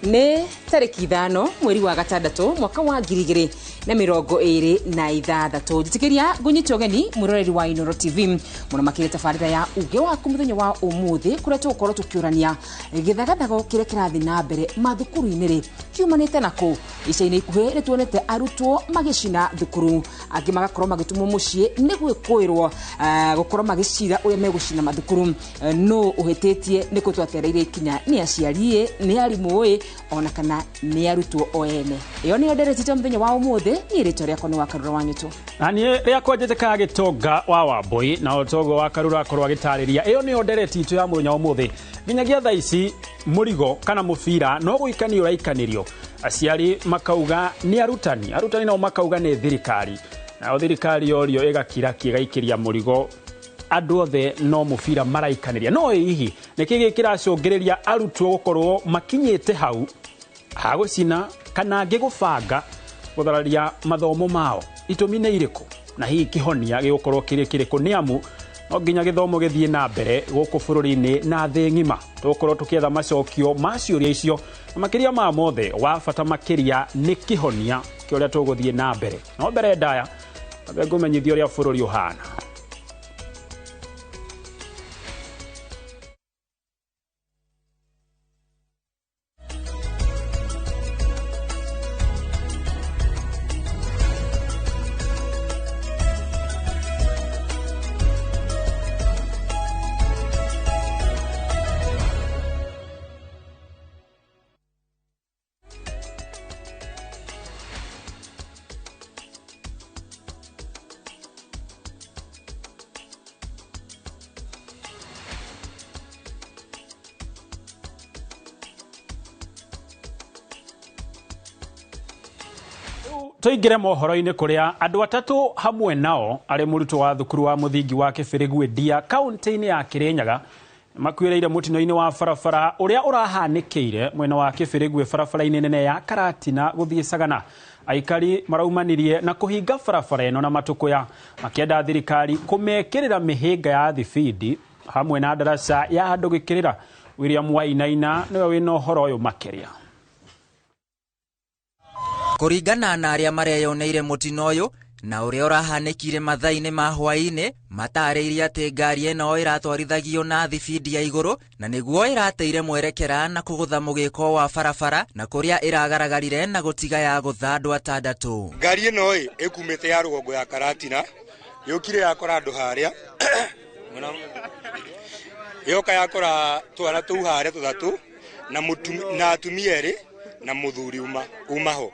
Nĩ tarĩki 5 mweri wa 6 mwaka wa 2026. Njĩtĩkĩria ngũnyite ũgeni mwĩroreri wa Inooro TV mũno makĩria tabarĩra ya uge waku mũthenya wa ũmũthĩ, kũrĩa tũgũkorwo tũkĩũrania gĩthagathago kĩrĩa kĩrathiĩ na mbere mathukuru-inĩ rĩ kiumanĩte na kũ. Ica-inĩ ikuhĩ nĩ tuonete arutwo magĩcina thukuru, angĩ magakorwo magĩtũmwo mũciĩ nĩ gwĩkũĩrwo gũkorwo magĩcira ũrĩa megũcina mathukuru. Nũ ũhĩtĩtie nĩ kũ twatereire ikinya, nĩ aciari ĩ, nĩ arimũ ĩ, ona kana nĩ arutwo o ene. Ĩyo nĩyo ndereti itũ ya mũthenya wa ũmũthĩ. Niĩ rĩtwa rĩakwa nĩ Wakarura wa Nyũtũ. Na niĩ rĩakwa njĩtĩkaga Gĩtonga wa Wambũi, na ũtongo wa Karura akorwo agĩtarĩria. Ĩyo nĩyo ndereti itũ ya mũthenya wa ũmũthĩ. Nginyagia thaa ici mũrigo kana mũbira no gũikanio ũraikanĩrio. Aciari makauga nĩ arutani, arutani nao makauga nĩ thirikari, nayo thirikari yorio ĩgakira ki ĩgaikĩria mũrigo andũ othe no mũbira maraikanĩria. No hihi nĩkĩ gĩkĩ kĩracũngĩrĩria arutwo gũkorwo makinyĩte hau ha gũcina kana angĩ gũbanga gũthararia mathomo mao? Itũmi nĩ irĩkũ na hihi kĩhonia gĩgũkorwo kĩrĩ kĩrĩkũ? Nĩ amu no nginya gĩthomo gĩthiĩ na mbere gũkũ bũrũri-inĩ na thĩ ng'ima. Tũgũkorwo tũkĩetha macokio ma ciũria icio, na makĩria ma mothe wa bata makĩria nĩ kĩhonia kĩa ũrĩa tũgũthiĩ na mbere. No mbere ndaya ambe ngũmenyithie ũrĩa bũrũri ũhana. Tũingĩre mohoro-inĩ kũrĩa andũ atatũ hamwe nao arĩ mũrutwo wa thukuru wa mũthingi wa Kĩbĩrĩgwe Ndia kaunti-inĩ ya Kĩrĩnyaga makuĩrĩire mũtino-inĩ wa barabara ũrĩa ũrahanĩkĩire mwena wa Kĩbĩrĩgwe barabara-inĩ nene ya Karatina gũthiĩ Sagana. Aikari maraumanirie na kũhinga barabara ĩno na matũkũya makĩenda thirikari kũmekĩrĩra mĩhĩnga ya thibindi hamwe na ndaraca ya andũ gĩkĩrĩra. William Wainaina nĩwe wĩna ũhoro ũyũ makĩria. Kũringana na arĩa mareyoneire mũtino ũyũ na ũrĩa ũrahanĩkire mathaa-inĩ ma hwaĩ-inĩ, matarĩirie atĩ ngari ĩno ĩratwarithagio na thibindi ya igũrũ na nĩguo ĩrateire mwerekera na kũgũtha mũgĩko wa barabara na kũrĩa ĩragaragarire na gũtiga ya gũtha andũ atandatũ. Ngari ĩno ĩ ĩkumĩte ya rũgongo ya Karatina, yũkire yakora andũ harĩa, yoka yakora twana tũu harĩa tũthatũ na atumia erĩ na mũthuri umaho.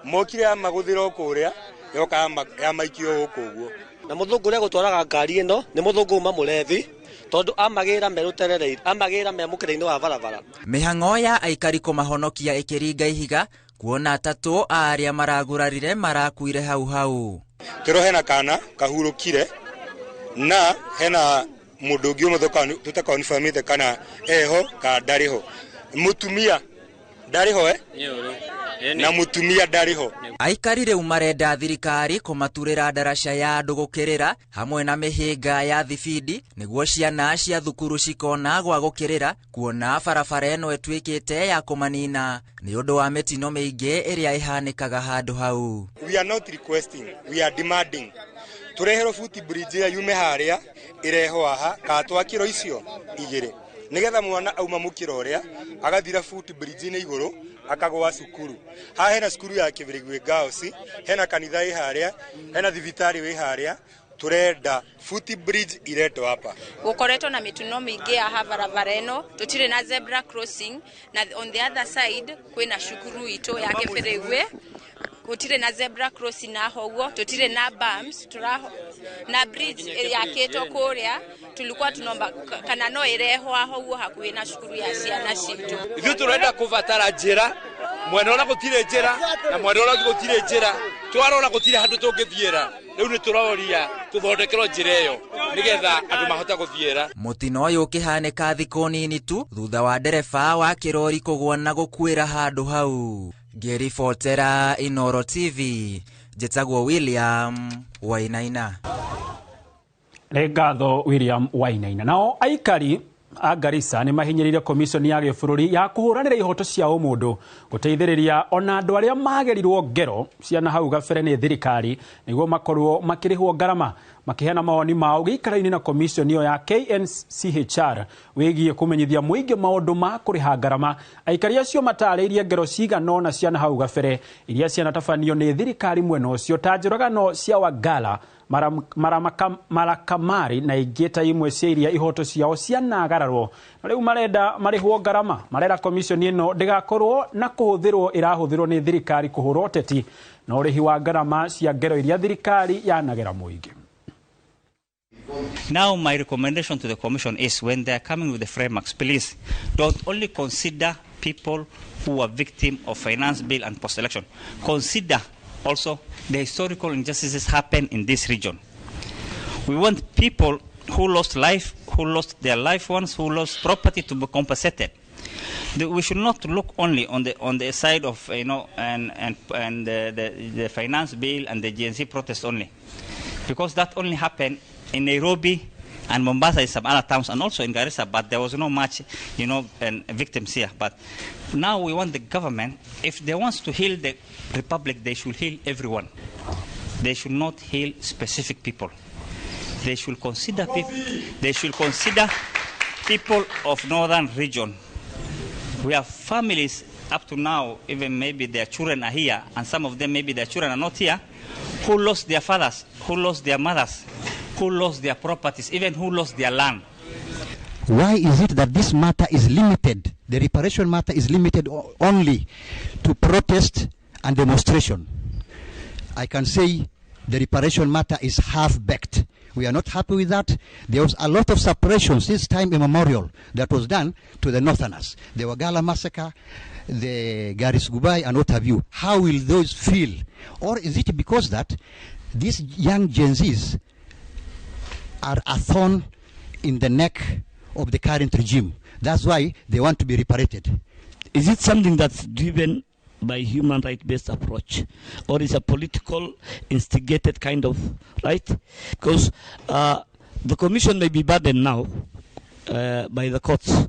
Mokire ya magũthĩra kũrĩa yoka ya maikio gũkũ ũguo. Na mũthũngũ ũrĩa gũtwaraga ngari ĩno nĩ mũthũngũ uma mũrebi, tondũ amagĩra merũterereire, amagĩra me mũkĩra-inĩ wa barabara. Mĩhang'o ya aikari kũmahonokia ĩkĩringa ihiga kuona atatũ a arĩa maragurarire marakuire hau hau. Tũro hena kana kahurũkire na hena mũndũ ũngĩ ũmwe tũtakonfirmĩte kana eho kana ndarĩ ho. Mũtumia ndarĩ ho, Na mũtumia ndarĩ ho. Aikari rĩu marenda thirikari kũmaturĩra ndaraca ya andũ gũkĩrĩra hamwe na mĩhĩnga ya thibindi nĩguo ciana cia thukuru cikona gwa gũkĩrĩra, kuona barabara ĩno ĩtuĩkĩte ya kũmanina nĩ ũndũ wa mĩtino mĩingĩ ĩrĩa ĩhanĩkaga handũ hau. We are not requesting, we are demanding. Tũreherwo foot bridge ĩrĩa yume harĩa ĩrehwo haha kana twakĩrwo icio igĩrĩ nĩgetha mwana auma mũkĩra ũrĩa agathira foot bridge-inĩ igũrũ akagwa cukuru. Haha hena cukuru ya Kĩbĩrĩgwe Girls, hena kanitha ĩ harĩa, hena thibitarĩ wĩ harĩa. Turenda foot bridge iretwo hapa. Gũkoretwo na mĩtino mĩingĩ ya haha barabara ĩno, tũtirĩ na zebra crossing, na on the other side kwĩna cukuru itũ ya Kĩbĩrĩgwe. Gũtirĩ na zebra crossing na ho ũguo, tũtirĩ na bumps, na bridge yakĩtwo kũrĩa, tulikuwa tunaomba kana no ĩrehwo haha ũguo hakuhĩ na cukuru ya ciana citũ. Ithuĩ tũrenda kũbatara njĩra, mwena ũrĩa gũtirĩ njĩra na mwena ũrĩa ũngĩ gũtirĩ njĩra, twarora gũtirĩ handũ tũngĩthiĩra. Rĩu nĩ tũroria tũthondekerwo njĩra ĩyo nĩgetha andũ mahote gũthiĩra. Mũtino ũyũ ũkĩhanĩka thikũ nini tu thutha wa ndereba wa kĩrori kũgũa na gũkuĩra handũ hau. Ngĩribotera Inooro TV, njĩtagwo William Wainaina. Nĩ ngatho William Wainaina. Nao aikari A Garissa nĩ mahinyĩrĩirie commission ya gĩbũrũri ya kũhũranĩra ihoto cia ũmũndũ gũteithĩrĩria ona andũ arĩa magerirwo ngero cia hau gabere nĩ thirikari nĩguo makorwo makĩrĩhwo ngarama. Makĩheana mawoni mao gĩikaro-inĩ na commission ĩyo ya KNCHR wĩgiĩ kũmenyithia mũingĩ maũndũ ma kũrĩha ngarama, aikari acio matarĩirie ngero cigana ũna cia hau gabere iria cianatabanio nĩ thirikari mwena ũcio ta njũragano cia Wagala, Marakamari na ingĩ ta imwe cia iria ihoto ciao cianagararwo na rĩu marenda marĩhwo ngarama. Marera commission ĩno ndĩgakorwo na kũhũthĩrwo ĩrahũthĩrwo nĩ thirikari kũhũra ũteti na ũrĩhi wa ngarama cia ngero iria thirikari yanagera mũingĩ. Now my recommendation to the commission is, when they are coming with the frameworks, please don't only consider people who are victim of finance bill and post-election. Consider also the historical injustices happen in this region. We want people who lost life, who lost their loved ones, who lost property to be compensated. We should not look only on the side of and the finance bill and the Gen Z protest only, because that only happened in Nairobi and Mombasa and some other towns and also in Garissa, but there was no much and victims here. But now we want the government, if they want to heal the republic, they should heal everyone. They should not heal specific people. They should consider people. They should consider people of northern region. We have families up to now, even maybe their children are here, and some of them maybe their children are not here, who lost their fathers, who lost their mothers, who lost their properties, even who lost their land. Why is it that this matter is limited? The reparation matter is limited only to protest and demonstration. I can say the reparation matter is half-baked. We are not happy with that. There was a lot of suppression since time immemorial that was done to the Northerners. The Wagala massacre, the Garis Gubai, and what have you. How will those feel? Or is it because that these young Gen Zs are a thorn in the neck of the current regime? That's why they want to be reparated. Is it something that's driven by human right-based approach, or is a political instigated kind of right? Because the commission may be burdened now by the courts,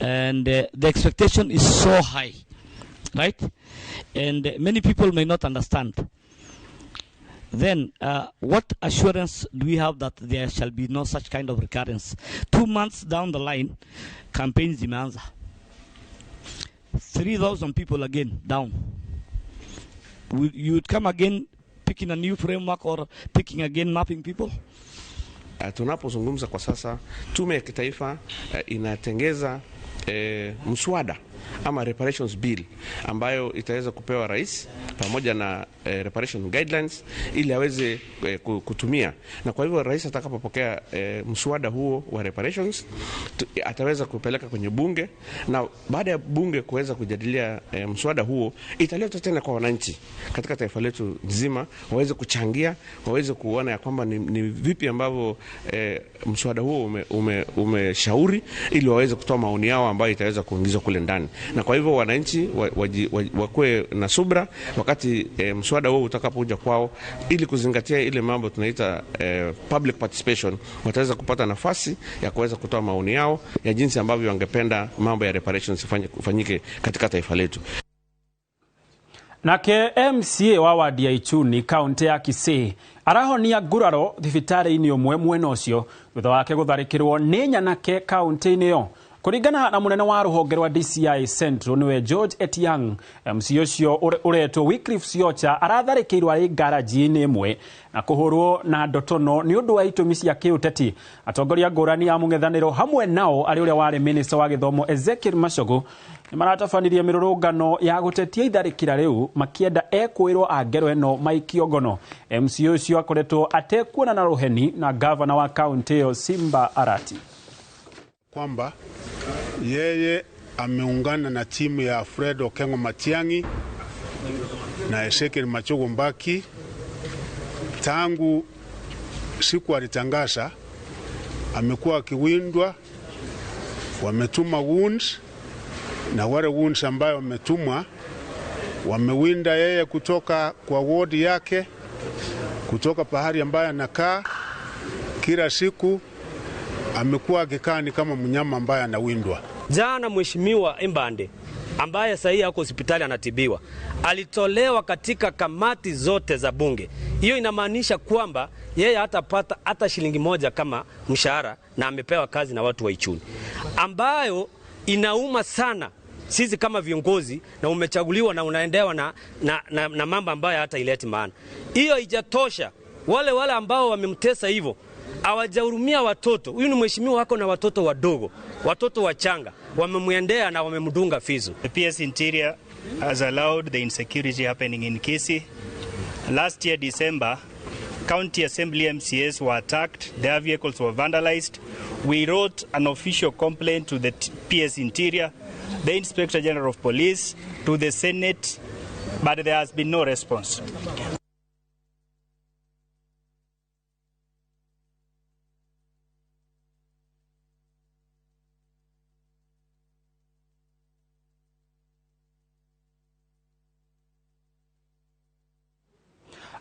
and the expectation is so high, right? And many people may not understand. Then what assurance do we have that there shall be no such kind of recurrence? 2 months down the line, campaigns zimeanza. 3,000 people again down. You would come again picking a new framework or picking again mapping people? Tunapozungumza kwa sasa, Tume ya Kitaifa inatengeza mswada ama reparations bill ambayo itaweza kupewa rais pamoja na reparation guidelines ili aweze kutumia. Na kwa hivyo rais atakapopokea mswada huo wa reparations ataweza kupeleka kwenye bunge, na baada ya bunge kuweza kujadilia mswada huo, italetwa tena kwa wananchi katika taifa letu nzima waweze kuchangia, waweze kuona ya kwamba ni vipi ambavyo mswada huo umeshauri ili waweze kutoa maoni yao ambayo itaweza kuingizwa kule ndani. Na kwa hivyo wananchi wakuwe na subra wakati mswada huo utakapokuja kwao, ili kuzingatia ile mambo tunaita public participation, wataweza kupata nafasi ya kuweza kutoa maoni yao ya jinsi ambavyo wangependa mambo ya reparations ifanyike katika taifa letu. Nake MCA wa wadi ya Ichuni, kaunti ya Kisii, arahonia nguraro thibitarĩ-inĩ ũmwe mwena ũcio thutha wake gũtharĩkĩrwo nĩ nyanake kaunti-inĩ ĩyo. Kũringana na mũnene wa rũhonge rwa DCI Central, nĩwe George Etiang, MCA ũcio ũretwo Wycliffe Siocha aratharĩkĩirwo arĩ ngaraji-inĩ ĩmwe na kũhũrwo na ndotono nĩ ũndũ wa itũmi cia kĩũteti. Atongoria ngũrani a mũng'ethanĩro, hamwe nao arĩ ũrĩa warĩ minista wa gĩthomo Ezekiel Machogu, nĩ maratabanirie mĩrũrũngano ya gũtetia itharĩkĩra rĩu makĩenda ekũĩrwo a ngero ĩno maikio ngono. MCA ũcio akoretwo atekuonana rũheni na gavana wa kaunti ĩyo Simba Arati. Kwamba yeye ameungana na timu ya Fred Okengo Matiang'i na Ezekiel Machogu Mbaki tangu siku alitangaza, amekuwa akiwindwa, wametuma goons, na wale goons ambayo wametumwa wamewinda yeye kutoka kwa wodi yake, kutoka pahali ambayo anakaa kila siku. Amekuwa akikaa ni kama mnyama ambaye anawindwa. Jana Mheshimiwa Imbande ambaye sasa ako hospitali anatibiwa, alitolewa katika kamati zote za bunge. Hiyo inamaanisha kwamba yeye hatapata hata shilingi moja kama mshahara, na amepewa kazi na watu wa Ichuni, ambayo inauma sana sisi kama viongozi, na umechaguliwa na unaendewa na mambo ambayo hata ileti maana. Hiyo haijatosha, wale ambao wamemtesa hivyo hawajahurumia watoto. Huyu ni mheshimiwa wako na watoto wadogo, watoto wachanga, wamemwendea na wamemdunga fizu. The PS Interior has allowed the insecurity happening in Kisii. Last year December, County Assembly MCAs were attacked, their vehicles were vandalized. We wrote an official complaint to the PS Interior, the Inspector General of Police, to the Senate, but there has been no response.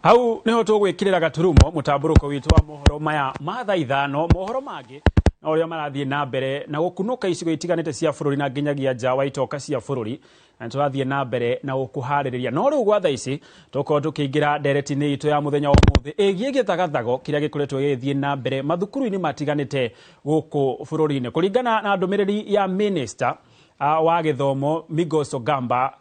Hau niho tugwikirira gaturumo mutamburuko witu wa mohoro maya ma thaa 5 mohoro mangi na uria marathie na mbere na gukunuka icigo itiganite cia bururi na nginyagia nja wa itoka cia bururi, na turathie na mbere na gukuhaririria. No riu gwa thaa ici tukorwo tukiingira ndereti-ini itu ya muthenya wa umuthi igie githagathago kiria gikoretwo gigithie na mbere mathukuru-ini matiganite guku bururi-ini, kuringana na ndumiriri ya minister wa githomo Migos Ogamba.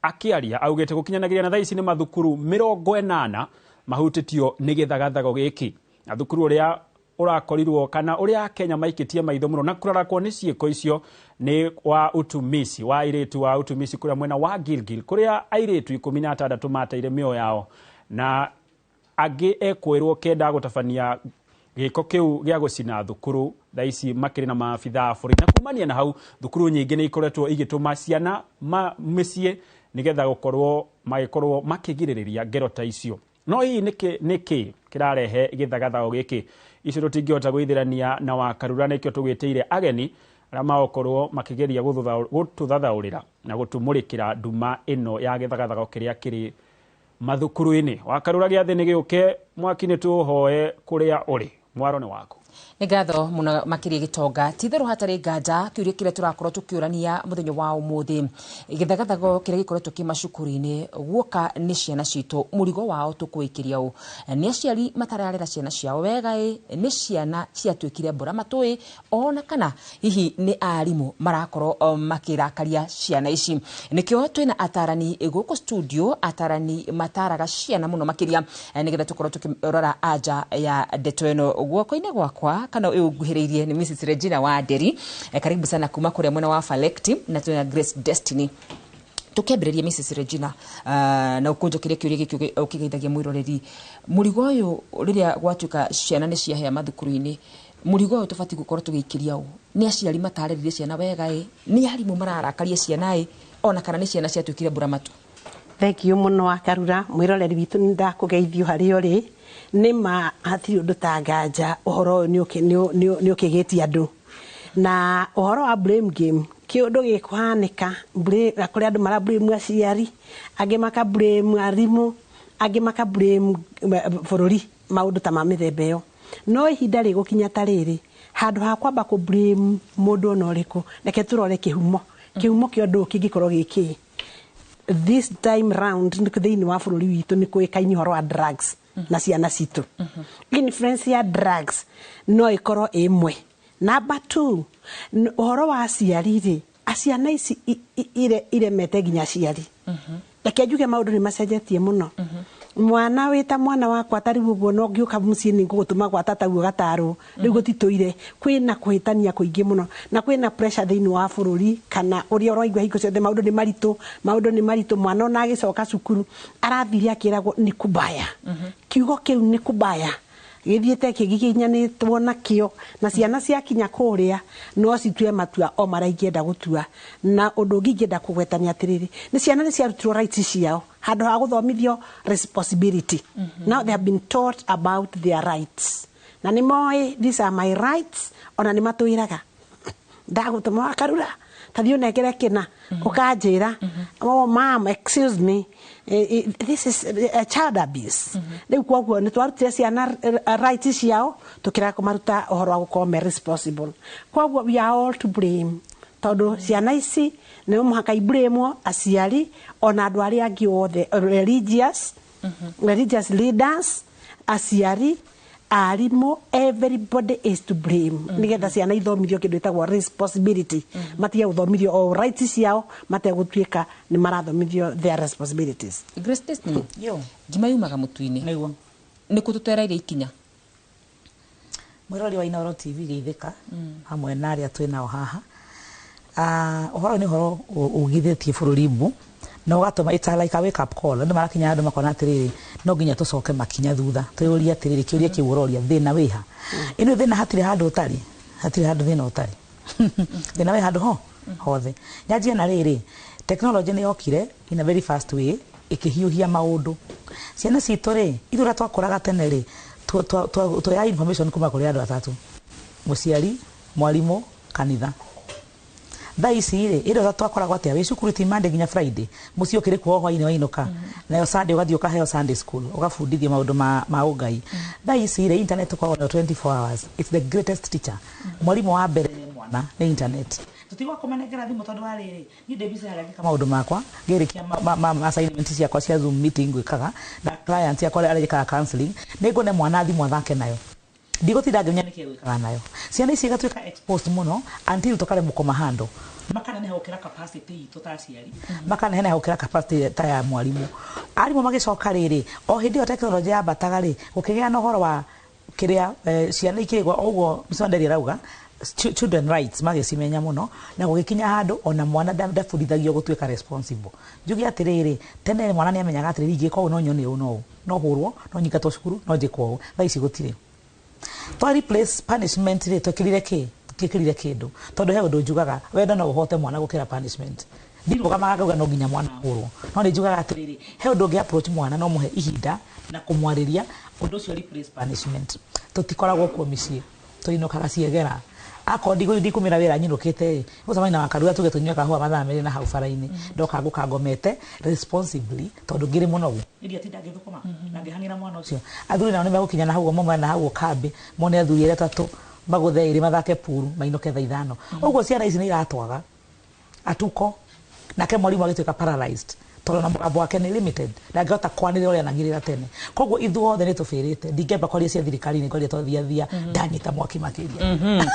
Akiaria augite gukinyanagiria na thaa ici ni mathukuru 80 mahutitio ni githagathago giki, na thukuru uria urakorirwo kana uria Kenya maikitie maitho muno na kurarakwo ni ciiko icio ni wa utumisi wa airitu wa utumisi kuria mwena wa Gilgil, kuria airitu 16 mateire mioyo yao na angi ekwirwo kenda gutabania giko kiu gia gucina thukuru. Thaa ici makiri na maabithaa a bũrũri, na kumania na hau thukuru nyingi ni ikoretwo igituma ciana mĩciĩ nigetha gukorwo magikorwo makigirĩrĩria ngero ta icio. No hihi nĩkĩ kĩrarehe gĩthagathago gĩkĩ? Icio tũtingĩhota gwĩthĩrania na Wakarura, nĩkĩo tũgwĩtĩire ageni arĩa magũkorwo makĩgeria gũtũthathaũrĩra na gũtũmũrĩkĩra nduma ĩno ya gĩthagathago kĩrĩa kĩrĩ mathukuru-inĩ. Wakarura, gĩathĩ nĩ gĩũke, mwaki nĩ tũũhoe kũrĩa ũrĩ, mwaro nĩ waku. Nĩ ngatho mũno makĩria Gĩtonga. Ti itherũ hatarĩ nganja kĩũria kĩrĩa tũrakorwo tũkĩũrania mũthenya wa ũmũthĩ, gĩthagathago kĩrĩa gĩkoretwo kĩ macukuru-inĩ guoka nĩ ciana citũ, mũrigo wao tũkũĩkĩria ũ? Nĩ aciari matararera ciana ciao wega ĩ? Nĩ ciana ciatuĩkire mbũra matũĩ? Ona kana hihi nĩ arimũ marakorwo makĩrakaria ciana ici? Nĩkĩo twĩna atarani gũkũ studio, atarani mataraga ciana mũno makĩria, nĩgetha tũkorwo tũkĩrora anja ya ndeto ĩno. Guoko-inĩ gwakwa kana uyu nguhiriirie ni Mrs Regina Wanderi, karibu sana kuma kuria mwena wa Falekti, na tuna Grace Destiny. Tukiambiriria Mrs Regina, na ukunjokirie kiuria giki ukigeithagia mwiroreri, murigo uyu riria gwatuika ciana ni ciahea mathukuru-ini, murigo uyu tubati gukorwo tugiikiria u? Ni aciari matarĩrĩrie ciana wega ĩ? Ni arimũ mararakaria ciana ĩ? Ona kana ni ciana ciatuĩkire mburamatu? Thank you muno Wakarura, mwiroreri witu ni ndakugeithio haria uri. Nĩ ma hatirĩ ũndũ ta nganja ũhoro ũyũ nĩ ũkĩgĩtie andũ, na ũhoro wa blame game, kĩũndũ gĩkũhanĩka kũrĩ andũ mara blame aciari, angĩ maka blame arimũ, angĩ maka blame bũrũri, maũndũ ta ma mĩthemba ĩyo. No ihinda rĩgũkinya ta rĩrĩ, handũ ha kwamba kũ blame mũndũ ona ũrĩkũ, reke tũrore kĩhumo kĩa ũndũ ũyũ kĩngĩkorwo gĩkĩ. This time round thĩinĩ wa bũrũri witũ nĩ kũĩkaine ũhoro wa drugs na ciana citũ. Influence ya drugs no ĩkorwo ĩmwe. Number 2, ũhoro wa aciari rĩ, ciana ici iremete nginya aciari. Reke njuge maũndũ nĩ macenjetie mũno. Mwana wĩta mwana wakwa ta rĩu ũguo no ngĩũka mũciĩ nĩ ngũgũtũma gwa tata guo gatarwo, rĩu gũtitũire. Kwĩna kũhĩtania kũingĩ mũno na kwĩna pressure thĩinĩ wa bũrũri, kana ũrĩa ũraigua hingo ciothe maũndũ nĩ maritũ, maũndũ nĩ maritũ. Mwana ona agĩcoka cukuru arathire akĩragwo nĩ kubaya. Kiugo kĩu nĩ kubaya gĩthiĩte kĩgiginyanĩtwo nakĩo, na ciana ciakinya kũrĩa no citue matua o marĩa ingĩenda gũtua. Na ũndũ ũngĩ ingĩenda kũgwetania atĩrĩrĩ, nĩ ciana nĩ ciarutirwo rights ciao handũ ha gũthomithio responsibility. Now they have been taught about their rights, na nĩ moĩ these are my rights, ona nĩ matwĩraga ndagũtũma Wakarura Tathiĩ ũnengere kĩna ũkanjĩra, "Oh mom, excuse me." This is a child abuse. Rĩu koguo nĩ twarutire ciana right ciao, tũkĩrega kũmaruta ũhoro wa gũkorwo me responsible. Koguo we are all to blame, tondũ ciana ici nĩ mũhaka iblamwo, aciari ona andũ arĩa angĩ othe, religious leaders, aciari, arimũ, everybody is to blame, nĩgetha ciana ithomithio kĩndũ ĩtagwo responsibility, matige gũthomithio o rights ciao mategũtuĩka nĩ marathomithio their responsibilities. Grace Destiny, ngima yumaga mũtu-inĩ. Nĩguo. Nĩ kũ tũtereire ikinya? Mwĩrori wa Inooro TV, geithĩka hamwe na arĩa twĩ nao haha. Ũhoro nĩ ũhoro ugithĩtie bũrũri mbu na ũgatũma, it's like a wake up call. Andũ marakinya andũ makona atĩrĩrĩ, no nginya tũcoke makinya thutha, twĩyũrie atĩrĩrĩ, kĩũria kĩu ũroria, thĩna wĩha? Ĩno thĩna hatirĩ handũ ũtarĩ, hatirĩ handũ thĩna ũtarĩ, thĩna wĩ handũ ho hothe. Nyanjie na rĩrĩ, technology nĩ yokire in a very fast way, ĩkĩhiũhia maũndũ. Ciana citũ rĩ, ithuĩ ũrĩa twakũraga tene rĩ, tuoya information kuma kũrĩ andũ atatũ: mũciari, mwarimũ, kanitha. Thaa ici rĩ, ĩrĩa twakoragwo atĩa wĩ cukuru ti Monday nginya Friday, mũciĩ ũkĩrĩ kuo hwainĩ wainũka, nayo Sunday ũgathiĩ ũkaheo Sunday school, ũgabundithio maũndũ ma ũngai. Thaa ici rĩ, internet ũkoragwo nayo 24 hours. It's the greatest teacher. Mwarimũ wa mbere nĩ mwana nĩ internet. Tũtigwa kũmanengera thimũ, tondũ wa rĩrĩ, niĩ ndĩ busy harĩa ngĩka maũndũ makwa, ngĩrĩkia ma assignment ciakwa cia Zoom meeting gwĩkaga na client yakwa arĩa njĩkaga counseling, nĩ ngũne mwana thimũ athake nayo, ndigũtinda ngĩmenya nĩkĩ gwĩkaga nayo. Ciana ici igatuĩka exposed mũno until tũkaremwo kũmahandle, makaneneha gũkĩra capacity itũ ta aciari, makaneneha gũkĩra capacity ta ya mwarimũ. Arimũ magĩcoka rĩrĩ, o hĩndĩ ĩyo tekinoronjĩ yambataga rĩ, gũkĩgĩa na ũhoro wa kĩrĩa ciana ikĩgwa ũguo Msonderi arauga, children rights magĩcimenya mũno, na gũgĩkinya handũ ona mwana ndabundithagio gũtuĩka responsible. Njuge atĩrĩrĩ, tene mwana nĩ amenyaga atĩrĩrĩ, ingĩka ũũ no nyone ũũ, no ũũ, no hũrwo, no nyingatwo cukuru, no njĩkwo ũũ. Thaa ici gũtirĩ. Twa replace punishment rĩ, twekĩrire kĩ? Twekĩrire kĩndũ, tondũ he ũndũ njugaga, wendo no ũhote mwana gũkĩra punishment. Ndirũgamaga ngauga no nginya mwana ahũrwo, no nĩ njugaga atĩrĩrĩ, he ũndũ ũngĩ approach mwana no mũhe ihinda na kũmwarĩria, ũndũ ũcio replace punishment. Tũtikoragwo kuo mĩciĩ, tũinũkaga ciegera. Akorwo ndikumĩra wĩra nyinũkĩte rĩ, gũcemania na wakarura, tuge tũnyue kahũa mathaa 2 na hau bara-inĩ, ndoka ngũka ngomete responsibly, tondũ ngĩrĩ mũnogu ndiatinda ngĩthũkũma na ngĩhang'ĩra mwana ũcio. Athuri nao nĩ megũkinya na hau ũguo, na hau kambĩ mone athuri arĩa atatũ magũthe ĩrĩ, mathake puru, mainũke thaa 5. Ũguo ciana ici nĩ iratwaga atuko, nake mwarimũ agĩtuĩka paralyzed, tondũ na mũgambo wake nĩ limited, ndangĩhota kwanĩrĩra ũrĩa anagĩrĩra tene. Koguo ithuothe nĩ tũbĩrĩte. Ndingĩamba kwaria cia thirikari, nĩ kwaria twathiathia ndanyita mwaki makĩria.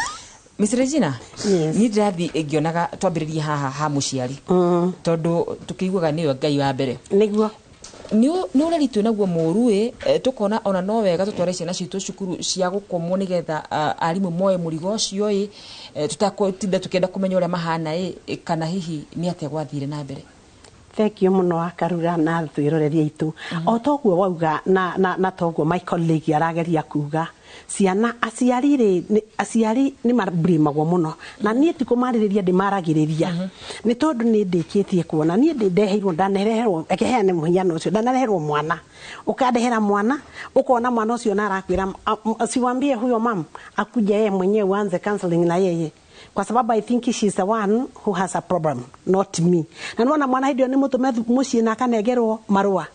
Miss Regina, niĩ ndĩrathiĩ ngĩonaga twambĩrĩrie haha ha mũciari, tondũ tũkĩiguaga nĩwe Ngai wa mbere. Nĩguo. Nĩ ũreri twĩ naguo mũru ĩ, tũkona ona no wega tũtware ciana citũ cukuru cia gũkomwo, nĩgetha arimũ moe mũrigo ũcio ĩ, tũtakũtinda tũkĩenda kũmenya ũrĩa mahana ĩ, kana hihi nĩ atĩa gwathire na mbere? Thank you mũno, Wakarura na twĩroreria itũ. O toguo wauga na toguo my colleague arageria kuga, ciana, aciari rĩ, aciari nĩ mabrimagwo mũno, na niĩ ti kũmarĩrĩria ndĩmaragĩrĩria, nĩ tondũ nĩ ndĩkĩtie kuona niĩ ndĩ ndeheirwo, ndanereherwo, reke heane mũhiano ũcio, ndanereherwo mwana, ũkandehera mwana, ũkona mwana ũcio na arakwĩra, "Siwambie huyo mam akuja yeye mwenyewe uanze counseling na yeye, kwa sababu I think she's the one who has a problem, not me." Na nĩwona mwana hĩndĩ ĩyo nĩ mũtũme mũciĩ na akanengerwo marũa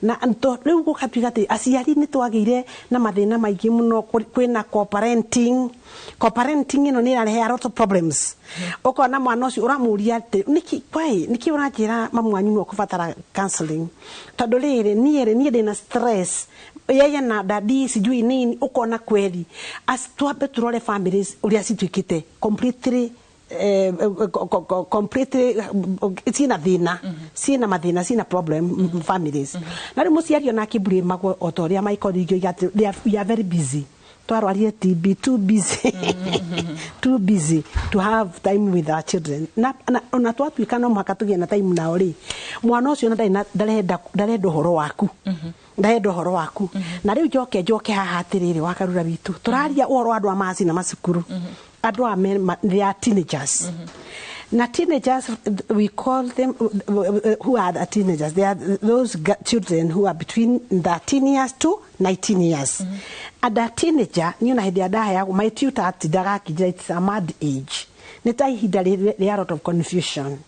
na rĩu gũgatuĩka atĩ aciari nĩ twagĩire na mathĩna maingĩ mũno. Kwĩna co-parenting. Co-parenting ĩno nĩ ĩrarehe a lot of problems. Ũkona mwana ũcio ũramũria atĩ nĩkĩ kwai nĩkĩ ũranjĩra mamu wanyu nĩ ũkũbatara counseling, tondũ rĩrĩ niĩ rĩ, niĩ ndĩna stress, yeye na dadi sijui nini. Ũkona kweri as twambe tũrore families ũrĩa cituĩkĩte completely completely ciĩna thĩna, ciĩna mathĩna, ciĩna problem families. Na rĩu mũciari ona akĩblamagwo o ta ũrĩa my colleague oiga atĩ we are very busy, twarwarire TB, too busy, too busy to have time with our children. Na ona twatuĩka no mũhaka tũgĩe na time nao rĩ, mwana ũcio na ndarenda, ndarenda ũhoro waku, ndarenda ũhoro waku. Na rĩu njoke haha atĩrĩrĩ, Wakarura witũ, tũraria ũhoro wa andũ a macina macukuru, andũ a they are teenagers. Na teenagers, we call them, who are the teenagers? They are those children who are between 13 years to 19 years. And a teenager, niĩ ona hĩndĩ ĩrĩa ndaheagwo my tutor atindaga akĩnjĩra it's a mad age. Nĩ ta ihinda rĩa lot of confusion.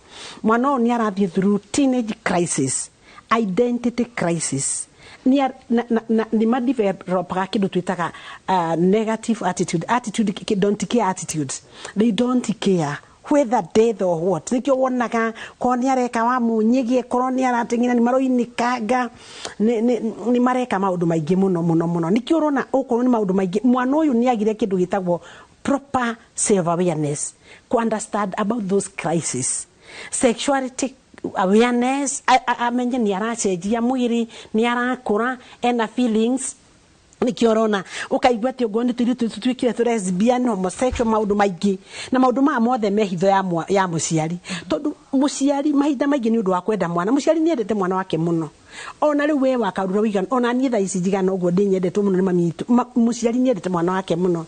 Mwana ũyũ nĩ arathiĩ through teenage crisis, identity crisis, nĩ madevelopaga kĩndũ twĩtaga negative attitude, don't care attitude. They don't care whether death or what. Nĩkĩo wonaga korwo nĩ areka wa mũnyĩgie, korwo nĩ arateng'era, nĩ maroinĩkanga, nĩ mareka maũndũ maingĩ mũno mũno mũno. Nĩkĩo ũrona okorwo nĩ maũndũ maingĩ, mwana ũyũ nĩ agire kĩndũ gĩtagwo proper self awareness, ku understand about those crises, sexuality awareness, amenye nĩ aracenjia mwĩrĩ, nĩ arakũra, ena feelings. Nĩkĩo ũrona ũkaigua atĩ okorwo nĩ tũirĩtu tũtuĩkire tũ lesbian, homosexual, maũndũ maingĩ. Na maũndũ maya mothe me hitho ya mũciari, tondũ mũciari mahinda maingĩ nĩ ũndũ wa kwenda mwana, mũciari nĩ endete mwana wake mũno. Ona rĩu we wakarura wĩigana, ona niĩ thaa ici njigana ũguo ndĩnyendetwo mũno nĩ mami witũ. Mũciari nĩ endete mwana wake mũno,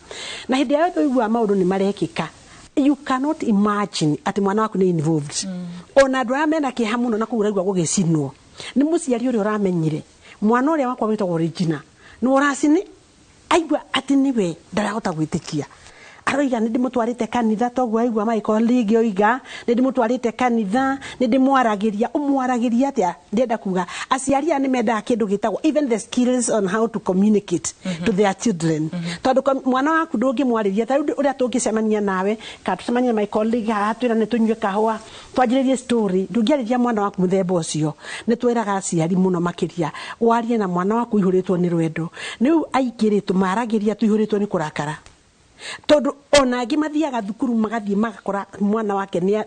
na hĩndĩ ĩrĩa yothe ũiguaga maũndũ nĩ marekĩka, you cannot imagine atĩ mwana waku nĩ involved. Ona andũ arĩa mena kĩeha mũno na kũu ũraigua gũgĩcinwo nĩ mũciari ũrĩa ũramenyire mwana ũrĩa wakwa wĩtagwo Regina nĩ ũracini, aigua atĩ nĩwe ndarahota gwĩtĩkia. Aroiga nĩ ndĩmũtwarĩte kanitha, toguo aigua Michael rĩngĩ oiga nĩ ndĩmũtwarĩte kanitha, nĩ ndĩmwaragĩria. Ũmwaragĩria atĩa? Ndĩrenda kuga aciari aya nĩ mendaga kĩndũ gĩtagwo even the skills on how to communicate to their children, tondũ mwana waku ndũngĩmwarĩria ta rĩu ũrĩa tũngĩcemania nawe kana tũcemanie na my colleague haha, twĩra nĩ tũnyue kahũa, twanjĩrĩrie story. Ndũngĩarĩria mwana waku mũthemba ũcio. Nĩ twĩraga aciari mũno makĩria warie na mwana waku ũihũrĩtwo nĩ rwendo. Rĩu aingĩ rĩ, tũmaragĩria tũihũrĩtwo nĩ kũrakara, tondũ ona angĩ mathiaga thukuru magathiĩ magakora mwana wake nĩ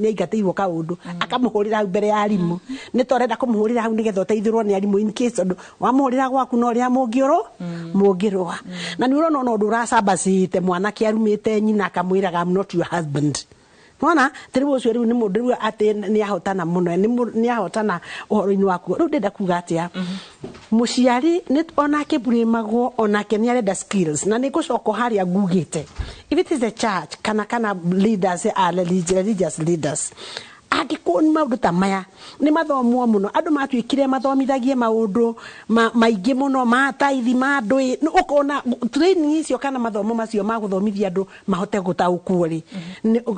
aingatĩirwo kaũndũ, akamũhũrĩra hau mbere ya arimũ. Nĩ ta ũrenda kũmũhũrĩra hau nĩgetha ũteithũrwo nĩ arimũ, in case tondũ wamũhũrĩra gwaku no ũrĩa mũngĩrũa. Na nĩ ũrona ona ũndũ ũracambacĩte mwanake arumĩte nyina, akamwĩraga, "I'm not your husband." Wona rĩu ũcio rĩu nĩ mũndũ rĩu atĩ nĩ ahotana mũno, nĩ ahotana ũhoro-inĩ waku. Rĩu ndĩrenda kuga atĩa? Mũciari nĩ onake burimagwo, onake nĩ arenda skills. Na nĩ ngũcoka harĩa ngugĩte, if it is a church kana leaders are religious leaders, angĩkorwo nĩ maũndũ ta maya nĩ mathomwo mũno, andũ matuĩkire mathomithagie maũndũ maingĩ mũno ma taithi ma ndũĩ, ũkona training icio kana mathomo macio ma gũthomithia andũ mahote gũtaũkwo rĩ,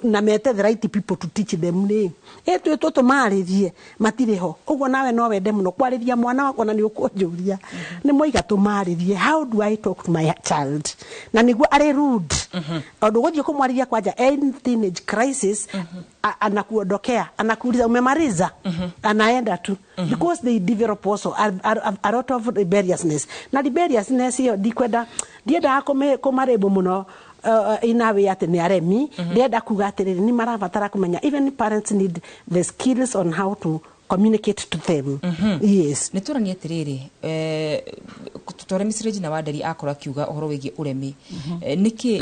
na mete the right people to teach them rĩ, ĩtwĩtwo tũmarĩrie matirĩ ho. Ũguo nawe no wende mũno kwarĩria mwana wakwa, na nĩ ũkũnjũria nĩ moiga tũmarĩrie, how do I talk to my child? Na nĩguo arĩ rude tondũ gũthiĩ kũmwarĩria kwanja in teenage crisis, anakuondokea, anakuuliza, "Umemaliza?" Anaenda tu, because they develop also a lot of rebelliousness. Na rebelliousness ĩyo ndikwenda, ndiendaga kũmarĩmbo mũno inawe atĩ nĩ aremi. Ndĩrenda kuga atĩrĩrĩ, nĩ marabatara kũmenya, even parents need the skills on how to communicate to them, yes. Nä tå ranie atä rä rä tware Miss Regina Wanderi akorwo akiuga ũhoro wĩgiĩ ũremi. Nĩkĩ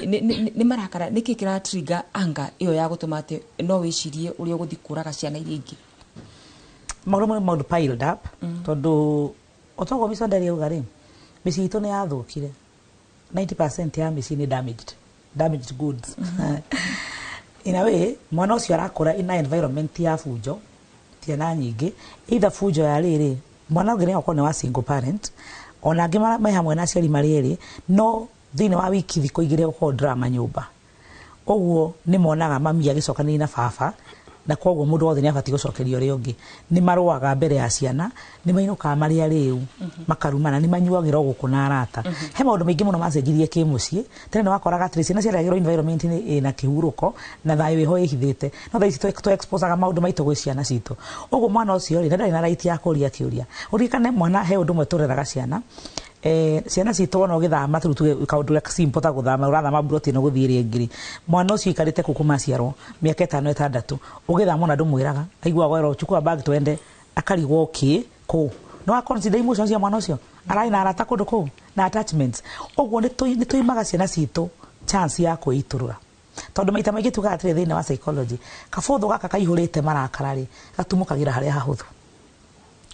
nĩ marakara, nĩkĩ kĩratrigger anga ĩyo ya gũtũma atĩ no wĩcirie ũrĩa ũgũthiĩ kũraga ciana iria ingĩ? Maũndũ mamwe, maũndũ piled up, tondũ otoguo Miss Wanderi auga rĩ, mĩciĩ itũ nĩ yathũkire. 90% ya mĩciĩ nĩ damaged goods in a way. Mwana ũcio arakũra ina environment ya bunjo, ciana nyingĩ either bunjo ya rĩrĩ, mwana ũngĩ nĩ okorwo nĩ wa single parent, ona angĩ me hamwe na aciari marĩ erĩ, no thĩinĩ wa wiki thikũ 2 gũkorwo drama nyũmba. Ũguo nĩ monaga mami agĩcokanĩria na baba, na koguo mũndũ wothe nĩ abatiĩ gũcokeria ũrĩa ũngĩ. Nĩ marũaga mbere ya ciana, nĩ mainũkaga marĩ arĩu, makarumana, nĩ manyuagĩra o gũkũ na arata. He maũndũ maingĩ mũno macenjirie kĩmũciĩ. Tene nĩ wakoraga atĩrĩ, ciana ciareragĩrwo environment ĩna kĩhurũko na thayũ wĩho ĩhithĩte, no thaa ici tũ exposaga maũndũ maitũ gwĩ ciana citũ. Ũguo mwana ũcio rĩ, na ndarĩ na right ya kũria kĩũria. Ũririkane mwana, he ũndũ ũmwe tũreraga ciana, ciana citũ wona ũgĩthama tũrĩu tuge kaũndũ ũrĩa simple ta gũthama, ũrathama mburoti ĩno gũthiĩ ĩrĩa ĩngĩ rĩ, mwana ũcio aikarĩte kũu kuma aciarwo mĩaka 5, 6, ũgĩthama ona ndũmwĩraga, aiguaga werwo, "Chukua bag twende," akarigwo kĩ kũ. No wa consider emotions cia mwana ũcio, ararĩ na arata kũndũ kũu na attachments. Ũguo nĩ tũimaga ciana citũ chance ya kwĩitũrũra, tondũ maita maingĩ tugaga atĩrĩ thĩinĩ wa psychology, kabũthũ gaka kaihũrĩte marakara rĩ, gatumũkagĩra harĩa hahũthũ,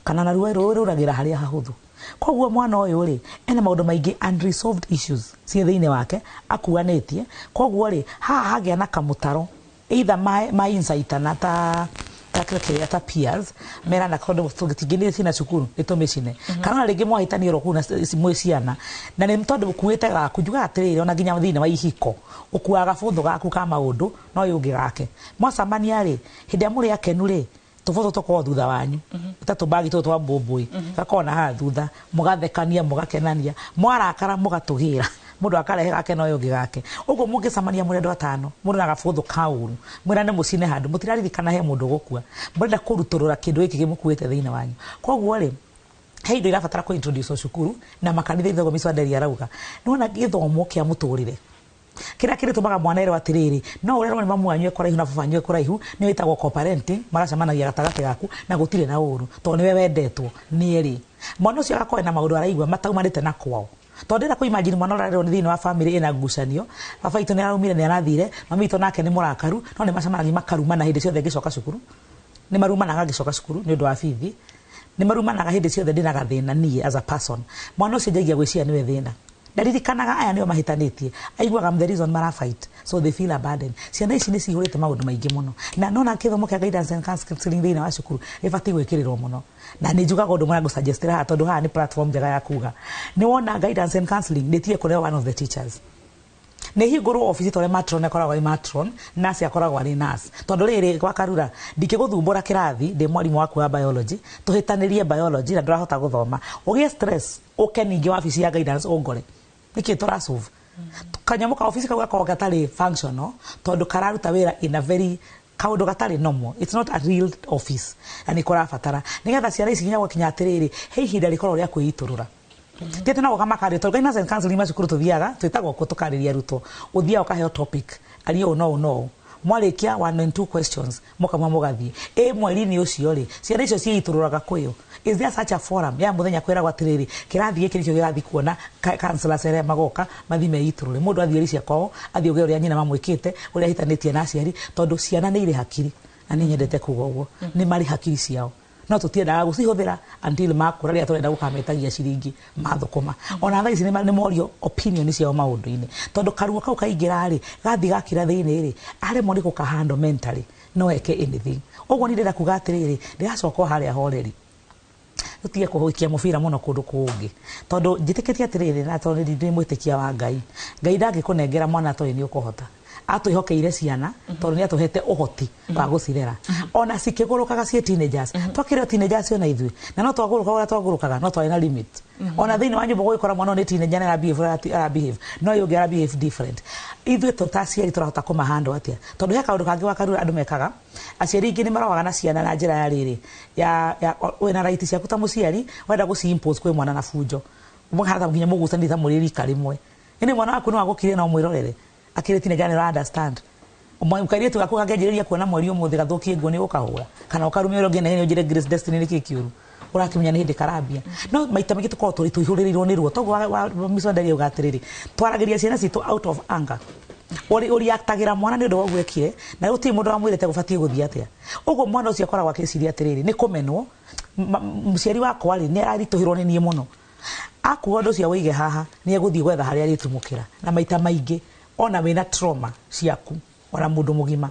kana naruo rũĩ rũragĩra harĩa hahũthũ. Koguo mwana ũyũ rĩ, ena maũndũ maingĩ, unresolved issues ciĩ thĩinĩ wake akuanĩtie. Koguo rĩ, haha hagĩa na kamũtaro either ma insight na ta Ta kĩrĩa ta peers merana kondo tũngĩtingĩnĩ cina cukuru nĩ tũmĩcine, kana ona rĩngĩ mwahĩtania oro kũu na mwĩ ciana, na nĩ tondũ ũkuĩte gaku. Njugaga atĩrĩrĩ, ona nginya thĩinĩ wa ihiko ũkuaga gabũthũ gaku ka maũndũ no ũyũ ũngĩ gake. Mwacemania rĩ, hĩndĩ ĩrĩa mũrĩ akenu rĩ, tũbũthũ tũkorwo thutha wanyu ta tũbagi tũtũ twa mbũmbũĩ, gakorwo na haha thutha, mũgathekania, mũgakenania. Mwarakara, mũgatũgĩra, mũndũ akarehe gake na ũyũ ũngĩ gake. Ũguo mũngĩcemania mũrĩ andũ atano, mũrĩ na gabũthũ ka ũru, mwĩrane mũcine handũ, mũtiraririkana he mũndũ ũgũkua. Mũrenda kũrutũrũra kĩndũ gĩkĩ gĩmũkuĩte thĩinĩ wanyu. Koguo rĩ, he indo irabatara kũ introduce cukuru na makanitha. Ithogo micwanderi arauga nĩwona gĩthomo kĩa mũtũrĩre kĩrĩa kĩrĩtũmaga mwana erwo atĩrĩrĩ, no ũrerwo nĩ mamu wanyu e kũraihu na baba wanyu e kũraihu, nĩyo ĩtagwo co-parenting. Magacemanagia gatagatĩ gaku na gũtirĩ na ũru tondũ nĩwe wendetwo nĩ erĩ. Mwana ũcio agakorwo na maũndũ araigua mataumanĩte na kwao, tondũ ndĩrenda kũ imagine mwana ũrarerwo nĩ thĩinĩ wa family ĩna ngucanio. Baba witũ nĩ araumire, nĩ arathire, mami witũ nake nĩ mũrakaru, no nĩ macemanagia makarumana hĩndĩ ciothe ngĩcoka cukuru, nĩ marumanaga ngĩcoka cukuru nĩ ũndũ wa bithi, nĩ marumanaga hĩndĩ ciothe ndĩna gathĩna niĩ as a person. Mwana ũcio njagia gwĩciria nĩwe thĩna, ndaririkanaga aya nĩo mahĩtanĩtie, aiguaga I'm the reason mara fight, so they feel abandoned. Ciana ici nĩ cihũrĩte maũndũ maingĩ mũno, na nona gĩthomo kĩa guidance and counseling thĩinĩ wa cukuru gĩbatiĩ gwĩkĩrĩrwo mũno. Na nĩ njugaga ũndũ mũrĩa ngũsuggestĩra haha, tondũ haha nĩ platform njega ya kuga nĩ wona guidance and counseling nĩ ĩtige kũreo one of the teachers, nĩ hingũrwo obici ta ũrĩa matron akoragwo arĩ matron, nurse akoragwo arĩ nurse. Tondũ rĩrĩ, gwa Karura, ndingĩgũthumbũra kĩrathi ndĩ mwarimũ waku wa biology, tũhĩtanĩrie biology na ndũrahota gũthoma, ũgĩe stress, ũke ningĩ wabici ya guidance ũngore nĩkĩ tũrasolve kanyamũ ka obici kau gakoragwo gatarĩ functional, tondũ kararuta wĩra in a very kaũndũ gatarĩ normal. It's not a real office, na nĩ kũrabatara nĩgetha ciana ici nginya gwakinya atĩrĩrĩ, he ihinda rĩkoragwo rĩa kwĩitũrũra. Ti atĩ no gũka makaria, tondũ guidance and counseling macukuru tũthiaga twĩtagwo kuo tũkarĩria arutwo. Ũthiaga ũkaheo topic, aria ũũ no ũũ no ũũ, mwarĩkia one and two questions, mũkauma mũgathiĩ. Ĩ mweri-inĩ ũcio rĩ, ciana icio ciĩitũrũraga kwĩyo. Is there such a forum ya mũthenya kwĩragwo atĩrĩrĩ, kĩrathi gĩkĩ nĩkĩo gĩgathiĩ kuona counselors arĩa magoka mathiĩ meitũrũre? Mũndũ athiĩ ria kwao, athiĩ uge ũrĩa nyina mamwĩkĩte, ũrĩa ahĩtanĩtie na aciari, tondũ ciana nĩ irĩ hakiri, na nĩ nyendete kuga ũguo, nĩ marĩ hakiri ciao, no tũtiendaga gũcihũthĩra until makũra, rĩrĩa tũrenda gũkametagia ciringi mathũkũma. Ona thaa ici nĩ morio opinion ciao maũndũ-inĩ, tondũ karuo kau kaingĩra rĩ, gathiĩ gakira thĩinĩ rĩ, aremwo nĩ gũkahandle mentally, no eke anything. Ũguo nĩ ndĩrenda kuga atĩrĩrĩ, ndĩracoka o harĩa horeri, tũtige kũhukia mũbira mũno kũndũ kũngĩ, tondũ njĩtĩkĩtie atĩrĩrĩ, na tondũ ndĩ mwĩtĩkia wa Ngai, Ngai ndangĩkũnengera mwana toĩ nĩ ũkũhota. Atwĩhokeire ciana tondũ nĩ atũhete ũhoti wa gũcirera ona cikĩgũrũkaga ciĩ teenagers. Twakĩrĩ o teenagers ona ithuĩ, na no twagũrũkaga ũrĩa twagũrũkaga, no twarĩ na limit. Ona thĩinĩ wa nyũmba gũgĩkora mwana ũyũ nĩ teenager na arabehave ũrĩa arabehave, no ũyũ ũngĩ arabehave different. Ithuĩ tũ ta aciari tũrahota kũmahandle atĩa? Tondũ he kaũndũ kangĩ wakarura andũ mekaga, aciari aingĩ nĩ marogaga na ciana na njĩra ya rĩrĩ ya wĩna right ciaku ta mũciari, wenda gũci impose kwĩ mwana na bunjo, mũkahata nginya mũgucanĩrie ta mũrĩ rika rĩmwe. Ĩnĩ mwana waku no agũkirie na ũmwĩrorere akĩrĩ teenager, nĩ understand. Kairĩtu gaku gangĩanjĩrĩria kuona mweri ũmũthĩ gathũkie nguo, nĩ ũkahũra kana ũkarume ũrĩa ũngĩ nĩ ũnjĩre Grace Destiny nĩkĩ kĩũru, ũrakĩmenya nĩ hĩndĩ karambia. No maita maingĩ tũkoragwo tũrĩ tũihũrĩrĩirwo nĩ ruo. Toguo micwandaria uga atĩrĩrĩ, twaragĩria ciana citũ out of anger. Ũriaktagĩra mwana nĩ ũndũ wa ũguo ekire, na gũtirĩ mũndũ wamwĩrĩte gũbatiĩ gũthiĩ atĩa. Ũguo mwana ũcio akoragwo akĩciria atĩrĩrĩ, nĩ kũmenwo mũciari wakwa rĩ, nĩ araritũhĩrwo nĩ niĩ mũno. Akuga ũndũ ũcio wĩige haha, nĩ egũthiĩ gwetha harĩa arĩtumũkĩra. Na maita maingĩ ona wĩna trauma ciaku, ona mũndũ mũgima,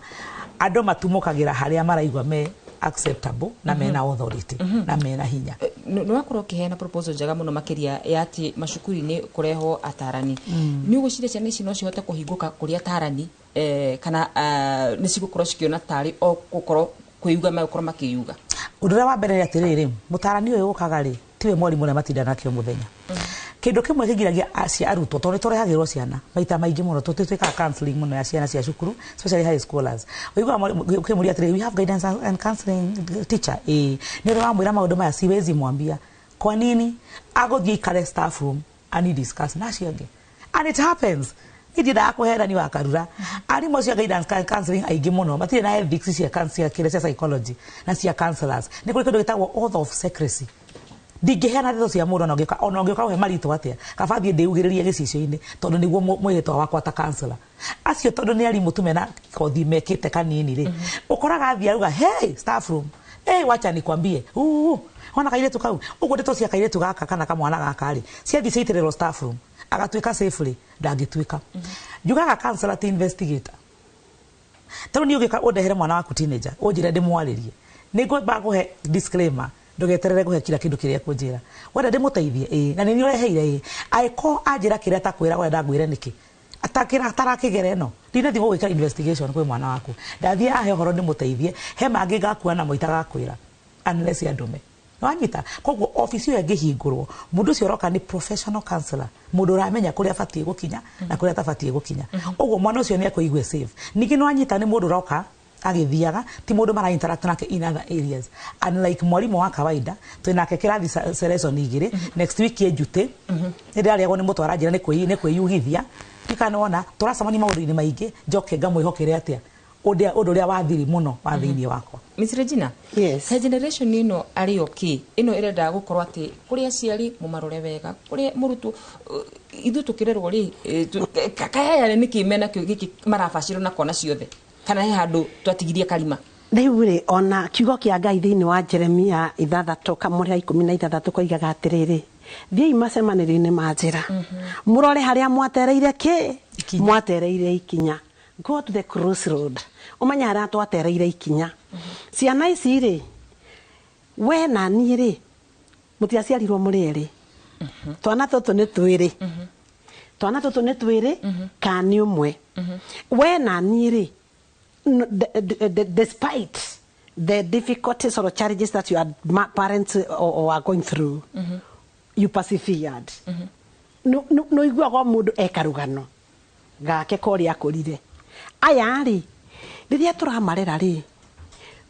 andũ matumũkagĩra harĩa maraigua me acceptable na mena authority na mena hinya. Nĩ wakorwo ũkĩheana proposal njega mũno makĩria ya atĩ macukuru-inĩ kũrehwo atarani. Nĩ ũgwĩciria ciana ici no cihote kũhingũka kũrĩ atarani, kana nĩ cigũkorwo cikĩona tarĩ o gũkorwo kwĩuga megũkorwo makĩyuga? Ũndũ ũrĩa wa mbere nĩ atĩrĩrĩ, mũtarani ũyũ ũkaga rĩ, tiwe mwarimũ ũrĩa matinda nake o mũthenya. Kĩndũ kĩmwe kĩgiragia acia arutwo, tondũ nĩ tũrehagĩrwo ciana maita maingĩ mũno, tũtwĩkaga counseling mũno ya ciana cia cukuru, especially high schoolers. Ũiguaga ũkĩmũria atĩrĩrĩ, "We have guidance and counseling teacher?" "Ĩĩ." "Nĩ ũrĩ wamwĩra maũndũ maya?" "Siwezi mwambia." "Kwa nini?" "Agũthiĩ ikare staff room ani discuss na acio angĩ." And it happens. Niĩ kũherani wa Karura, arimũ acio a guidance and counseling aingĩ mũno matirĩ na ethics cia kĩrĩa cia psychology na cia counselors. Nĩ kũrĩ kĩndũ gĩtagwo oath of secrecy. Ndingĩheana ndeto cia mũndũ ona ũngĩũka ũhe marĩtwa atĩa, kaba thiĩ ndĩugĩrĩrie gĩcicio-inĩ, tondũ nĩguo mwĩhĩtwa wakwa ta counselor. Acio tondũ nĩ arimũ tu mena kothi mekĩte kanini rĩ, ũkoraga athiĩ auga, "Hey, staff room, hey, wacha nikwambie, ona kairĩtu kau." Ũguo ndeto cia kairĩtu gaka kana kamwana gaka rĩ, ciathiĩ ciaitĩrĩrwo staff room, agatuĩka safely ndangĩtuĩka. Njugaga counselor ti investigator. Tarĩu niĩ ũngĩka ũndehere mwana waku teenager, ũnjĩre ndĩmwarĩrie, Nĩ ngwamba kũhe disclaimer, ndũgeterere kũhe kira kĩndũ kĩrĩa ekũnjĩra. Wenda ndĩmũteithie, ĩĩ, na nĩ niĩ ũreheire, ĩĩ. Angĩkorwo anjĩra kĩrĩa atakwĩra, wenda ngwĩre nĩkĩ atakĩra atarakĩgera ĩno, ndinathiĩ gũgĩka investigation kwĩ mwana waku. Ndathiĩ ahe ũhoro ndĩmũteithie, he mangĩ ngakua namo itagakwĩra unless andũme. Wanyita? Koguo ofici ĩyo ĩngĩhingũrwo, mũndũ ũcio ũroka nĩ professional counselor, mũndũ ũramenya kũrĩa abatiĩ gũkinya na kũrĩa atabatiĩ gũkinya. Ũguo mwana ũcio nĩ ekũigua safe. Ningĩ nĩ wanyita, nĩ mũndũ ũroka agĩthiaga, ti mũndũ mara interact nake in other areas, unlike mwarimũ wa kawaida twĩ nake kĩrathi selection igĩrĩ. Next week ĩ njutĩ nĩ ndĩrarĩagwo nĩ mũtwara njĩra nĩ kwĩyugithia ndikanona tũracemania maũndũ-inĩ maingĩ, njoke ngamwĩhokere atĩa ũndũ ũrĩa wa thiri mũno wa thĩinĩ wakwa. Miss Regina. Yes. He generation ĩno arĩ o kĩ ĩno ĩrenda gũkorwo atĩ kũrĩ aciari mũmarore wega, kũrĩ mũrutwo, ithuĩ tũkĩrerwo rĩ, kayaya nĩkĩ mena kĩo gĩkĩ marabacĩrwo na kona ciothe, kana he handũ twatigirie karima? Rĩu rĩ, ona kiugo kĩa Ngai thĩinĩ wa Jeremia 6 kamũrĩa 16 koigaga atĩrĩrĩ, thiĩi macemanĩrio-inĩ ma njĩra, mũrore harĩa mwatereire kĩ mwatereire ikinya. Go to the crossroad, ũmenye harĩa twatereire ikinya. Ciana ici rĩ, we na niĩ rĩ, mũtiaciarirwo mũrĩ erĩ. Twana tũtũ nĩ twĩrĩ, twana tũtũ nĩ twĩrĩ kana nĩ ũmwe. We na niĩ rĩ, despite the difficulties or challenges that your parents or are going through, you persevered. No iguaga mũndũ eka rũgano gake korĩa akũrire. Aya rĩ, rĩrĩa tũramarera rĩ,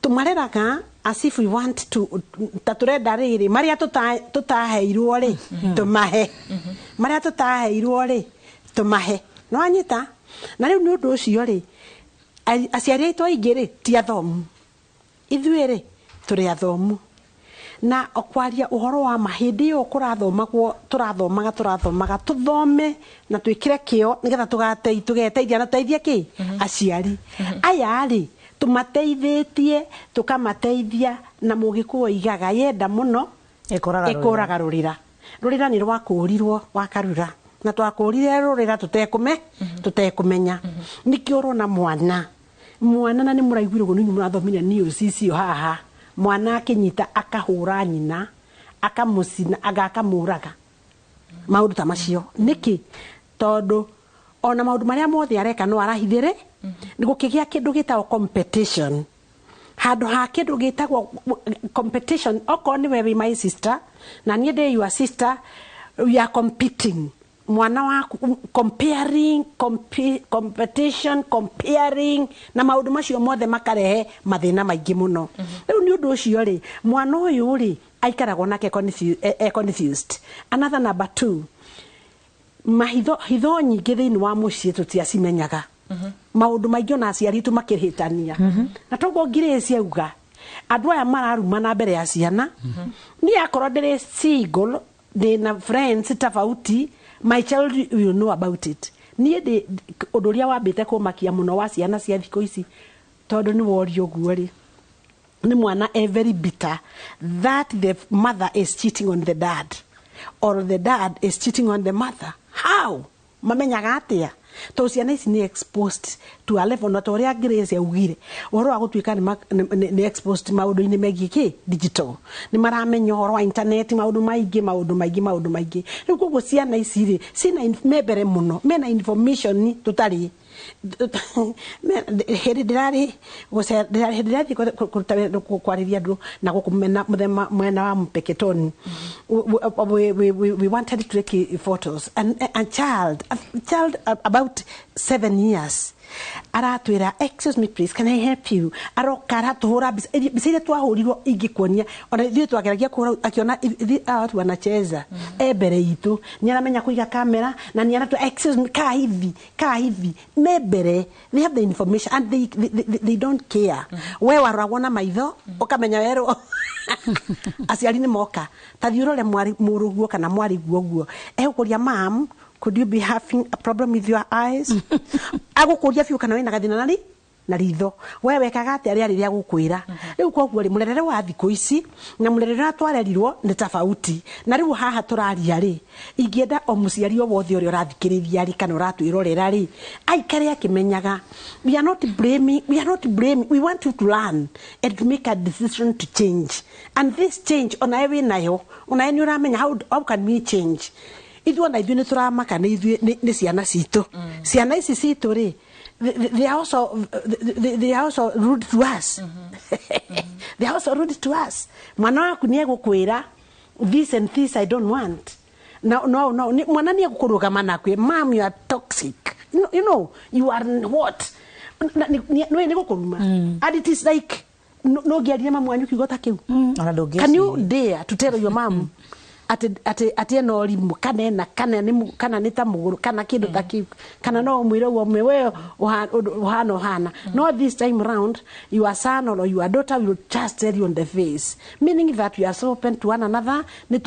tũmareraga as if we want to, ta tũrenda rĩrĩ marĩa tũtaheirwo rĩ, tũmahe marĩa tũtaheirwo rĩ, tũmahe. Nĩwanyita? Na rĩu nĩ ũndũ ũcio rĩ, aciari aitũ aingĩ rĩ ti athomu. Ithuĩ rĩ tũrĩ athomu, na kwaria ũhoro wa ma, hĩndĩ ĩyo kũrathomagwo, tũrathomaga tũrathomaga tũthome na twĩkĩre kĩo nĩgetha tũgeteithia na tũteithie kĩ aciari aya rĩ tũmateithĩtie, tũkamateithia. Na mũgĩkũyũ oigaga yenda mũno ĩkũraga rũrĩra. Ĩkũraga rũrĩra. Rũrĩra nĩ rwakũrirwo wakarura, na twakũrire rũrĩra tũtekũmenya. Nĩkĩo ũrona mwana na nĩ mũraiguire ũguo nĩ mũrathomire news icio haha, mwana akĩnyita akahũra nyina, akamũcina, anga akamũraga, maũndũ ta macio. Nĩkĩ? Tondũ ona maũndũ marĩa mothe areka no arahithĩre. Nĩ gũkĩgĩa kĩndũ gĩtagwo competition, handũ ha kĩndũ gĩtagwo competition. Okorwo nĩwe wĩ my sister na niĩ ndĩ your sister, we are competing. Mwana waku comparing, competition, comparing na maũndũ macio mothe makarehe mathĩna maingĩ mũno. Rĩu nĩ ũndũ ũcio rĩ, mwana ũyũ rĩ aikaragwo nake confused. Another, number two, mahitho, hitho nyingĩ thĩinĩ wa mũciĩ tũtiacimenyaga. Maũndũ maingĩ ona aciari itũ makĩhĩtania, na toguo Grace auga, andũ aya mararumana mbere ya ciana. Niĩ akorwo ndĩrĩ single, ndĩna friends tofauti, my child will know about it. Niĩ ndĩ ũndũ ũrĩa wambĩte kũmakia mũno wa ciana cia thikũ ici, tondũ nĩ worio ũguo rĩ, nĩ mwana e very bitter that the mother is cheating on the dad or the dad is cheating on the mother. How mamenyaga atĩa? Tondũ ciana ici nĩ exposed to a level, na ta ũrĩa Grace augire ũhoro wa gũtuĩka nĩ exposed maũndũ-inĩ megiĩ kĩ digital, nĩ maramenya ũhoro wa internet, maũndũ maingĩ, maũndũ maingĩ, maũndũ maingĩ. Rĩu koguo ciana ici rĩ ciĩna me mbere mũno, mena information tũtarĩ. Hĩndĩ ndĩrarĩ hĩndĩ ndĩrathiĩ kũruta wĩra, kwarĩria andũ na gũkũ mwena mũthema mwena wa Mpeketoni, we wanted to take photos and a child about 7 years aratwĩra, "Excuse me, please, can I help you?" Aroka aratũhũra mbica. Mbica iria twahũrirwo ingĩkuonia, ona ithuĩ twageragia kũhũra akiona hawa watu wanacheza. E mbere itũ nĩ aramenya kũiga kamera na nĩ aratũ, "Excuse me, kaa hivi, kaa hivi." Me mbere, they have the information and they don't care. We waroragwo na maitho ũkamenya werwo aciari nĩ moka. Ta thiĩ ũrore mũrũguo kana mwarĩguo ũguo egũkũria, "Mam, could you be having a problem with your eyes?" Agũkũria biũ kana wĩna gathĩna nari Na ritho we wekaga atia rĩarĩ rĩa gũkwĩra rĩu. Koguo rĩ, mũrerere wa thikũ ici na mũrerere ũrĩa twarerirwo nĩ tofauti. Na rĩu haha tũraria rĩ, ingĩenda o mũciari o wothe ũrĩa ũrathikĩrĩria rĩ, kana ũratwĩrorera rĩ, aikare akĩmenyaga we are not blaming, we are not blaming. We want you to learn and to make a decision to change, and this change onawe wĩ nayo, onawe nĩ ũramenya how can we change. Ithuĩ ona ithuĩ nĩ tũramaka nĩ ithuĩ nĩ ciana citũ. Ciana ici citũ rĩ, they are also rude to us, they are also rude to us. Mwana waku nĩ egũkwĩra, "This and this I don't want." No, mwana nĩ egũkũrũgama na akwĩre, "Mom, you are toxic. You are what?" Nĩ gũkũruma, and it is like no ngĩaria mamu wanyu kiugo ta kĩu. Ona ndũngĩciria. Can you dare to tell your mom atĩ ena ũrimũ, kana ena kana nĩ ta mũgũrũ, kana kĩndũ ta kĩu, kana no ũmwĩre ũguo, ũmwe we ũhana ũhana? No this time round your son or your daughter will just tell you on the face, meaning that we are so open to one another. Nĩ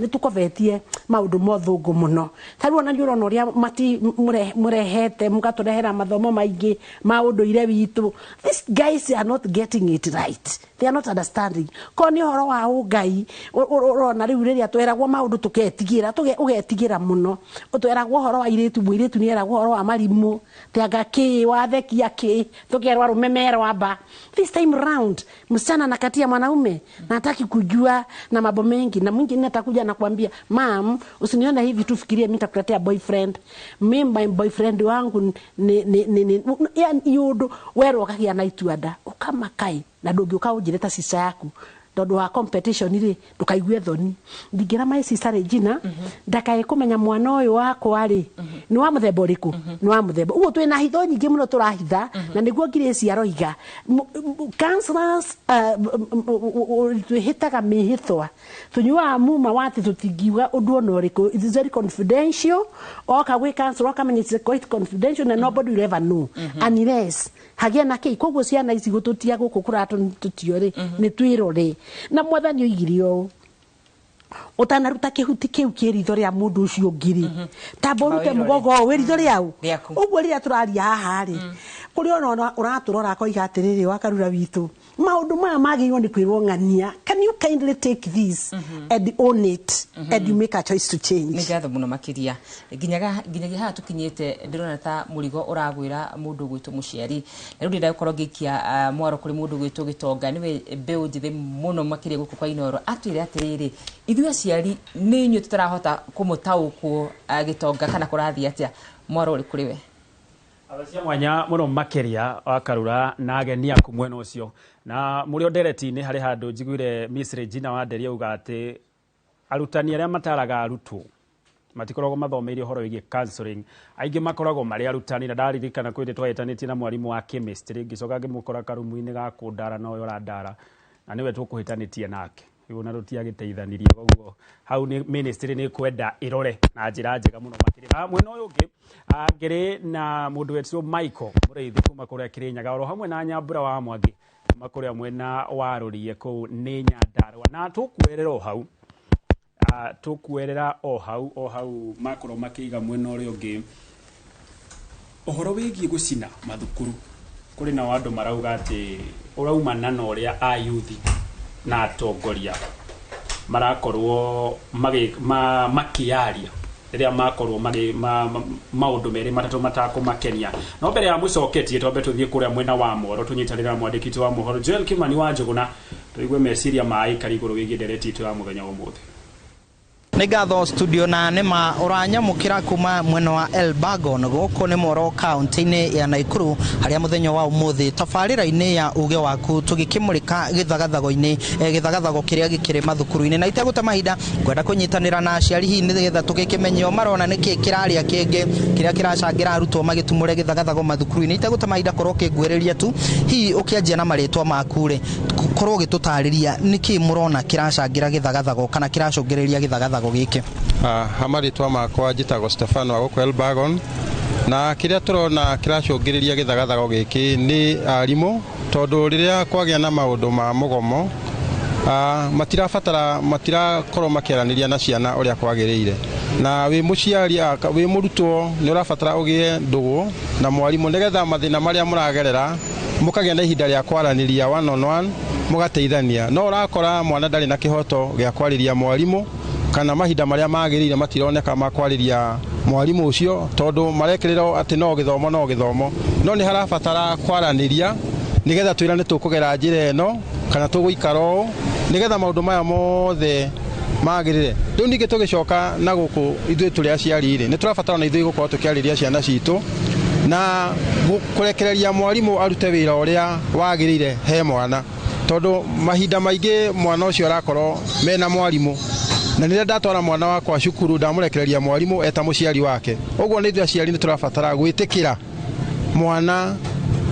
tũkobetie maũndũ ma ũthũngũ mũno. Ta rĩu ona nĩ ũrona ũrĩa mati mũrehete, mũgatũrehera mathomo maingĩ ma ũndũire witũ. These guys are not getting it right, they are not understanding. Ko nĩ ũhoro wa ũngai, ũrona rĩu rĩrĩa tweragwo maũndũ tũketigĩra, ũgetigĩra mũno. Tweragwo ũhoro wa airĩtu, mũirĩtu nĩ eragwo ũhoro wa marimũ tĩanga kĩ wathekia kĩ, tũkerwo arũme merwo amba. This time round msichana anakatia mwanaume na hataki kujua na mambo mengi, na mwingine atakuja na kuambia, "Mam, usinione hivi tu fikirie mimi nitakuletea boyfriend. Mimi my boyfriend wangu ni yani." Yundu werwo ũkagĩa na itua nda ũkamakai na ndũngĩũka ũnjĩre ta sister yaku tondũ wa competition rĩ, ndũkaigue thoni. Ndingĩra my sister Regina ndakae kũmenya mwana ũyũ wakwa rĩ nĩ wa mũthemba ũrĩkũ, nĩ wa mũthemba ũguo. Twĩna hitho nyingĩ mũno tũrahitha, na nĩguo Grace aroiga counselors, twĩhĩtaga mĩhĩtwa, tũnyuaga muma wa atĩ tũtingiuga ũndũ ona ũrĩkũ. It is very confidential. Oka gwĩ counselor ũkamenya it's quite confidential na nobody will ever know unless hagĩe na kĩi. Koguo ciana ici gũtũtia gũkũ kũratũtio rĩ, nĩ twĩrore. Na Mwathani oigire ũũ, ũtanaruta kĩhuti kĩu kĩ ritho rĩa mũndũ ũcio ũngĩ rĩ, tamba ũrute Wĩrore. mũgongo ũyũ wĩ ritho rĩau. Rĩaku. Ũguo rĩrĩa tũraria haha rĩ, kũrĩ ona ũratũrora akoiga atĩrĩrĩ, wakarura witũ maũndũ maya magĩrĩirwo nĩ kwĩrwo ng'ania. Can you kindly take this and own it and you make a choice to change? Nĩ ngatho mũno makĩria. Nginyagia haha tũkinyĩte, ndĩrona ta mũrigo ũragwĩra mũndũ gwĩtwo mũciari. Na rĩu ndĩrenda gũkorwo ngĩikia mwaro kũrĩ mũndũ gwĩtwo Gĩtonga, nĩwe mbeũ njĩthĩ mũno makĩria gũkũ kwa Inooro, atwĩre atĩrĩrĩ, ithuĩ aciari nĩ inyuĩ tũtarahota kũmũtaũkwo. Gĩtonga, kana kũrathiĩ atĩa? Mwaro ũrĩ kũrĩ we. Cia mwanya mũno makĩria, Wakarura na ageni aku mwena ũcio na mũrĩ o ndereti-inĩ. Harĩ handũ njiguire Miss Regina Wanderi auga atĩ arutani arĩa mataraga arutwo matikoragwo mathomeire ũhoro wĩgiĩ counseling, aingĩ makoragwo marĩ arutani. Na ndaririkana kwĩ hĩndĩ twahĩtanĩtie na mwarimũ wa chemistry, ngĩcoka ngĩmũkora karumu-inĩ ga kũndara na ũyũ ũrandara na nĩwe tũkũhĩtanĩtie nake rĩu na tũtiagĩteithanirie. Koguo hau nĩ ministry nĩ kwenda ĩrore na njĩra njega mũno makĩria. Na mwena ũyũ ũngĩ, ngĩrĩ na mũndũ wetirwo Michael Mũrĩithi kuma kũrĩa Kĩrĩnyaga, oro hamwe na Nyambura wa Mwangi kuma kũrĩa mwena wa Rũriĩ kũu nĩ Nyandarũa. Na tũkuerera o hau, tũkuerera o hau makorwo makĩiga mwena ũrĩa ũngĩ ũhoro wĩgiĩ gũcina mathukuru. Kũrĩ nao andũ marauga atĩ ũraumana na ũrĩa ayuthi na atongoria marakorwo makĩaria rĩrĩa makorwo maũndũ merĩ matatũ matakũmakenia. No mbere ya mũcoketie, twambe tũthiĩ kũrĩa mwena wa Moro, tũnyitanĩre na mwandĩki witũ wa mohoro Joel Kimani wa Njũgũna, tũigue meciria ma aikari igũrũ wĩgiĩ ndereti itũ ya mũthenya wa ũmũthĩ. Nĩ ngatho studio, na nĩma ũranyamũkĩra kuma mwena wa Elbagon gũkũ nĩ Moro kaunti-inĩ ya Nakuru, harĩa mũthenya wa ũmũthĩ tabarĩra-inĩ ya uge waku tũgĩkĩmũrĩka gĩthagathago-inĩ, gĩthagathago kĩrĩa gĩkĩrĩ mathukuru-inĩ. Na itegũte mahinda, ngwenda kũnyitanĩra na aciari hihi nĩgetha tũgĩkĩmenye o marona nĩkĩ kĩrarĩa kĩngĩ kĩrĩa kĩracangĩra arutwo magĩtumũre gĩthagathago mathukuru-inĩ. Itegũte mahinda, korwo ũkĩnguĩrĩria tu, hihi ũkĩanjia na marĩtwa maku rĩ, korwo ũgĩtũtarĩria nĩkĩ mũrona kĩracangĩra gĩthagathago kana kĩracũngĩrĩria gĩthagathago gĩkĩ. Ha marĩtwa makwa njĩtagwo Stefano wa gũkũ Elbagon, na kĩrĩa tũrona kĩracũngĩrĩria gĩthagathago gĩkĩ nĩ arimũ, tondũ rĩrĩa kwagĩa na maũndũ ma mũgomo, matirabatara, matirakorwo makĩaranĩria na ciana ũrĩa kwagĩrĩire. Na wĩ mũciari wĩ mũrutwo nĩ ũrabatara ũgĩe ndũgũ na mwarimũ nĩgetha mathĩna marĩa mũragerera mũkagĩa na ihinda rĩa kwaranĩria one on one, mũgateithania. No ũrakora mwana ndarĩ na kĩhoto gĩa kwarĩria mwarimũ, kana mahinda marĩa magĩrĩire matironeka ma kwarĩria mwarimũ ũcio, tondũ marekĩrĩrwo atĩ no gĩthomo no gĩthomo. No nĩ harabatara kwaranĩria nĩgetha twĩrane tũkũgera njĩra ĩno kana tũgũikara ũũ nĩgetha maũndũ maya mothe magĩrĩre. Rĩu ningĩ tũgĩcoka na gũkũ ithuĩ tũrĩ aciari rĩ, nĩ tũrabatara na ithuĩ gũkorwo tũkĩarĩria ciana citũ na kũrekereria mwarimũ arute wĩra ũrĩa wagĩrĩire he mwana, tondũ mahinda maingĩ mwana ũcio arakorwo mena mwarimũ. Na rĩrĩa ndatwara mwana wakwa cukuru ndamũrekereria mwarimũ eta mũciari wake. Ũguo nĩ ithuĩ aciari nĩ tũrabatara gwĩtĩkĩra mwana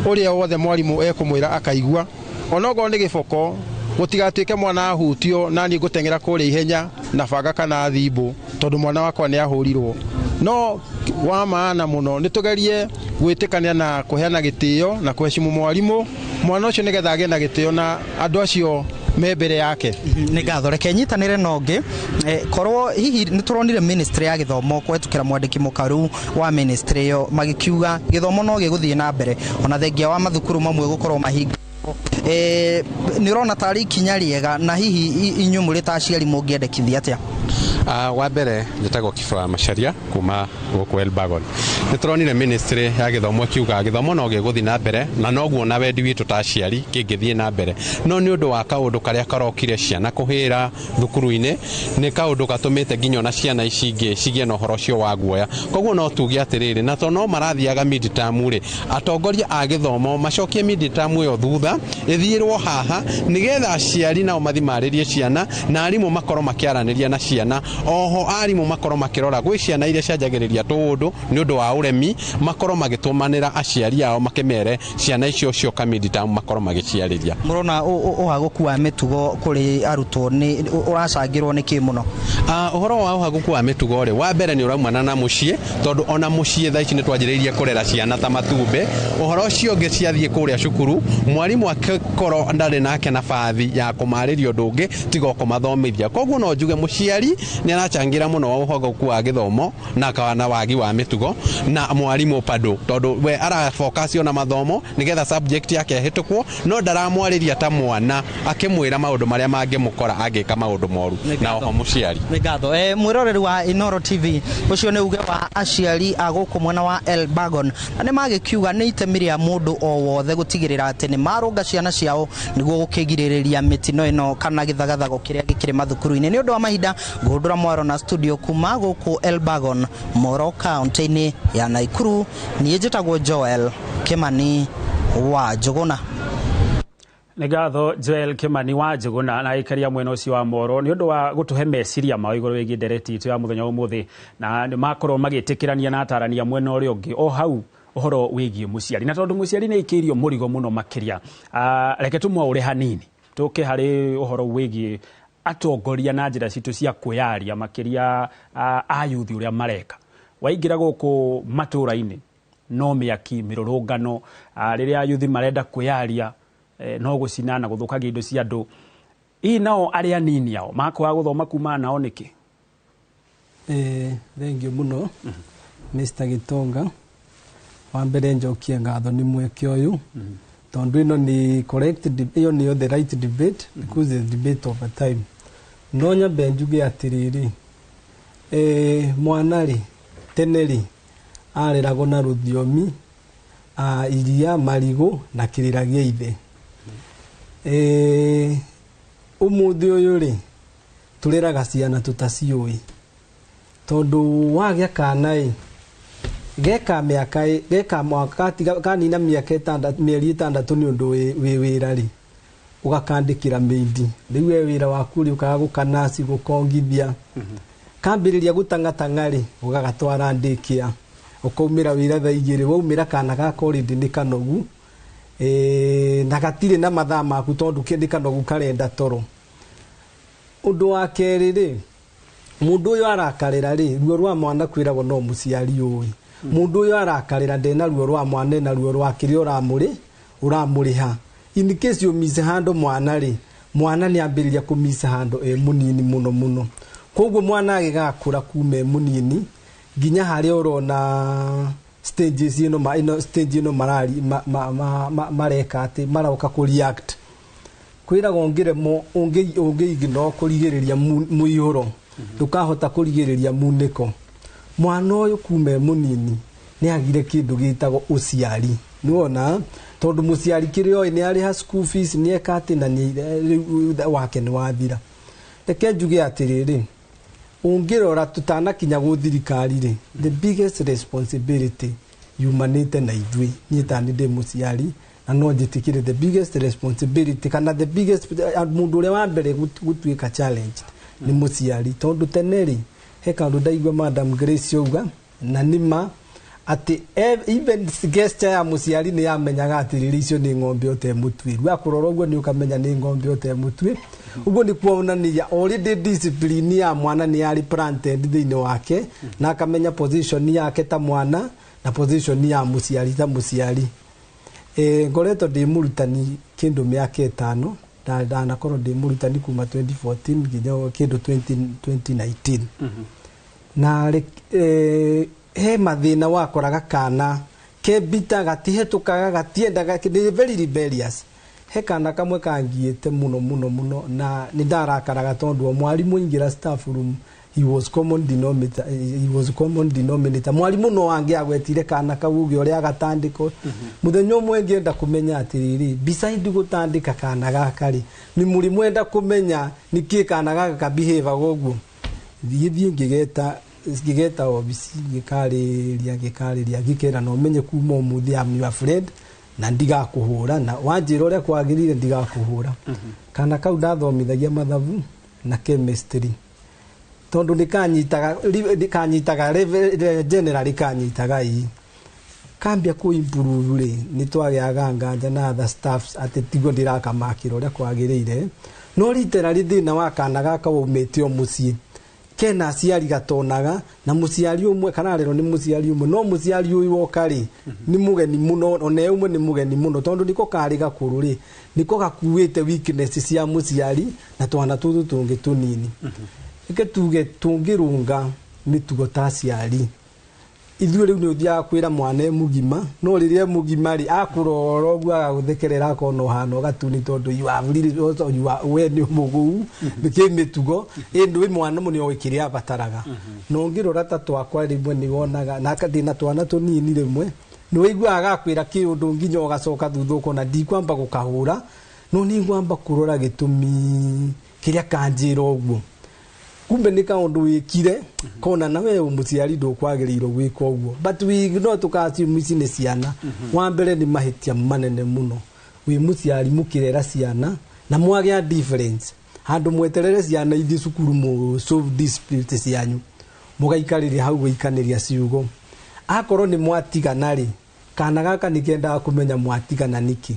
ũrĩa wothe mwarimũ ekũmwĩra akaigua, onokorwo nĩ gĩboko gũtigatuĩke mwana ahutio na niĩ ngũteng'era kũrĩa ihenya na banga kana thimbũ tondũ mwana wakwa nĩ ahũrirwo. No wa maana mũno nĩ tũgerie gwĩtĩkania na kũheana gĩtĩo na kũheshimu mwarimũ mwana ũcio nĩgetha agĩe na gĩtĩo na andũ acio me mbere yake. Nĩ ngatho, reke nyitanĩre na ũngĩ. Korwo hihi nĩ tũronire ministry ya gĩthomo kũhetũkĩra mwandĩki mũkaru wa ministry ĩyo magĩkiuga gĩthomo no gĩgũthiĩ na mbere ona thengia wa mathukuru mamwe gũkorwo mahinga. Nĩ ũrona tarĩ ikinya rĩega, na hihi inyuĩ mũrĩ ta aciari mũngĩendekithia atĩa? Wa mbere njĩtagwo Kibra Macharia kuma gũkũ Elbagon. Nĩ tũronire ministry ya gĩthomo kiuga gĩthomo no gĩgũthiĩ na mbere, na noguo na wendi witũ ta aciari kĩngĩthiĩ na mbere. No nĩ ũndũ wa kaũndũ karĩa karokire ciana kũhĩra thukuru-inĩ, nĩ kaũndũ gatũmĩte nginya ona ciana ici ingĩ cigĩe na ũhoro ũcio wa guoya. Koguo no tuge atĩrĩrĩ, na tondũ no marathiaga mid-term rĩ, atongoria a gĩthomo macokie mid-term ĩyo thutha, ĩthiĩrwo haha nĩgetha aciari nao mathiĩ marĩrie ciana na arimũ makorwo makĩaranĩria na ciana. Oho arimũ makorwo makĩrora gwĩ ciana iria cianjagĩrĩria tũũndũ nĩ ũndũ wa ũremi, makorwo magĩtũmanĩra aciari ao makĩmere ciana icio cioka mid-term makorwo magĩciarĩria. Mũrona ũhagũku wa mĩtugo kũrĩ arutwo nĩ ũracangĩrwo nĩ kĩ mũno? Ũhoro wa ũhagũku wa mĩtugo rĩ, wa mbere nĩ ũraumana na mũciĩ, tondũ ona mũciĩ thaa ici nĩ twanjĩrĩirie kũrera ciana ta matumbĩ. Ũhoro ũcio ũngĩ ciathiĩ kũrĩa cukuru, mwarimũ akĩkorwo ndarĩ nake nabathi ya kũmarĩria ũndũ ũngĩ tiga o kũmathomithia. Koguo no njuge mũciari nĩ aracangĩra mũno ũhagũku wa gĩthomo na kana wagi wa mĩtugo, na mwarimũ bado tondũ we arafocus na mathomo nĩgetha subject yake ĩhĩtũkwo, no ndaramwarĩria ta mwana akĩmwĩra maũndũ marĩa mangĩmũkora angĩka maũndũ moru, na oho mũciari. Nĩ ngatho. Mwĩroreri wa Inoro TV, ũcio nĩ uge wa aciari a gũkũ mwena wa Elbagon, na nĩ magĩkiuga nĩ itemi rĩa mũndũ o wothe gũtigĩrĩra atĩ nĩ marũnga ciana ciao nĩguo gũkĩgirĩrĩria mĩtino ĩno kana gĩthagathago kĩrĩa gĩkĩrĩ mathukuru-inĩ. Nĩ ũndũ wa mahinda ngũhũndũra mwaro na studio kuma gũkũ Elbagon, Moro kaunti-inĩ ya Naikuru. Niĩ njĩtagwo Joel Kimani wa Njũgũna. Nĩ ngatho Joel Kimani wa Njũgũna na aikaria mwena ũcio wa Moro nĩ ũndũ wa gũtũhe meciria mao igũrũ rĩgiĩ ndereti itũ ya mũthenya ũmũthĩ, na nĩ makorwo magĩtĩkĩrania na atarania mwena ũrĩa ũngĩ o hau ũhoro wĩgiĩ mũciari, na tondũ mũciari nĩ aikĩirio mũrigo mũno makĩria, reke tũmwaũre hanini tũke harĩ ũhoro wĩgiĩ atongoria na njĩra citũ cia kwĩyaria makĩria ayuthi ũrĩa mareka. Waingĩra gũkũ matũũra-inĩ no mĩaki mĩrũrũngano, rĩrĩa ayuthi marenda kwĩyaria no gũcina na gũthũkagia indo cia andũ. Hihi nao arĩa anini ao makwaga gũthoma kumana nao nĩkĩ? Thengiũ mũno Mr. Gitonga. Wa mbere njokie ngatho nĩ mweke ũyũ, tondũ ĩno nĩ correct, ĩyo nĩyo the right debate because the debate of a time. No nyambe njuge atĩrĩrĩ, mwana rĩ tene rĩ areragwo na rũthiomi, iria, marigũ na kĩrĩra gĩa ithe. Ũmũthĩ ũyũ rĩ tũreraga ciana tũtaciũĩ, tondũ wagĩa kana ĩ geka mĩaka geka mwaka kanina mĩaka ĩtandatũ mĩeri ĩtandatũ nĩ ũndũ wĩ wĩra rĩ ũgakandĩkĩra maid. Rĩu we wĩra waku rĩ ũkaga gũkanaci gũkongithia, kambĩrĩria gũtang'atang'a rĩ ũgagatwara ndĩkĩa, ũkaumĩra wĩra thaa igĩrĩ, waumĩra kana gaka already nĩ kanogu, na gatirĩ na mathaa maku tondũ nĩ kanogu karenda toro. Ũndũ wa kerĩ rĩ, mũndũ ũyũ arakarĩra rĩ, ruo rwa mwana kwĩragwo no mũciari ũĩ. Mũndũ ũyũ arakarĩra ndena ruo rwa mwana na ruo rwa kĩrĩa ũramũrĩha. In case you mishandle mwana rĩ, mwana nĩ ambĩrĩria kũ mishandle e mũnini mũno mũno. Koguo mwana agĩgakũra kuma e mũnini nginya harĩa ũrona stages ĩno ĩno stage ĩno marari mareka atĩ maroka kũ react. Kwĩragwo ũngĩremwo ũngĩ ignore kũrigĩrĩria mũihũro, ndũkahota kũrigĩrĩria munĩko. Mwana ũyũ kuma e mũnini nĩ agire kĩndũ gĩtagwo ũciari, nĩwona, tondũ mũciari kĩrĩa oĩ nĩ arĩha school fees, nĩ eka atĩ na nĩ rĩu wake nĩ wathira. Reke njuge atĩrĩrĩ, ũngĩrora tũtanakinya gũ thirikari rĩ, the biggest responsibility yumanĩte na ithuĩ. Niĩ tani ndĩ mũciari na no njĩtĩkĩre the biggest responsibility kana the biggest mũndũ ũrĩa wa mbere gũtuĩka challenged nĩ mũciari. Tondũ tene rĩ, he kaũndũ ndaigua Madam Grace auga na nĩma atĩ even gesture ya mũciari nĩ yamenyaga atĩrĩrĩ, icio nĩ ng'ombe ũtemũtuĩru. Akũrora ũguo nĩ ũkamenya nĩ ng'ombe ũtemũtuĩru. Ũguo nĩ kuonania already discipline ya mwana nĩ yarĩ planted thĩinĩ wake, na akamenya position yake ta mwana na position ya mũciari ta mũciari. Ngoretwo ndĩ mũrutani kĩndũ mĩaka 5, ndanakorwo ndĩ mũrutani kuma 2014 nginya kĩndũ 2019. Na he mathĩna wakoraga kana kebita gatihetũkaga gatiendaga, nĩ very rebellious. He kana kamwe kangiĩte mũno mũno mũno na nĩ ndarakaraga tondũ o mwarimũ ingĩra staff room, he was common denominator, he was common denominator. Mwarimũ no angĩ agwetire kana kau uge ũrĩa agatandĩko. Mũthenya ũmwe ngĩenda kũmenya atĩrĩrĩ, beside gũtandĩka kana gaka rĩ, nĩ mũrĩ mwenda kũmenya nĩkĩ kana gaka ka behave ũguo. Thiĩ ngĩgeta obici, ngĩkarĩria ngĩkera na ũmenye kuma ũmũthĩ I'm your friend na ndigakũhũra, na wanjĩra ũrĩa kwagĩrĩire ndigakũhũra. Kana kau ndathomithagia mathabu na chemistry, tondũ nĩ kanyitaga generally kanyitaga ii kambia kũ improve rĩ, nĩ twagĩaga nganja na other staffs atĩ tiguo ndĩrakamakĩra ũrĩa kwagĩrĩire. No literally thĩna wa kana gaka waumĩte o mũciĩ kena aciari gatonaga, na mũciari ũmwe kararerwo nĩ mũciari ũmwe, no mũciari ũyũ woka rĩ nĩ mũgeni mũno, ona ũmwe nĩ mũgeni mũno tondũ nĩko karĩ gakũrũ rĩ, nĩko gakuĩte weakness cia mũciari na twana tũtũ tũngĩ tũnini. Reke tuge tũngĩrũnga mĩtugo ta aciari ithuĩ rĩu nĩ ũthiaga kwĩra mwana e mũgima, no rĩrĩa e mũgima rĩ akũrora ũguo agagũthekerera akona ũhana gatuni tondũ you have really also you are we nĩ mũgũu nĩkĩ mĩtugo ĩndũ mwana nĩ oĩ kĩrĩa abataraga. Na ũngĩrora ta twakwa rĩmwe nĩ wonaga na ndĩna twana tũnini rĩmwe nĩ ũiguaga agakwĩra kĩũndũ nginya ũgacoka thutha ũkona ndikwamba gũkahũra, no nĩ ngwamba kũrora gĩtũmi kĩrĩa kanjĩra ũguo. Kumbe nĩ kaũndũ wĩkire kona na we mũciari ndũkwagĩrĩirwo gwĩka ũguo, but we no tũkaassume ici nĩ ciana. Wa mbere nĩ mahĩtia manene mũno wĩ mũciari mũkĩrera ciana na mwagĩa difference handũ mweterere ciana ithiĩ cukuru mũ solve dispute cianyu, mũgaikarĩria hau gũikanĩria ciugo. Akorwo nĩ mwatigana rĩ, kana gaka nĩ kendaga kũmenya mwatigana nĩkĩ,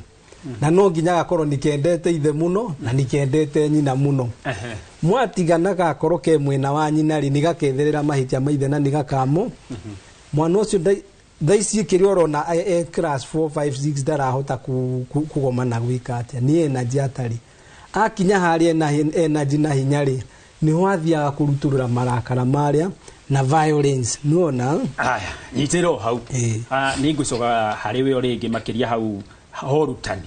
na no nginya gakorwo nĩ kendete ithe mũno na nĩ kendete nyina mũno. Mwatigana gakorwo ke mwena wa nyina rĩ, nĩ gaketherera mahĩtia ma ithe na nĩ gakamo. Mwana ũcio thaa ici kĩrĩa ũrona e class 4 5 6 ndarahota kũgoma na gwĩka atĩa, nĩ energy atarĩ. Akinya harĩa ena energy na hinya rĩ, nĩho athiaga kũrutũrũra marakara marĩa na violence, nĩwona. Aya, nyitĩrwo hau. Nĩ ngũcoka harĩ we o rĩngĩ makĩria hau horutani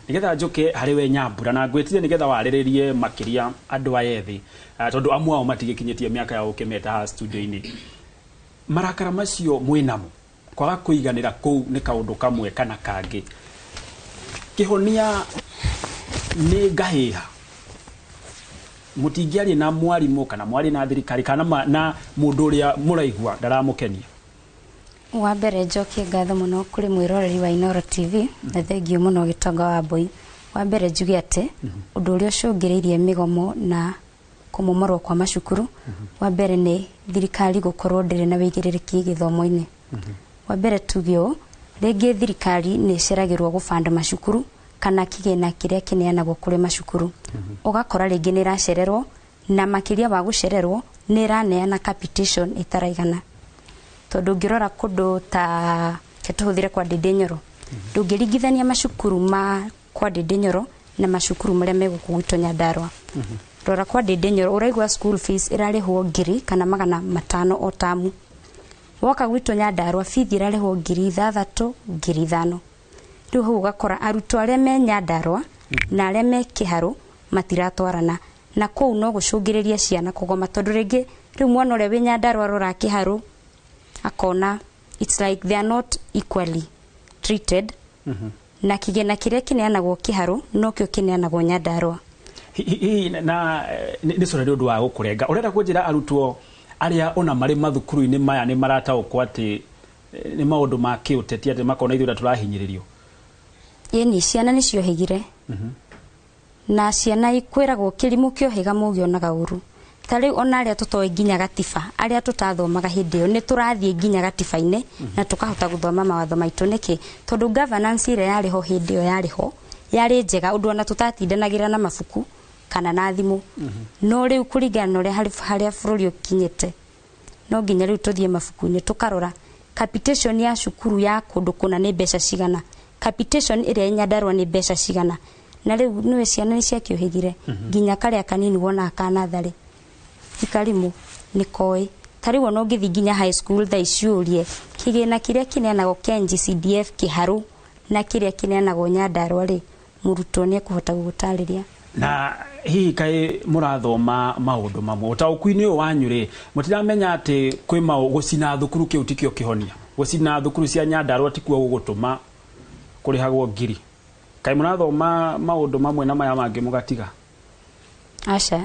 nĩgetha njũke harĩ we Nyambura, na ngwĩtire nĩgetha warĩrĩrie makĩria andũ aya ethĩ, tondũ amwe ao matigĩkinyĩtie mĩaka ya ũkĩmeta haha studio-inĩ. Marakara macio mwĩnamo kwaga kũiganĩra kũu nĩ kaũndũ kamwe kana kangĩ. Kĩhonia nĩ ngahĩha, mũtingĩaria na mwarimũ kana mwarie na thirikari kana na mũndũ ũrĩa mũraigua ndaramũkenia. Wa mbere njokie ngatho mũno kũrĩ mwĩroreri wa Inooro TV na thengio mũno Gĩtonga wa Mbui. Wa mbere njuge atĩ ũndũ ũrĩa ũcũngĩrĩirie mĩgomo na kũmomorwo kwa macukuru, wa mbere nĩ thirikari gũkorwo ndĩrĩ na wĩigĩrĩrĩki gĩthomo-inĩ. Wa mbere tuge ũũ, rĩngĩ thirikari nĩ ĩceragĩrwo gũbanda macukuru kana kĩgĩna kĩrĩa kĩneanagwo kũrĩ macukuru, ũgakora rĩngĩ nĩ ĩracererwo, na makĩria wa gũcererwo nĩ ĩraneana capitation ĩtaraigana. Tondũ ũngĩrora kũndũ ta tũhũthĩre kwa Ndĩndĩ Nyoro, ndũngĩringithania macukuru ma kwa Ndĩndĩ Nyoro na macukuru marĩa me gũkũ gwitũ Nyandarua. Rora kwa Ndĩndĩ Nyoro ũraigua school fees ĩrarĩhwo 500,000 o tamu. Woka gwitũ Nyandarua bithi ĩrarĩhwo 6,000 5,000. Rĩu hau ũgakora arutwo arĩa me Nyandarua na arĩa me Kĩharũ matiratwarana, na kũu no gũcũngĩrĩria ciana kũgoma, tondũ rĩngĩ rĩu mwana ũrĩa wĩ Nyandarua arora Kĩharũ akona it's like they are not equally treated. Na kĩgĩna kĩrĩa kĩneanagwo Kĩharũ nokĩo kĩneanagwo Nyandarua. Hihi na nĩ cora nĩ ũndũ wa gũkũrenga, ũrenda kũnjĩra arutwo arĩa ona marĩ mathukuru-inĩ maya nĩ marataũkwo atĩ nĩ maũndũ ma kĩũteti, atĩ makona ithuĩ tũrahinyĩrĩrio? Ĩni, ciana nĩ ciohĩgire. Na ciana ikwĩragwo kĩrimũ kĩohĩga mũgĩonaga ũru. Ta rĩu ona arĩa tũtoĩ nginya gatiba, arĩa tũtathomaga hĩndĩ ĩyo, nĩ tũrathiĩ nginya gatiba-inĩ na tũkahota gũthoma mawatho maitũ. Nĩkĩ? Tondũ governance ĩrĩa yarĩ ho hĩndĩ ĩyo yarĩ ho yarĩ njega, ũndũ ona tũtatindanagĩra na mabuku kana na thimũ. No rĩu kũringana na ũrĩa harĩa bũrũri ũkinyĩte, no nginya rĩu tũthiĩ mabuku-inĩ tũkarora capitation ya cukuru ya kũndũ kũna nĩ mbeca cigana, capitation ĩrĩa Nyandarua nĩ mbeca cigana. Na rĩu nĩwe ciana nĩ ciakĩũhĩgire, nginya karĩa kanini wonaga ka natharĩ ti karimũ nĩ koĩ. Ta rĩu ona ũngĩthiĩ nginya high school thaa ici ũrie kĩgĩna kĩrĩa kĩneanagwo kĩa NGCDF Kĩharũ na kĩrĩa kĩneanagwo Nyandarua rĩ, mũrutwo nĩ ekũhota gũgũtarĩria. Na hihi kaĩ mũrathoma maũndũ mamwe ũtaũku-inĩ ũyũ wanyu rĩ, mũtiramenya atĩ kwĩ gũcina thukuru kĩu tikĩo kĩhonia? Gũcina thukuru cia Nyandarua tikuo gũgũtũma kũrĩhagwo ngiri. Kaĩ mũrathoma maũndũ mamwe na maya mangĩ mũgatiga? Aca,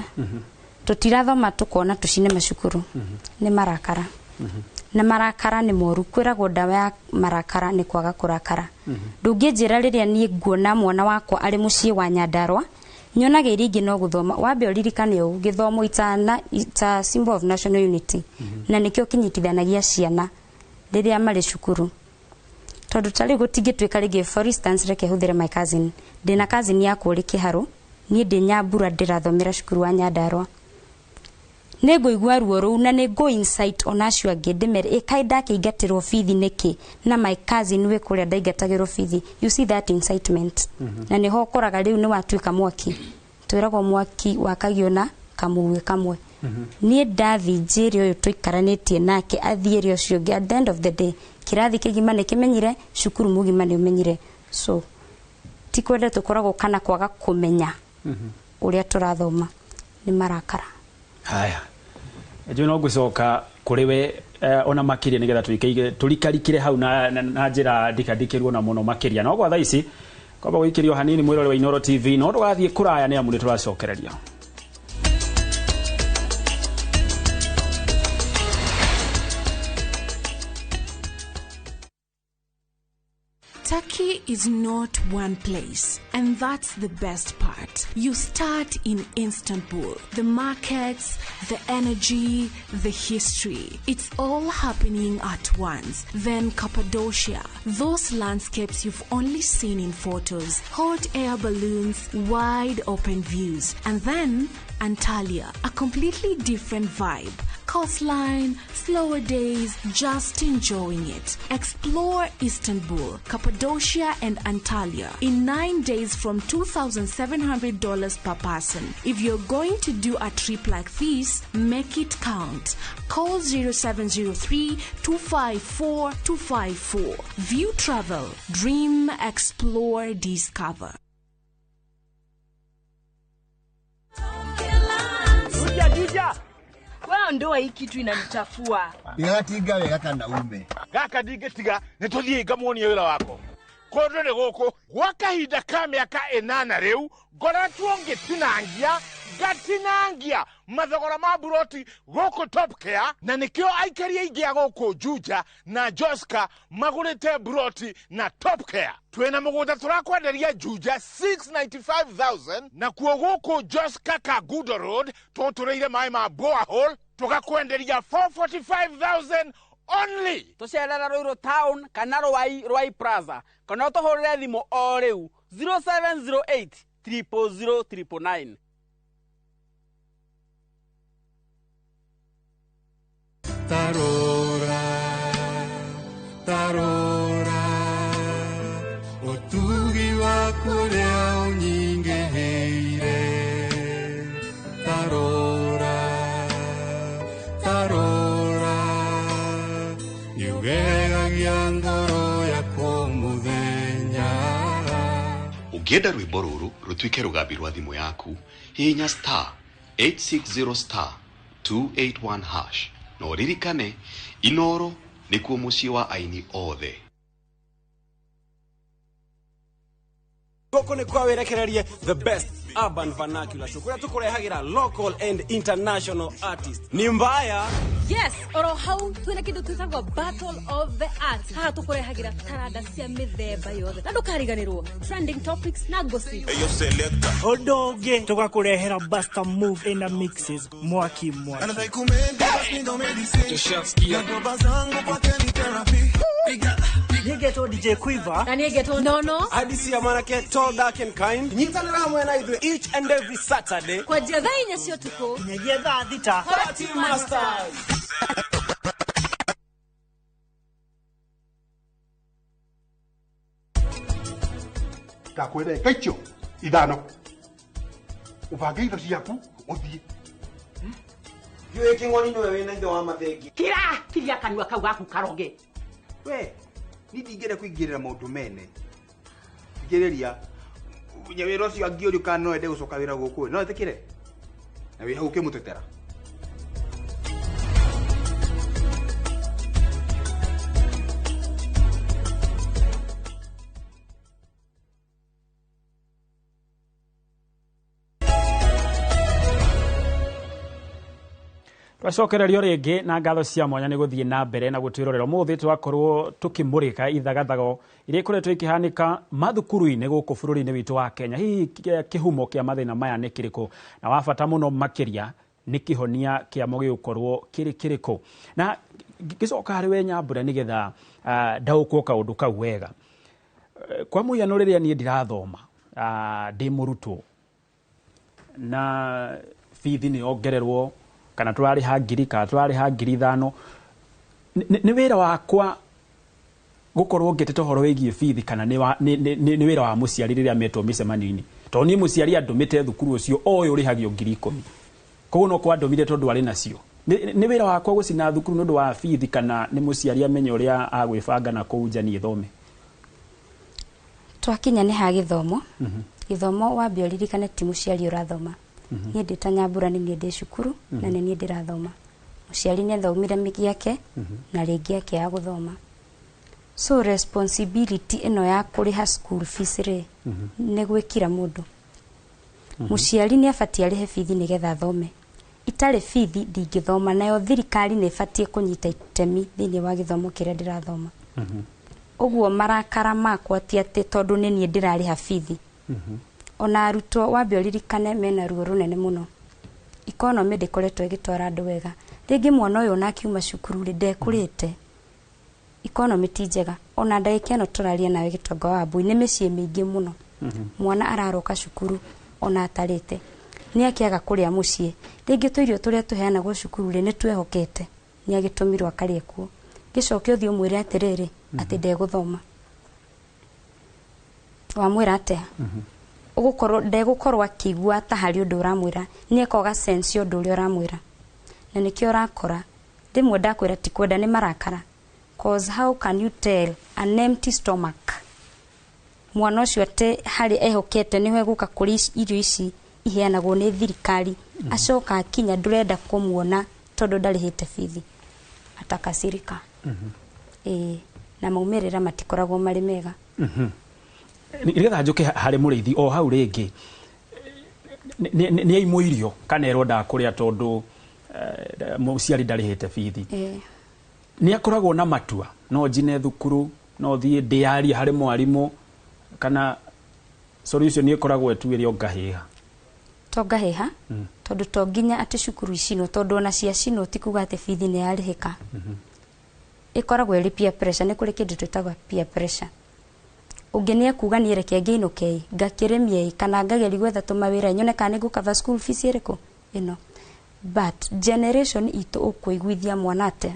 tũtirathoma tũkona tũcine macukuru. Nĩ marakara, na marakara nĩ moru. Kwĩragwo ndawa ya marakara nĩ kwaga kũrakara. Ndũngĩnjĩra rĩrĩa niĩ nguona mwana wakwa arĩ mũciĩ wa Nyandarua nyonaga iria ingĩ no gũthoma. Wambe ũririkane ũũ, gĩthomo it's a symbol of national unity, na nĩkĩo kĩnyitithanagia ciana rĩrĩa marĩ cukuru. Tondũ ta rĩu gũtingĩtuĩka rĩngĩ, for instance, reke hũthĩre my cousin. Ndĩna cousin yakwa ũrĩ Kĩharũ, niĩ ndĩ Nyambura ndĩrathomera cukuru wa Nyandarua. Nĩ ngũigua ruo rũu na nĩ ngũ incite ona acio angĩ ndĩmere, ĩ kaĩ ndakĩingatĩrwo bithi nĩkĩ na my cousin wĩ kũrĩa ndaingatagĩrwo bithi? You see that incitement? Na nĩho ũkoraga rĩu nĩ watuĩka mwaki. Twĩragwo mwaki wakagio na kamũgĩ kamwe. Niĩ ndathi njĩre ũyũ tũikaranĩtie nake athiĩre ũcio ũngĩ, at the end of the day kĩrathi kĩgima nĩ kĩmenyire, cukuru mũgima nĩ ũmenyire. So ti kwenda tũkoragwo kana kwaga kũmenya ũrĩa tũrathoma, nĩ marakara. Haya, njũĩ no ngũcoka kũrĩ we ona makĩria nĩgetha tũrikarikire hau na njĩra ndikandikĩrwo na mũno makĩria. No gwa thaa ici kwamba gũikĩrio hanini, mwĩrore wa Inooro TV, no ndũgathiĩ kũraya nĩ amu nĩ tũracokereria. Turkey is not one place, and that's the best part. You start in Istanbul. The markets, the energy, the history. It's all happening at once. Then Cappadocia, those landscapes you've only seen in photos, hot air balloons, wide open views. And then Antalya, a completely different vibe. Coastline, slower days, just enjoying it. Explore Istanbul, Cappadocia, and Antalya in 9 days from $2,700 per person. If you're going to do a trip like this, make it count. Call 0703 254 254. View Travel. Dream, explore, discover. Juja, juja. Wewe ndoa hii kitu inanichafua. Ndigatinga wega kana ume. Gaka ndingĩtiga nĩ tũthiĩ ngamuonie wĩra wako kũndũ nĩ gũkũ gwa kahinda ka mĩaka 8 rĩu ngoretwo ngĩtinangia ngatinangia mathogora ma buroti gũkũ Top Care, na nĩkĩo aikari aingĩ a gũkũ Juja na Joska magũrĩte buroti na Top Care. Twĩna mũgũnda tũrakwenderia Juja 695,000, nakuo gũkũ Joska Kangundo Road tũtũrĩire maĩ ma borehole tũgakwenderia 445,000 only. Tũcerera Ruiru town kana Rwai, Rwai Plaza, kana ũtũhũrĩre thimũ o rĩu 0708 000 999. Tarora, tarora, ũtugi waku ũrĩa ũnyingĩhĩire. Ũngĩenda rwĩmbo rũrũ rũtuĩke rũgambi rwa thimũ yaku, hihinya star 860 star 281 hash na ũririkane Inoro nĩkuo mũciĩ wa aini othe. Gũkũ nĩ kwa wĩrekererie the best urban vernacular show kũrĩa tũkũrehagĩra local and international artist nĩ mbaya. Yes, oro hau twina kindu twitagwo Battle of the Arts. Haha tukurehagira taranda cia mithemba yothe na ndukariganirwo trending topics na gossip. Ũndũ ũngĩ tũgakũrehera Buster Move ina mixes mwaki mwaki. Nĩngetwo DJ Quiver. Na niĩ Nono. Adisi ya mwanake tall, dark and kind. Nyitanĩra hamwe na ithuĩ each and every Saturday kwanjia thaa 4 cia ũtukũ nginyagia thaa 6. Party Masters. Ndakwĩra ĩka icio ithano, ũbange indo ciaku ũthiĩ. Ndiũĩ kĩng'oni nĩwe wĩna ithe wa mathengi. Kira kiria kanua kau gaku karoge. We ni ndingĩenda kũingĩrĩra maũndũ mene ingĩrĩria wĩra ũcio angĩũrio kana no ende gũcoka wĩra gũkũ, no etĩkĩre na wĩ hau ũkĩmũtetera. Twacokererio rĩngĩ na ngatho cia mwanya nĩ gũthiĩ na mbere na gũtwĩrorera. Ũmũthĩ twakorwo tũkĩmũrĩka ithagathago iria ikoretwo ikĩhanĩka mathukuru-inĩ gũkũ bũrũri-inĩ witũ wa Kenya. Hihi kĩhumo kĩa mathĩna maya nĩ kĩrĩkũ, na wa bata mũno makĩria nĩ kĩhonia kĩamo gĩgũkorwo kĩrĩ kĩrĩkũ? Na ngĩcoka harĩ we Nyambura nĩgetha ndaũkwo kaũndũ kau wega. Kwa mũhiano rĩrĩa niĩ ndirathoma ndĩ mũrutwo na bithi nĩ yongererwo kana tũrarĩha 1,000 kana tũrarĩha 5,000, nĩ wĩra wakwa gũkorwo ngĩteta ũhoro wĩgiĩ bithi kana nĩ wĩra wa mũciari rĩrĩa metwo mĩcemanio-inĩ? Tondũ niĩ mũciari andũmĩte thukuru ũcio oĩ ũrĩhagio 10,000, koguo no kwandũmire tondũ arĩ nacio. Nĩ wĩra wakwa gũcina thukuru nĩ ũndũ wa bithi kana nĩ mũciari amenye ũrĩa agwĩbanga na kũu nja niĩ thome? Twakinya nĩ ha gĩthomo. Gĩthomo wambe ũririkane ti mũciari ũrathoma. Niĩ ndĩ ta Nyambura nĩ niĩ ndĩ cukuru na nĩ niĩ ndĩrathoma. Mũciari nĩ athomire gĩake na rĩngĩ akĩaga gũthoma. So responsibility ĩno ya kũrĩha school fees rĩ nĩ gwĩkira mũndũ. Mũciari nĩ abatiĩ arĩhe bithi nĩgetha athome. Itarĩ bithi ndingĩthoma, nayo thirikari nĩ ĩbatiĩ kũnyita itemi thĩinĩ wa gĩthomo kĩrĩa ndĩrathoma. Ũguo marakara makwa ti atĩ tondũ nĩ niĩ ndĩrarĩha bithi. Ona arutwo wambe ũririkane mena ruo rũnene mũno. Economy ndĩkoretwo ĩgĩtwara andũ wega. Rĩngĩ mwana ũyũ ona akiuma cukuru rĩ ndekũrĩte. Economy ti njega. Ona ndagĩka ĩno tũraria nawe Gĩtonga wa Mbui nĩ mĩciĩ mĩingĩ mũno. Mwana araroka cukuru ona atarĩte. Nĩ akĩaga kũrĩa mũciĩ. Rĩngĩ tũirio tũrĩa tũheanagwo cukuru rĩ nĩ twehokete. Nĩ agĩtũmirwo akarĩe kuo. Gĩcoke ũthiĩ ũmwĩre atĩrĩrĩ atĩ ndegũthoma. Wamwĩra atĩa? Ũgũkorwo ndegũkorwo akĩigua ta harĩ ũndũ ũramwĩra, nĩ ekoga sense ũndũ ũrĩa ũramwĩra. Na nĩkĩo ũrakora rĩmwe ndakwĩra ti kwenda nĩ marakara. Cause how can you tell an empty stomach mwana ũcio atĩ harĩ ehokete nĩho egũka kũrĩa irio ici iheanagwo nĩ thirikari, acoka akinya ndũrenda kũmuona tondũ ndarĩhĩte bithi, atakasirika. Ĩĩ, na maumĩrĩra matikoragwo marĩ mega. Nĩgetha njũke harĩ mũrĩithi o hau rĩngĩ, nĩ aimwo irio kana erwo ndakũrĩa tondũ mũciari ndarĩhĩte bithi, nĩ akoragwo na matua no njine thukuru, no thiĩ ndĩyarie harĩ mwarimũ, kana solution ĩkoragwo ĩtuĩre ngahĩha? To ngahĩha, tondũ to nginya atĩ cukuru icinwo, tondũ ona ciacinwo ti kuga atĩ bithi nĩ yarĩhĩka. Ĩkoragwo ĩrĩ peer pressure. Nĩ kũrĩ kĩndũ twĩtaga peer pressure. Ũngĩ nĩ ekuga niĩ reke ngĩinũke ngakĩrĩmie kana ngageria gwetha tũmawĩra nyone kana nĩ ngũkaba school fees ĩrĩkũ ĩno. But generation itũ ũkũiguithia mwana atĩa?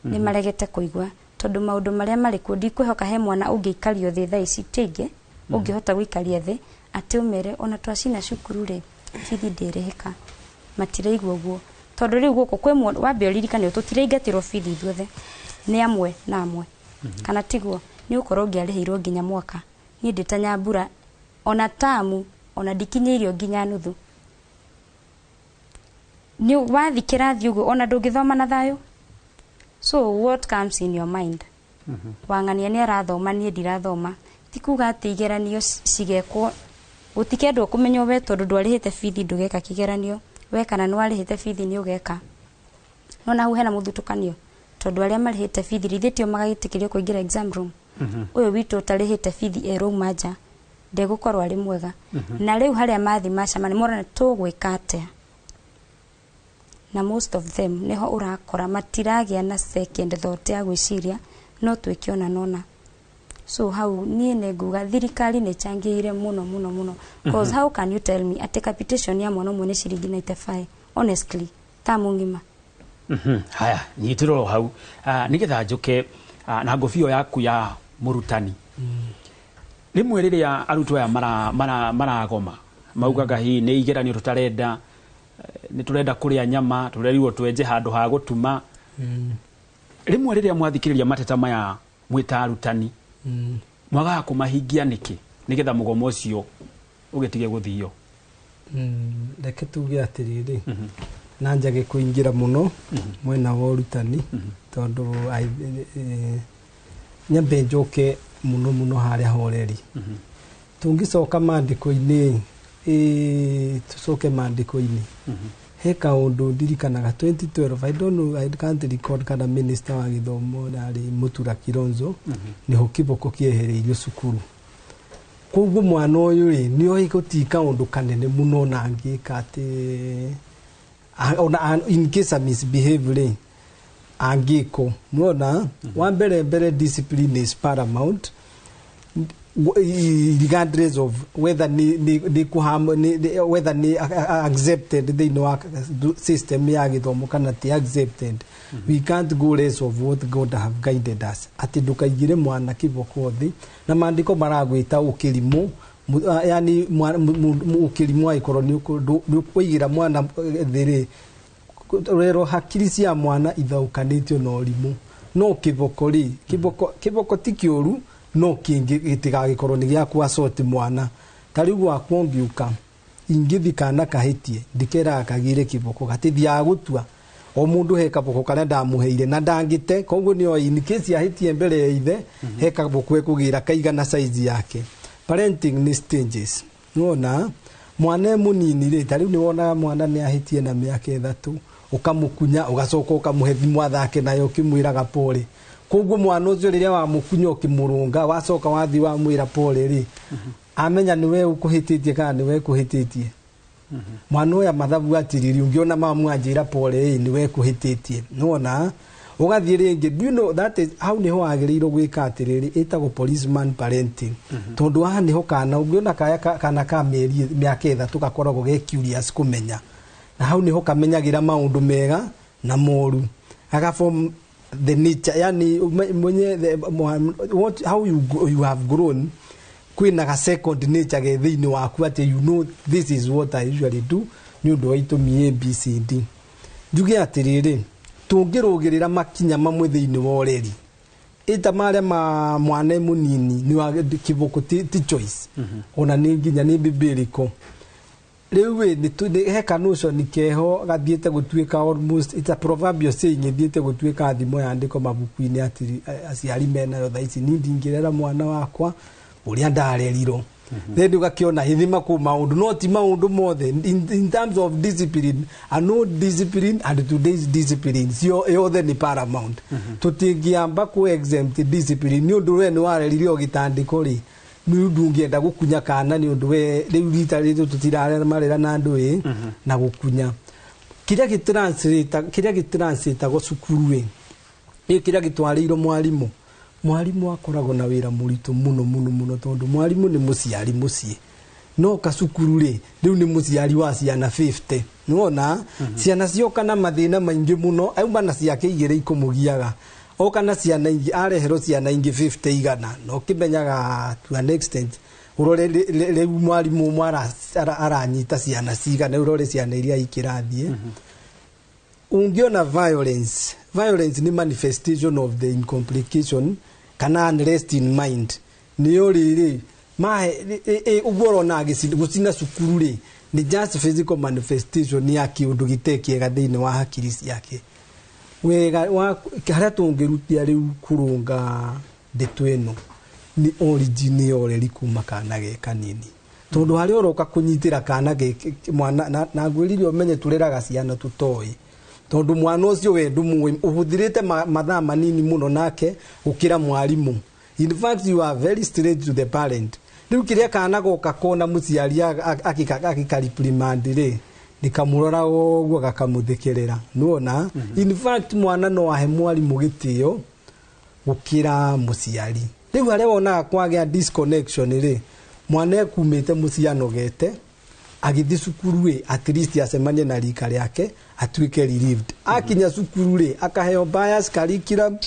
Nĩ maregete kũigua tondũ maũndũ marĩa marĩ kuo ndikwĩhoka he mwana ũngĩikario thĩ thaa ici ti aingĩ ũngĩhota gũikaria thĩ atĩ ũmere ona twacina cukuru rĩ bithi ndĩrĩhĩka. Matiraigua ũguo tondũ rĩu gũkũ kwĩ wambe ũririkane tũtiraingatĩrwo bithi ithuothe, nĩ amwe na amwe. Kana tiguo nĩ ũkorwo ũngĩarĩhĩirwo nginya mwaka Niĩ ndĩ ta Nyambura ona tamu ona ndikinyĩirio nginya nuthu. Nĩ wathi kĩrathi ũguo ona ndũngĩthoma na thayũ. So what comes in your mind? Wang'ania nĩ arathoma, niĩ ndirathoma. Ti kuga atĩ igeranio cigekwo gũtikendwo kũmenywo we tondũ ndwarĩhĩte bithi ndũgeka kĩgeranio, we kana nĩwarĩhĩte bithi nĩ ũgeka. No na hau hena mũthutũkanio tondũ arĩa marĩhĩte bithi rithĩ tio magagĩtĩkĩrio kũingĩra exam room. Ũyũ witũ ũtarĩhĩte bithi erauma nja ndegũkorwo arĩ mwega. Na rĩu harĩa mathi macemania morana tũgwĩka atĩa, na most of them niho ũrakora matiragĩa na second thought ya gwĩciria no twĩke ona nona. So hau niĩ nĩ nguga thirikari nĩ ĩchangĩire mũno mũno mũno, cause how can you tell me atĩ capitation ya mwana ũmwe nĩ ciringi 95, honestly, tamu ng'ima? Haya, nyitĩrwo hau nĩgetha njũke na ngũbio yaku ya mũrutani. Rĩmwe rĩrĩa arutwo aya maragoma maugaga hihi nĩ igeranio tũtarenda, nĩ tũrenda kũrĩa nyama, tũrerirwo twenje handũ ha gũtuma. Rĩmwe rĩrĩa mwathikĩrĩria mateta maya mwĩ ta arutani, mwagaga kũmahingia nĩkĩ nĩgetha mũgomo ũcio ũgĩtige gũthio? Reke tuge atĩrĩrĩ, na njage kũingĩra mũno mwena wa ũrutani tondũ nyambe njoke mũno mũno harĩa horeri. Tũngĩcoka maandĩko-inĩ, tũcoke maandĩko-inĩ, he kaũndũ ndirikanaga 2012, I don't know, I can't record kana minister wa gĩthomo arĩ Mũtura Kilonzo, nĩho kĩboko kĩehereirio cukuru. Koguo mwana ũyũ rĩ nĩ oĩ gũti kaũndũ kanene mũno na angĩka atĩ ona in case a misbehave rĩ angĩko mwona. Wa mbere mbere, discipline is paramount regardless of whether ni kuham ni whether ni accepted thĩinĩ wa system ya gĩthomo kana ti accepted. We can't go less of what God have guided us, atĩ ndũkaigĩre mwana kĩboko thĩ na maandĩko maragwĩta ũkĩrimũ, yani ũkĩrimũ angĩkorwo nĩ ũkũigĩra mwana thĩ rĩ, rero hakiri cia mwana ithaũkanĩtio na ũrimũ. No kĩboko rĩ, kĩboko ti kĩũru, no kĩngĩ gĩtigagĩkorwo nĩ gĩa kũ mwana. Ta rĩu gwakwa ũngĩũka ingĩthi kana kahĩtie ndikeraga kagĩre kĩboko, gatithiaga gũtua o mũndũ he kaboko karĩa ndamũheire na ndangĩte. Koguo nĩ oĩ in case ahĩtie mbere ya ithe he kaboko ekũgĩra kaigana size yake. Parenting nĩ stages. Nĩwona mwana e mũnini rĩ, ta rĩu nĩwonaga mwana nĩ ahĩtie na mĩaka 3, ũkamũkunya ũgacoka ũkamũhe thimũ athake nayo ũkĩmwĩraga pole. Koguo mwana ũcio rĩrĩa wamũkunya ũkĩmũrũnga wacoka wathiĩ wamwĩra pole rĩ, amenya nĩwe ũkũhĩtĩtie kana nĩwe kũhĩtĩtie. Mwana ũyũ mathabu atiriri ũngĩona mamu anjĩra pole ĩ nĩwe kũhĩtĩtie. Nĩwona ũgathiĩ rĩngĩ, do you know that is hau nĩho wagĩrĩirwo gwĩka atĩrĩrĩ, ĩtagwo policeman parenting. Tondũ haha nĩho kana ũngĩona kaya kana ka mĩeri mĩaka 3 gakoragwo ge curious kũmenya, na hau nĩho kamenyagĩra maũndũ mega na moru, agaform the nature, yani mwenye what how you have grown, kwĩna ga second nature ge thĩinĩ waku atĩ you know this is what I usually do nĩ ũndũ wa itũmi A B C D. Njuge atĩrĩrĩ, tũngĩrũgĩrĩra makinya mamwe thĩinĩ wa ũreri ĩta marĩa ma mwana mũnini nĩ wa kĩboko ti choice, ona nĩ nginya nĩ biblical. Rĩu ĩ he kanotion keho gathiĩte gũtuĩka almost it's a proverbial saying ĩthiĩte gũtuĩka thimo yandĩko mabuku-inĩ atĩ aciari menayo thaa ici, niĩ ndingĩrera mwana wakwa ũrĩa ndarerirwo. Then ũgakĩona ithima kũ maũndũ no ti maũndũ mothe in terms of discipline and no discipline and today's discipline cio yothe nĩ paramount. Tũtingĩamba kũ exempt discipline nĩ ũndũ we nĩ warerirwo gĩtandĩko rĩ, nĩ ũndũ ũngĩenda gũkunya kana nĩ ũndũ we rĩu rita rĩtũ tũtirarera marera na andũ ĩ na gũkunya kĩrĩa gĩtranslate cukuru ĩ nĩ kĩrĩa gĩtwarĩirwo mwarimũ. Mwarimu akoragwo na wĩra mũritũ mũno mũno mũno tondũ mwarimu nĩ mũciari mũciĩ, no kacukuru rĩ rĩu nĩ mũciari wa ciana 50. Nĩwona ciana cioka na mathĩna maingĩ mũno, auma na ciake 2 ikũmũgiaga, oka na ciana ingĩ areherwo ciana ingĩ 50 igana, na ũkĩmenyaga to an extent ũrore rĩu mwarimũ ũmwe aranyita ciana cigana, ũrore ciana iria ikĩrathiĩ. Ũngĩona violence ni manifestation of the incomplication kana unrest in mind. Nĩyo rĩrĩ Mahe ũguo ũrona gũcina cukuru rĩ, nĩ just physical manifestation ya kĩũndũ gĩte kĩega thĩinĩ wa hakiri ciake. Wega wa harĩa tũngĩrutia rĩu kũrũnga ndeto ĩno nĩ origin ya ũreri kuma kana ge kanini, tondũ harĩa ũroka kũnyitĩra kana ge mwana na ngwĩrire ũmenye tũreraga ciana tũtoĩ, tondũ mwana ũcio we ndũmũĩ, ũhũthĩrĩte mathaa manini mũno nake gũkĩra mwarimũ. In fact, you are very straight to the parent. Rĩu kĩrĩa kana goka kona mũciari akĩkareprimand rĩ, nĩkamũrora ũguo gakamũthekerera, nĩwona. In fact, mwana no ahe mwarimũ gĩtĩo gũkĩra mũciari. Rĩu harĩa wonaga kwagĩa disconnection rĩ, mwana ekumĩte mũciĩ anogete, agĩthiĩ cukuru rĩ, at least acemanie na rika rĩake atuĩke relieved. Akinya cukuru rĩ, akaheo bias curriculum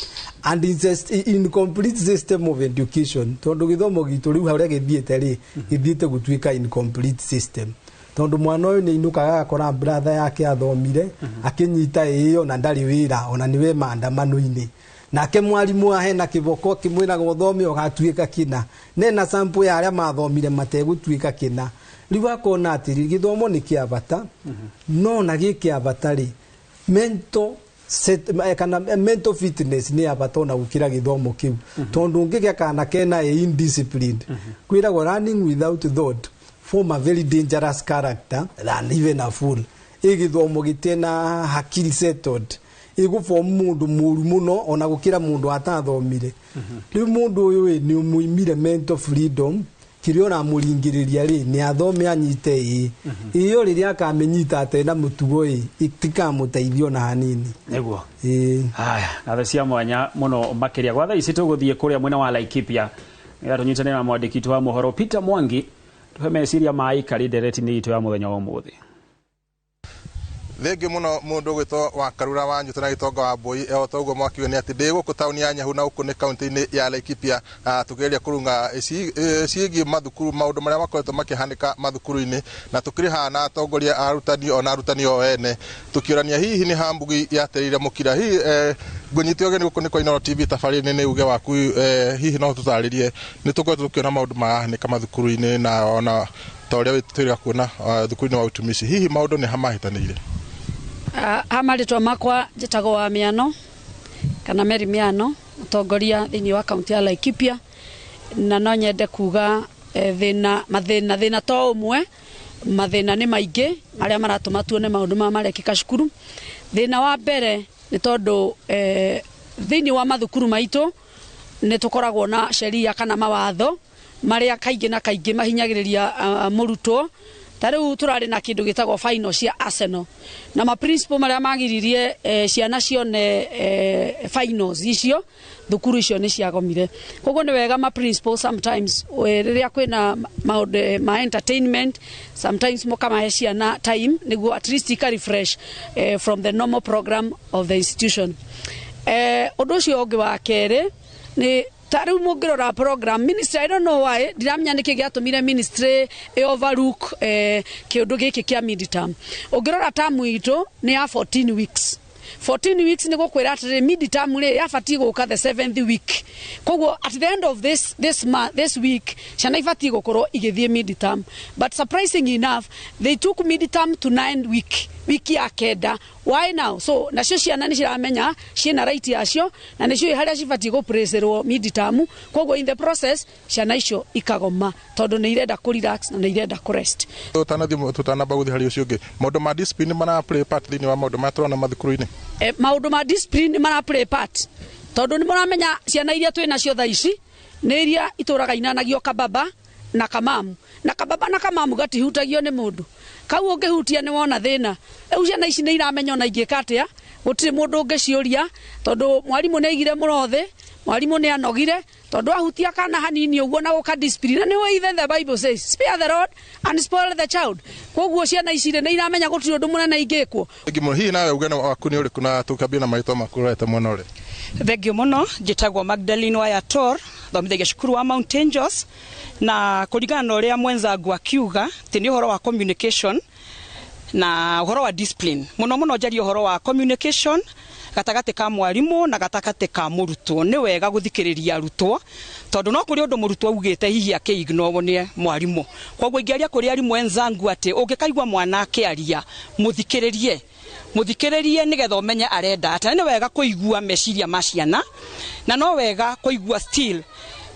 and it's a incomplete system of education, tondũ gĩthomo gitũ rĩu harĩa gĩthiĩte rĩ, gĩthiĩte gũtuĩka incomplete system, tondũ mwana ũyũ nĩ ainũkaga agakora brother yake athomire akĩnyita ĩyo na ndarĩ wĩra, ona nĩwe maandamano-inĩ, nake mwarimũ ahena kĩboko kĩmwĩraga ũthome ũgatuĩka kĩna, nena sample ya arĩa mathomire mategũtuĩka kĩna. Rĩu akona atĩrĩ, gĩthomo nĩ kĩa bata, no na gĩ kĩa bata rĩ, mental set, kana mental fitness nĩ ya bata ona gũkĩra gĩthomo kĩu, tondũ ũngĩgĩa kana kena ĩ indisciplined, kwĩragwo running without thought form a very dangerous character than even a fool. Ĩ gĩthomo gĩtena hakiri settled ĩgũform mũndũ mũru mũno ona gũkĩra mũndũ atathomire. Rĩu mũndũ ũyũ ĩ nĩ ũmũimire mental freedom. Kĩrĩa ũramũringĩrĩria rĩ, nĩ athome anyite ĩ ĩyo, rĩrĩa akamĩnyita atena mũtugo ĩ, itikamũteithia ona hanini. Nĩguo. Ĩĩ. Haya, ngatho cia mwanya mũno makĩria. Gwa thaa ici tũgũthiĩ kũrĩa mwena wa Laikipia nĩgetha tũnyitanĩre na mwandĩki witũ wa mohoro Peter Mwangi, tũhe meciria ma aikari ndereti-inĩ itũ ya mũthenya wa ũmũthĩ. Thengiũ mũno mũndũ ũgwĩtwo wa Karura wa Nyuto na Gĩtonga wa Mbui. O ta ũguo mwakiuga nĩ atĩ ndĩ gũkũ taũni ya Nyahu na gũkũ nĩ kaũntĩ-inĩ ya Laikipia, tũkĩgeria kũrunga ciĩgiĩ mathukuru, maũndũ marĩa makoretwo makĩhanĩka mathukuru-inĩ, na tũkĩrĩ haha na atongoria a arutani ona arutani o ene, tũkĩũrania hihi nĩ ha mbugi yatereire mũkira. Hihi ngũnyite ũgeni gũkũ nĩ kwa Inooro TV tabarĩra-inĩ nĩ uge waku, hihi no tũtarĩrie, nĩ tũkoretwo tũkĩona maũndũ marahanĩka mathukuru-inĩ na ona ta ũrĩa twĩrĩga kuona thukuru-inĩ wa utumishi, hihi maũndũ nĩ hamahĩtanĩire? Ha marĩtwa makwa njĩtagwo wa Mĩano kana Mary Mĩano, mũtongoria thĩinĩ wa kaunti ya Laikipia, na no nyende kuga thĩna mathĩna thĩna to ũmwe, mathĩna nĩ maingĩ marĩa maratũma tuone maũndũ maya marekĩka cukuru. Thĩna wa mbere nĩ tondũ thĩinĩ wa mathukuru maitũ nĩ tũkoragwo na sheria kana mawatho marĩa kaingĩ na kaingĩ mahinyagĩrĩria mũrutwo. Ta rĩu tũrarĩ na kĩndũ gĩtagwo final cia Arsenal, na ma principal marĩa magiririe ciana cione finals icio, thukuru icio nĩ ciagomire. Koguo nĩ wega ma principal sometimes rĩrĩa kwĩna maũndũ ma entertainment, sometimes mũkamahe ciana time nĩguo at least ika refresh from the normal program of the institution. Ũndũ ũcio ũngĩ wa kerĩ nĩ ta rĩu mũngĩrora program ministry, I don't know why, ndiramenya nĩkĩ gĩatũmire ministry ĩ overlook kĩũndũ gĩkĩ kĩa midterm. Ũngĩrora term itũ nĩ ya 14 weeks. 14 weeks nĩ gũkwĩra atĩrĩ, midterm rĩ yabatiĩ gũka the seventh week. Koguo at the end of this month, this week, ciana ibatiĩ gũkorwo igĩthiĩ midterm, but surprising enough they took midterm to 9 week, wiki ya kenda. Why now? So nacio ciana nĩ ciramenya ciĩna right yacio na nĩcio harĩa cibatiĩ gũpracerwo midterm. Koguo in the process ciana icio ikagoma tondũ nĩ irenda kũ relax na nĩ irenda kũ rest. Tũtanathiĩ, tũtanamba gũthiĩ harĩ ũcio ũngĩ, maũndũ ma discipline mara play part thĩinĩ wa maũndũ marĩa tũrona mathukuru-inĩ? Maũndũ ma discipline mara play part tondũ nĩ mũramenya ciana iria twĩ nacio thaa ici nĩ iria itũraga inanagio kababa na kamamu, na kababa na kamamu gatihutagio nĩ mũndũ kau, ũngĩhutia nĩ wona thĩna. Rĩu ciana ici nĩ iramenya ona ingĩka atĩa gũtirĩ mũndũ ũngĩciũria, tondũ mwarimũ nĩ aigire mũro thĩ, mwarimũ nĩ anogire, tondũ ahutia kana hanini ũguo na gũka discipline. Na nĩwe even the Bible says, "Spare the rod and spoil the child." Koguo ciana ici rĩ, nĩ iramenya gũtirĩ ũndũ mũnene ingĩkwo. Thengiũ mũno. Hihi nawe uge waku nĩ ũrĩkũ, na tũkambie na marĩtwa maku ũrorete mwena ũrĩa? Thengiũ mũno. Njĩtagwo Magdalene Wayator, thomithagia cukuru wa Mount Angels, na kũringana na ũrĩa mwenzangu akiuga atĩ nĩ ũhoro wa communication na ũhoro wa discipline, mũno mũno njarie ũhoro wa communication. gatagatĩ ka mwarimũ na gatagatĩ ka mũrutwo. Nĩ wega gũthikĩrĩria arutwo tondũ no kũrĩ ũndũ mũrutwo augĩte hihi akĩignorwo nĩ mwarimũ. Koguo ingĩaria kũrĩ arimũ enzangu atĩ ũngĩkaigua mwana akĩaria mũthikĩrĩrie, mũthikĩrĩrie nĩgetha ũmenye arenda atĩa. Nĩ wega kũigua meciria ma ciana na no wega kũigua still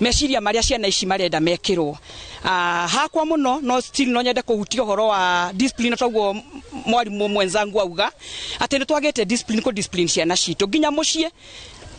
meciria marĩa ciana ici marenda mekĩrwo. Hakwa mũno no still no nyende kũhutia ũhoro wa discipline toguo mwarimũ mwenzangu auga atĩ nĩ twagĩte discipline, kũ discipline ciana citũ nginya mũciĩ.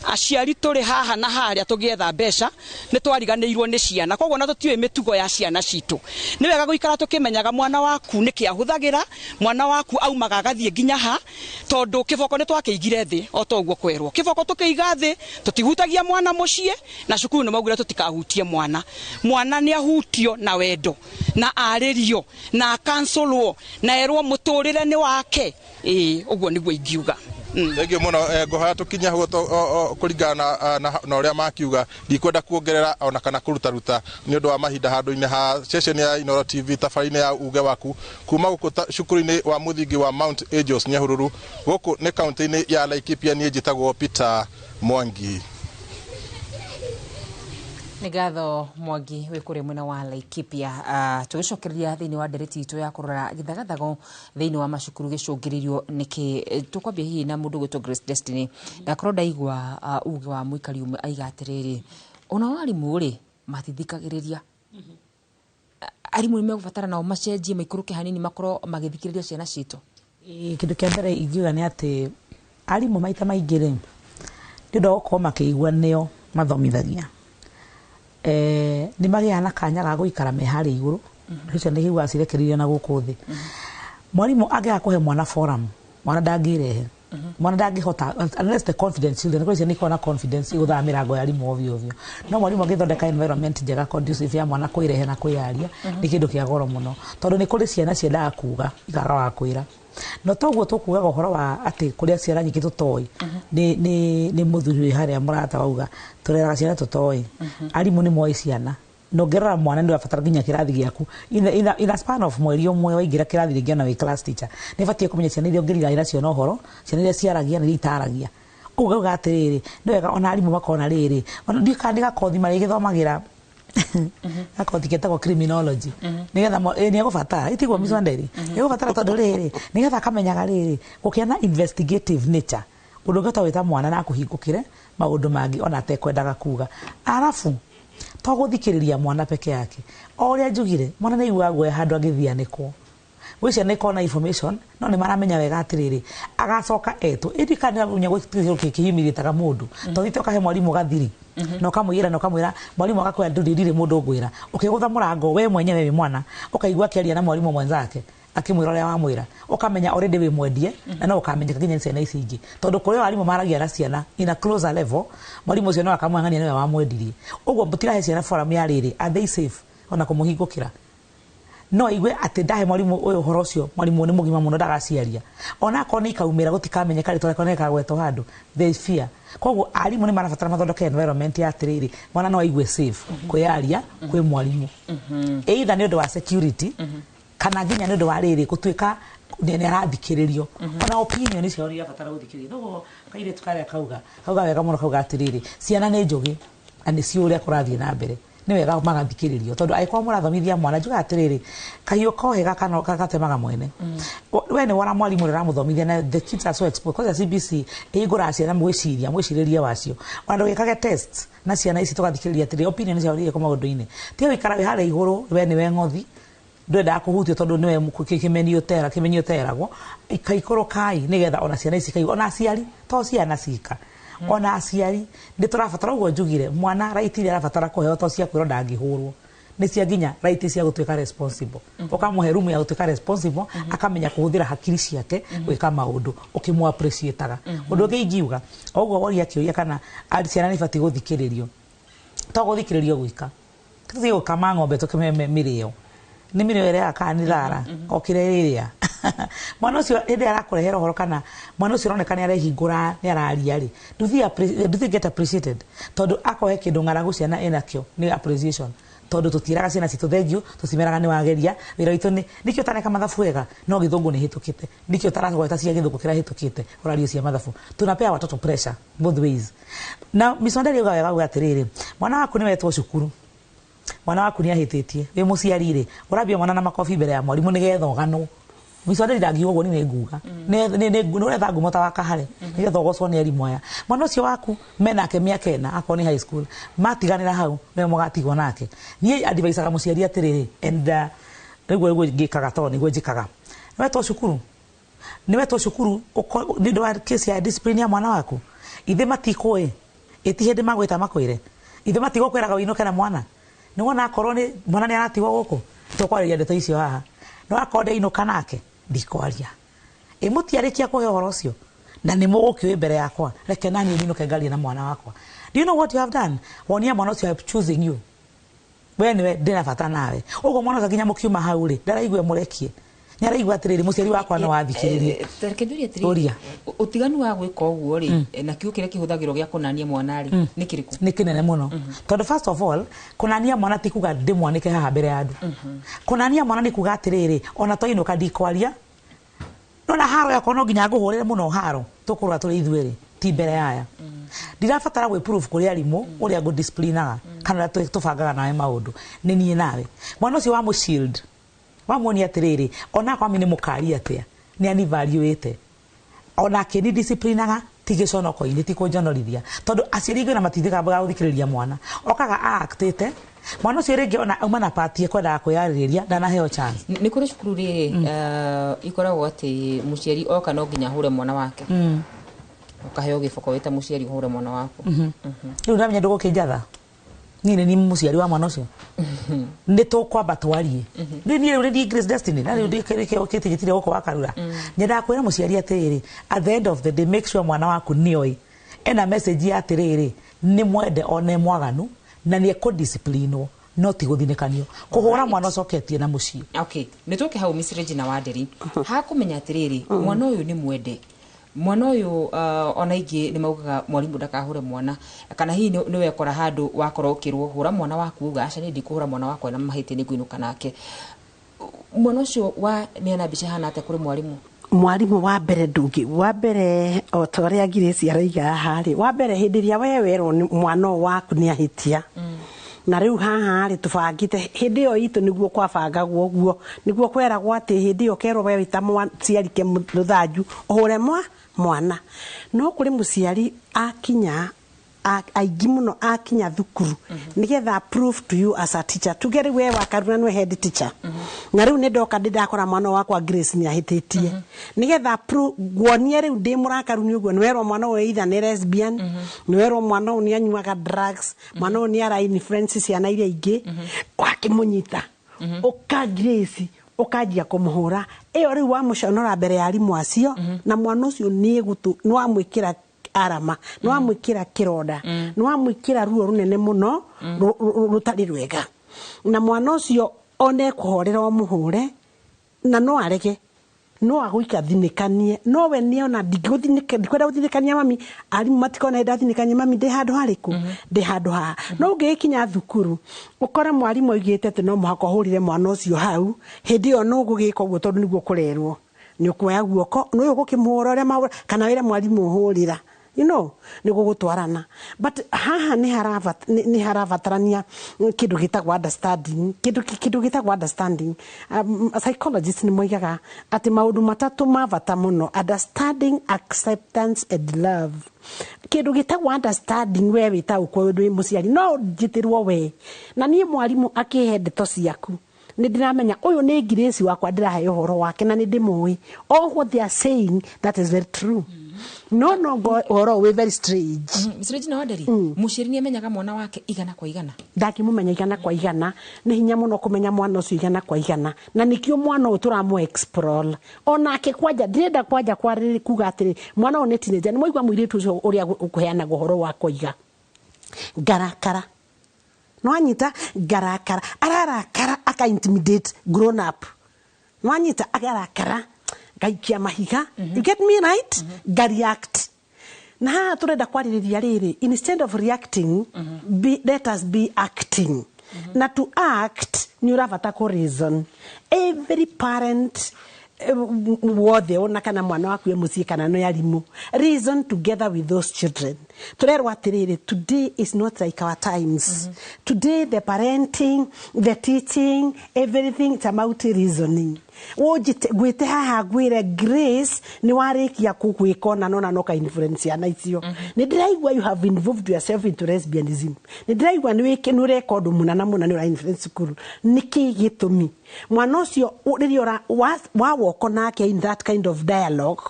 Aciari tũrĩ haha na harĩa tũgĩetha mbeca nĩ twariganĩirwo nĩ ciana, koguo na tũtiũĩ mĩtugo ya ciana citũ. Nĩ wega gũikara tũkĩmenyaga mwana waku nĩkĩ ahũthagĩra, mwana waku aumaga agathiĩ nginya ha, tondũ kĩboko nĩ twakĩigire thĩ o ta ũguo kwerwo. Kĩboko tũkĩiga thĩ tũtihutagia mwana mũciĩ, na cukuru nĩ maugire tũtikahutie mwana. Mwana nĩ ahutio na wendo na arĩrio na akansolwo na erwo mũtũrĩre nĩ wake. Ũguo nĩguo ingiuga. Thengiũ mũno. Ngũhoya tũkinye hau kũringana na ũrĩa makiuga, ndikwenda kuongerera ona kana kũrutaruta nĩ ũndũ wa mahinda handũ-inĩ ha ceceni ya Inooro TV tabarĩra-inĩ ya uge waku kuma gũkũ cukuru-inĩ wa mũthingi wa Mount Angels Nyahururu, gũkũ nĩ kaunti-inĩ ya Laikipia. Niĩ njĩtagwo Peter Mwangi. Nĩ ngatho Mwangi wĩ kũrĩa mwena wa Laikipia. Tũgĩcokereria thĩinĩ wa ndereti itũ ya kũrora gĩthagathago thĩinĩ wa macukuru gĩcũngĩrĩirio nĩkĩ, tũkwambia hihi na mũndũ gwĩtwo Grace Destiny. Ndakorwo ndaigua uge wa mũikari ũmwe aiga atĩrĩrĩ, ona arimũ rĩ matithikagĩrĩria, arimũ nĩ megũbatara nao macenjie maikũrũke hanini makorwo magĩthikĩrĩria ciana citũ. Kĩndũ kĩa mbere ingiuga nĩ atĩ arimũ maita maingĩ rĩ, nĩ ũndũ wa gũkorwo makĩigua nĩo mathomithagia, nĩ magĩaga na kanya ga gũikara me harĩa igũrũ, ũcio nĩ kĩiguaga cirekereirio na gũkũ thĩ. Mwarimũ angĩaga kũhe mwana forum, mwana ndangĩrehe, mwana ndangĩhota unless the confidence children, kũrĩ ciana ikoragwo na confidence igũthaga mĩrango ya arimũ ovyo ovyo, no mwarimũ angĩthondeka environment njega conducive ya mwana kwĩrehe na kwĩyaria, nĩ kĩndũ kĩa goro mũno, tondũ nĩ kũrĩ ciana ciendaga kuga ikaga wa kwĩra. No toguo tũkugaga ũhoro wa atĩ kũrĩa ciana nyingĩ tũtoĩ, nĩ mũthuri wĩ harĩa mũrata wauga tũreraga ciana tũtoĩ. Arimũ nĩ moĩ ciana, na ũngĩrora mwana nĩ ũrabatara nginya kĩrathi gĩaku in a span of mweri ũmwe waingĩra kĩrathi rĩngĩ ona wĩ class teacher, nĩ ũbatiĩ kũmenya ciana iria ũngĩrirania nacio na ũhoro, ciana iria ciaragia na iria itaragia. Ũguo ngauga atĩrĩrĩ, nĩ wega ona arimũ makona rĩrĩ, ona ndiũĩ kana nĩ gakothi marĩgĩthomagĩra, gakothi ketagwo criminology, nĩgetha nĩ egũbatara ĩtigwo Miss Wanderi nĩ egũbatara, tondũ rĩrĩ nĩgetha akamenyaga rĩrĩ gũkĩa na investigative nature, ũndũ ũngĩhota gwĩta mwana na akũhingũkĩre maũndũ mangĩ ona atekwendaga kuga. Arabu to gũthikĩrĩria mwana peke yake, o ũrĩa njugire, mwana nĩ aiguaga guoya handũ angĩthianĩkwo. Gwĩ ciana ikoragwo na information no nĩ maramenya wega atĩrĩrĩ agacoka etwo ĩndĩ kana nginya kĩhumiliataga mũndũ, tondũ thiĩte ũkahe mwarimũ gathiri na ũkamũiyĩra na ũkamwĩra, mwarimũ agakwĩra ndũrĩ ndirĩ mũndũ ngwĩra, ũkĩgũtha mũrango we mwenyewe wĩ mwana ũkaigua akĩaria na mwarimũ mwenzake akĩmwĩra ũrĩa wamwĩra, ũkamenya already wĩ mwendie, na no ũkamenyeka nginya nĩ ciana ici ingĩ, tondũ kũrĩ arimũ maragia na ciana in a closer level, mwarimũ ũcio no akamwang'ania nĩwe wamwendirie. Ũguo mũtirahe ciana forum ya rĩrĩ, are they safe ona kũmũhingũkĩra, no aigue atĩ ndahe mwarimũ ũyũ ũhoro ũcio, mwarimũ nĩ mũgima mũno ndagaciaria, ona akorwo nĩ ikaumĩra gũtikamenyeka rĩtwa rĩakwa nĩrĩkagwetwo handũ, there is fear. Koguo arimũ nĩ marabatara mathondeke environment ya atĩrĩrĩ mwana no aigue safe kwĩyaria kwĩ mwarimũ, either nĩ ũndũ wa security kana nginya nĩ ũndũ wa rĩrĩ gũtuĩka nĩ arathikĩrĩrio, ona opinion ciao nĩ irabatara gũthikĩrĩrio. Noguo kairĩtu karĩa kauga wega mũno, kauga atĩrĩrĩ ciana nĩ njũgĩ na nĩ ciũĩ ũrĩa kũrathiĩ na mbere, nĩ wega magathikĩrĩrio, tondũ angĩkorwo mũrathomithia mwana, njugaga atĩrĩrĩ kahiũ kohe gatemaga mwene. We nĩ wona mwarimũ ũrĩa ũramũthomithia, na the kids are so exposed kwanza CBC ĩhingũraga ciana mwĩciria mwĩcirĩrie wacio, ona ndũgĩkage test na ciana ici tũgathikĩrĩria atĩrĩ opinion ciao irĩkũ maũndũ-inĩ, tiga gũikara wĩ harĩa igũrũ we nĩwe ng'othi ndwendaga kũhutio tondũ nĩwe kĩmenio ũteragwo, ikaikũrũkai nĩgetha ona ciana ici ikaigua, ona aciari to ciana cika, ona aciari nĩ tũrabatara. Ũguo njugire mwana right iria arabatara kũheo to cia kwĩrwo ndangĩhũrwo, nĩ cia nginya right cia gũtuĩka responsible, ũkamũhe room ya gũtuĩka responsible, akamenya kũhũthĩra hakiri ciake gwĩka maũndũ ũkĩmũ appreciate-aga. Ũndũ ũngĩ ingiuga, ũguo woria kĩũria kana ciana nĩ ibatiĩ gũthikĩrĩrio, to gũthikĩrĩrio gwika, tũthiĩ gũkama ng'ombe tũkĩme mĩrĩo, nĩ mĩrĩo ĩrĩa kana nĩ thara o kĩrĩa ĩrĩa mwana ũcio hĩndĩ arakũrehera ũhoro, kana mwana ũcio ũroneka nĩ arehingũra nĩ araria rĩ, do they get appreciated? Tondũ akorwo he kĩndũ ng'aragu ciana ĩnakĩo nĩ appreciation. Tondu tutiraga ciana citũ thengiũ, tũcimeraga nĩ wageria wĩra witũ nĩ nĩkĩo ũtareka mathabu wega no gĩthũngũ nĩ hĩtũkĩte, nĩkĩo ũtaragweta cia gĩthũngũ kĩrĩa hĩtũkĩte ũrario cia mathabu. Tunapea watoto pressure both ways. Na Miss Wanderi uga wega uga atĩrĩrĩ, mwana waku nĩ wetwo cukuru, mwana waku nĩ ahĩtĩtie, wĩ mũciari rĩ ũrambia mwana na makobi mbere ya mwarimũ nĩgetha ũganwo. Miss Wanderi ndangiuga ũguo, nĩ nguga nĩ ũretha ngumo ta wakahare nĩgetha ũgocwo nĩ arimũ aya. Mwana ũcio waku menake mĩaka 4 akorwo nĩ high school, matiganĩra hau nĩwe mũgatigwo nake. Niĩ advisaga mũciari atĩrĩrĩ, and nĩguo nĩguo ngĩkaga tondũ nĩguo njĩkaga, nĩwetwo cukuru, nĩwetwo cukuru nĩ ũndũ wa kesi ya discipline ya mwana waku, ithe matikũĩ ĩti hĩndĩ magwĩta makwĩre, ithe matigũkwĩraga ũinũke na mwana, nĩwona akorwo nĩ mwana nĩ aratigwo gũkũ tũkwarĩria ndeto icio haha, no akorwo ndeinũka nake ndikwaria ĩ mũtiarĩkia kũhe ũhoro ũcio na nĩ mũgũkĩũĩ mbere yakwa, reke naniĩ nyinũke ngarie na mwana wakwa. Do you know what you have done? Wonia mwana ũcio I'm choosing you, we nĩwe ndĩna bata nawe. Ũguo mwana ũcio nginya mũkiuma hau rĩ ndaraigua mũrekie, nĩ araigua atĩrĩrĩ mũciari wakwa no wathikĩrĩrie. Reke njurie atĩrĩrĩ, Ũria. Ũtiganu wa gwĩka ũguo rĩ na kiugo kĩrĩa kĩhũthagĩrwo gĩa kũnania mwana rĩ nĩ kĩrĩkũ? Nĩ kĩnene mũno, tondũ first of all kũnania mwana ti kuga ndĩmwanĩke haha mbere ya andũ. Kũnania mwana nĩ kuga atĩrĩrĩ, ona twainũka ndikwaria, no na haro yakwa no nginya ngũhũrĩre mũno haro tũkũrora tũrĩ ithuerĩ ti mbere yaya. Ndirabatara gwĩ proof kũrĩ arimũ ũrĩa ngũdisciplinaga kana ũrĩa tũbangaga nawe maũndũ, nĩ niĩ nawe. Mwana ũcio wamũ shield, wamuonia atĩrĩrĩ, ona kwami nĩ mũkari atĩa, nĩ anivaluĩte, onake nĩ disciplinaga ti gĩconoko-inĩ, ti kũnjonorithia, tondũ aciari aingĩ ona matithikaga gũthikĩrĩria mwana, okaga aactĩte mwana ũcio rĩngĩ ona auma na pati ekwendaga kwĩyarĩrĩria ndanaheo chance. Nĩ kũrĩ cukuru rĩ ikoragwo atĩ mũciari oka no nginya ahũre mwana wake, ũkaheo gĩboko wĩta mũciari ũhũre mwana waku. Rĩu ndamenya ndũgũkĩnjatha niĩ nĩ niĩ mũciari wa mwana ũcio, nĩ tũkwamba twarie. Rĩu niĩ rĩu nĩ Grace Destiny na rĩu ndĩkĩte gĩtirĩ gũkũ wa Karura, nyendaga kwĩra mũciari atĩrĩrĩ, at the end of the day make sure mwana waku nĩoĩ ena message ya atĩrĩrĩ, nĩ mwende one mwaganu na nĩ ekũdisciplinwo no ti gũthinĩkanio kũhũra mwana ũcoketie na mũciĩ. Okay, nĩ tũke hau Miss Regina Wanderi hakũmenya atĩrĩrĩ, mwana ũyũ nĩ mwende, mwana ũyũ ona ingĩ nĩ maugaga mwarimũ ndakahũre mwana, kana hihi nĩ wekora handũ wakorwo ũkĩrwo hũra mwana waku, uga aca niĩ ndikũhũra mwana wakwa na mahĩtia nĩ ngũinũka nake. Mwana ũcio wa nĩ mbica hana atĩa kũrĩ mwarimũ? Mwarimũ wa mbere ndũngĩ wa mbere o ta ũrĩa Grace araiga haha rĩ, wa mbere hĩndĩ ĩrĩa we werwo mwana ũyũ waku nĩ ahĩtia, na rĩu haha rĩ tũbangĩte hĩndĩ ĩyo itũ nĩguo kwabangagwo ũguo, nĩguo kweragwo atĩ hĩndĩ ĩyo kerwo we wĩta mũciari ke rũthanju ũhũre mwana, no kũrĩ mũciari akinya aingĩ mũno akinya thukuru nĩgetha prove to you as a teacher, tuge rĩu we wa Karura nĩwe head teacher, na rĩu nĩ ndoka ndĩndakora mwana wakwa Grace nĩ ahĩtĩtie, nĩgetha nguonie rĩu ndĩ mũrakaru nĩ ũguo, nĩ werwo mwana ũyũ either nĩ lesbian, nĩ werwo mwana ũyũ nĩ anyuaga drugs, mwana ũyũ nĩ ara influence ciana iria ingĩ, wakĩmũnyita ũka Grace ũkanjia kũmũhũra, ĩyo rĩu wamũconora mbere ya arimũ acio, na mwana ũcio nĩ wamwĩkĩra arama, nĩ wamwĩkĩra kĩronda, nĩ wamwĩkĩra ruo rũnene mũno rũtarĩ rwega, na mwana ũcio one kũhorera ũmũhũre na no arege, no agũika thinĩkanie, no we nĩona ndikwenda gũthinĩkania mami, arimũ matikona ndathinĩkania mami ndĩ handũ harĩkũ, ndĩ handũ haha. No ũngĩgĩkinya thukuru ũkore mwarimũ augĩte atĩ no mũhaka ũhũrĩre mwana ũcio hau, hĩndĩ ĩyo no ũgũgĩka ũguo tondũ nĩguo kũrerwo, nĩ ũkuoya guoko nĩ ũyũ ũgũkĩmũhũra ũrĩa mahũra, kana wĩre mwarimũ ũhũrĩra, you know, nĩ gũgũtwarana. But haha nĩ harabatarania kĩndũ gĩtagwo understanding, kĩndũ gĩtagwo understanding. Psychologists nĩ moigaga atĩ maũndũ matatũ ma bata mũno, understanding, acceptance and love. Kĩndũ gĩtagwo understanding we wĩtaũkwo wĩ mũciari, no njĩtĩrwo we na niĩ mwarimũ akĩhe ndeto ciaku, nĩ ndĩramenya ũyũ nĩ Grace wakwa ndĩrahe ũhoro wake na nĩ ndĩmũĩ, all what they are saying that is very true. No no ũhoro wĩ very strange. Miss Regina Wanderi, mũciari nĩ amenyaga mwana wake igana kwa igana? Ndangĩmũmenya igana kwa igana, nĩ hinya mũno kũmenya mwana ũcio igana kwa igana, na nĩkĩo mwana ũyũ tũramũ explore onake kwanja ndĩrenda kwanja kwarĩrĩ kuga atĩrĩ mwana ũyũ nĩ teenager, nĩ mwaigua mũirĩtu ũcio ũrĩa ũkũheanaga ũhoro wa koiga ngarakara, no anyita ngarakara, ararakara aka intimidate grown up, no anyita akarakara ngaikia mahiga, you get me right, ngareact. Na haha turenda kwarĩrĩria rĩrĩ, instead of reacting, let us be acting. Na to act nĩ ũrabata kũ reason. Every parent wothe, ona kana mwana waku e mũciĩ kana nĩ arimũ, reason together with those children. Tũrerwo atĩrĩrĩ, today is not like our times. Today the parenting, the teaching, everything, it's about reasoning. Ũnjĩte ngwĩte haha ngwĩre, "Grace, nĩ warĩkia kũgwĩka ona nona no ka influence ciana icio. Nĩ ndĩraigua you have involved yourself into lesbianism. Nĩ ndĩraigua nĩ wĩke nĩ ũreka ũndũ mũna na mũna, nĩ ũra influence cukuru. Nĩkĩ gĩtũmi?" Mwana ũcio rĩrĩa wa woko nake in that kind of dialogue,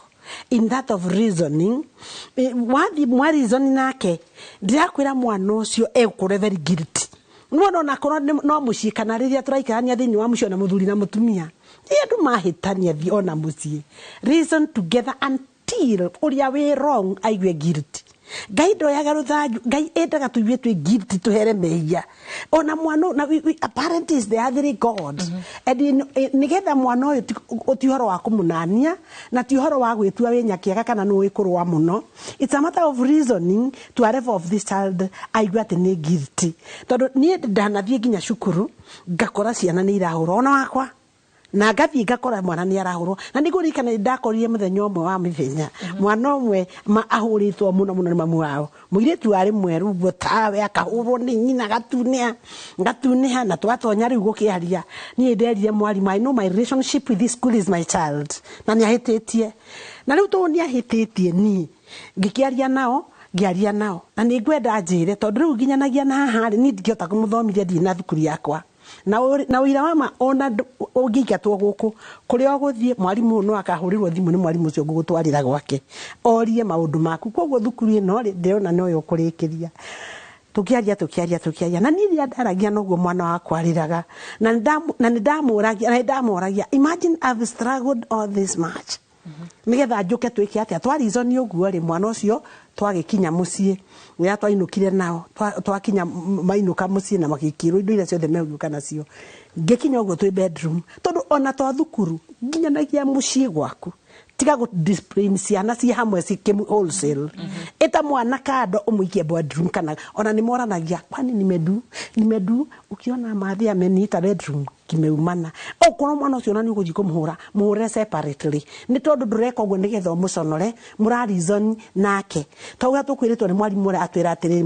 in that of reasoning, wathi mwa reason nake, ndĩrakwĩra mwana ũcio egũkorwo very guilty. Nĩwona onakorwo no mũciĩ kana rĩrĩa tũraikarania thĩinĩ wa mũciĩ, ona mũthuri na mũtumia, rĩrĩa andũ mahĩtania, thiĩ ona mũciĩ, reason together until ũrĩa wĩ wrong aigue guilty. Ngai ndoyaga rũthanju. Ngai endaga tũigue twĩ guilty, tũhere mehia. Ona mwana na a parent is the other god. And nĩgetha mwana ũyũ ti ũhoro wa kũmũnania na ti ũhoro wa gwĩtua wĩ nyakĩaga kana nĩ ũĩ kũrũa mũno. It's a matter of reasoning to a level of this child aigue atĩ nĩ guilty. Tondũ niĩ ndanathiĩ nginya cukuru ngakora ciana nĩ irahũrwo, ona wakwa, na ngathiĩ ngakora mwana nĩ arahũrwo. Na nĩ ngũririkana nĩ ndakorire mũthenya ũmwe wa mĩthenya mwana ũmwe ahũrĩtwo mũno mũno nĩ mamu wao. Mũirĩtu warĩ mwerũ ũguo tawe, akahũrwo nĩ nyina gatunĩha gatunĩha. Na twatonya rĩu gũkĩaria, niĩ nderire mwarimũ, "I know my relationship with this school is my child, na nĩ ahĩtĩtie." Na rĩu tondũ nĩ ahĩtĩtie, niĩ ngĩkĩaria nao, ngĩaria nao, na nĩ ngwenda njĩre tondũ rĩu nginyanagia na haha rĩ, niĩ ndingĩhota kũmũthomithia ndirĩ na thukuru yakwa. Na ũira wa ma, ona ũngĩingatwo gũkũ, kũrĩa ũgũthiĩ, mwarimũ ũyũ no akahũrĩrwo thimũ nĩ mwarimũ ũcio ngũgũtwarĩra gwake orie maũndũ maku. Koguo thukuru ĩno rĩ, ndĩrona noyo ũkũrĩkĩria. Tũkĩaria, tũkĩaria, tũkĩaria, na niĩ rĩrĩa ndaragia noguo mwana wakwa arĩraga, na nĩ ndamũragia, na nĩ ndamoragia, "Imagine I've struggled all this much nigetha njũke twĩke atĩa?" Twarizoni ũguo rĩ, mwana ũcio twagĩkinya mũciĩ, rĩrĩa twainũkire nao, twakinya mainũka mũciĩ na magĩkĩrwo indo iria ciothe megũka nacio, ngĩkinya ũguo twĩ bedroom, tondũ ona twa thukuru nginyanagia mũciĩ gwaku, tiga gũ discipline ciana ciĩ hamwe cikĩ wholesale. Ĩta mwana kando, ũmũikie bedroom, kana ona nĩ moranagia, "Kwani nimedu nimedu?" Ukiona mathi ameniita bedroom, kimeumana. Okorwo mwana ũcio ona nĩ ũgũthiĩ kũmũhũra, mũhũre separately, nĩ tondũ ndũreka ũguo nĩgetha ũmũconore, mũra reason nake. Tauga tũkwĩrĩtwo nĩ mwarimũ ũrĩa atwĩra atĩrĩ,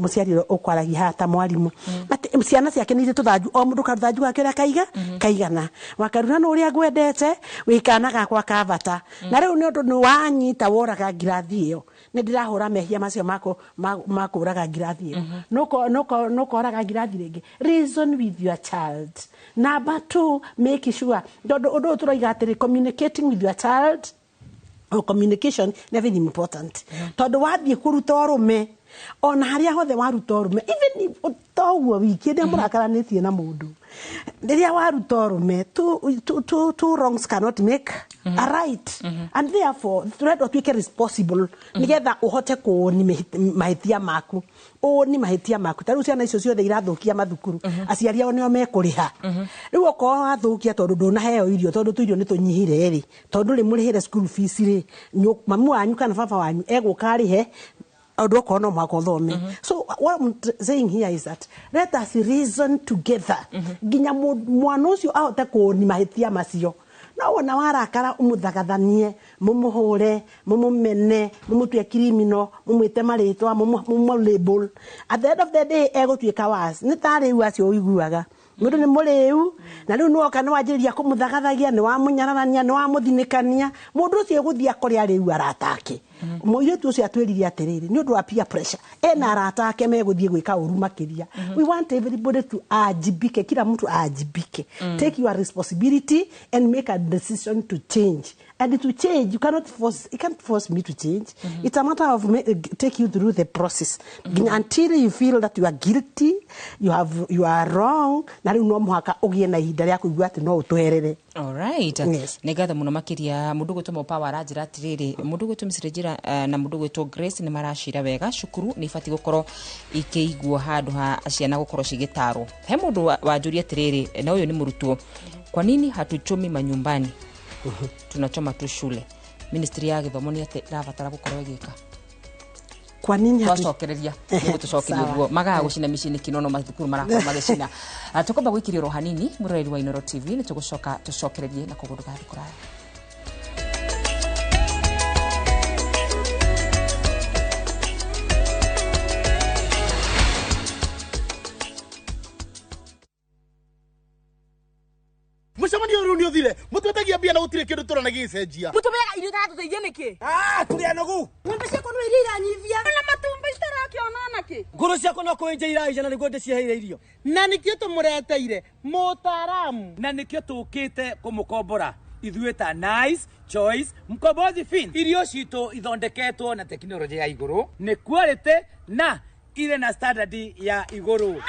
mũciari ũrĩa ũkwaragia haha ta mwarimũ, atĩ ciana ciake nĩ irĩ tũthanju, o mũndũ karũthanju gake ũrĩa kaiga kaigana. Wakaruna nĩ ũrĩa ngwendete wĩ kana gakwa ka bata. Na rĩu nĩ ũndũ nĩ wanyita woraga ngirathi ĩyo, nĩ ndĩrahũra mehia macio makũraga ngirathi ĩyo. Nũkoraga ngirathi rĩngĩ. Reason with your child. Number two, make sure, tondũ ũndũ ũyũ tũroiga atĩrĩ, communicating with your child or communication nĩ very important, tondũ wathiĩ kũruta ũrũme, ona harĩa hothe waruta ũrũme, even if to ũguo wiki rĩrĩa mũrakaranĩtie na mũndũ, rĩrĩa waruta ũrũme, two wrongs cannot make a right, and therefore tũrendwo tuĩke responsible nĩgetha ũhote kũũni mahĩtia maku, ũni mahĩtia maku. Ta rĩu ciana icio ciothe irathũkia mathukuru, aciari ao nĩo mekũrĩha. Rĩu okorwo wathũkia tondũ ndũnaheo irio, tondũ tũirio nĩ tũnyihire rĩ, tondũ rĩ mũrĩhĩre school fees rĩ, mamu wanyu kana baba wanyu egũka arĩhe ũndũ okorwo no mũhaka ũthome. So what I'm saying here is that let us reason together nginya mwana ũcio ahote kũũni mahĩtia macio. No wona warakara, ũmũthagathanie, mũmũhũre, mũmũmene, mũmũtue criminal, mũmwĩte marĩtwa, mũmũ label, at the end of the day egũtuĩka was nĩ ta rĩu acio ũiguaga mũndũ nĩ mũrĩu. Na rĩu nĩwoka nĩ wanjĩrĩria kũmũthagathagia, nĩ wamũnyararania, nĩ wamũthinĩkania, mũndũ ũcio egũthiĩ akore arĩu arata ake. Mũirĩtu ũcio atwĩrire atĩrĩrĩ, nĩ ũndũ wa peer pressure, ena arata ake megũthiĩ gwĩka ũru makĩria. We want everybody to ajibike, kila mtu ajibike. Take your responsibility and make a decision to change. And to change, you cannot force, you can't force me to change. It's a matter of take you through the process nginya until you feel that you are guilty, you are wrong. Na rĩu no mũhaka ũgĩe na ihinda rĩa kũigua atĩ no ũtũherere. Alright. Yes. Nĩ ngatho mũno makĩria. Mũndũ gwĩtwo Mopawa aranjĩra atĩrĩrĩ, mũndũ gwĩtwo Mrs. Regina na mũndũ gwĩtwo Grace nĩ maracira wega, cukuru nĩ ibatiĩ gũkorwo ikĩigwo handũ ha ciana gũkorwo cigĩtarwo. He mũndũ wanjũria atĩrĩrĩ, na ũyũ nĩ mũrutwo, "Kwa nini hatuchomi manyumbani, tunachoma tu shule?" Ministry ya gĩthomo nĩ atĩ ĩrabatara gũkorwo ĩgĩka? Kwa nini twacokereria nĩgũtũcokeria ũguo magaga gũcina mĩciĩ nĩkĩ no mathukuru marakorwo magĩcina. Tũkwamba gwĩkiria oro hanini mũroreri wa Inooro TV, nĩ tũgũcoka tũcokererie na koguo ndũgathiĩ kũraya. Mucemanio rĩu nĩ ũthire mũtwetagia mbia na gũtirĩ kĩndũ tũrona gĩgĩcenjia. Mũtũmeaga irio itaratũteithia nĩkĩ? Tũrĩ anogu. Ng'ombe ciakwa no iria iranyivia na matumbĩ citarakĩona nakĩ. Ngũrũ ciakwa no kũenja iraija na nĩguo ndĩciheire irio. Na nĩkĩo tũmũreteire mũtaaramu. Na nĩkĩo tũkĩte kũmũkombora ithuĩ ta Nice Choice Mkombozi Fin. Irio citũ ithondeketwo na tekinoronjĩ ya igũrũ, nĩ quality na irĩ na standard ya igũrũ.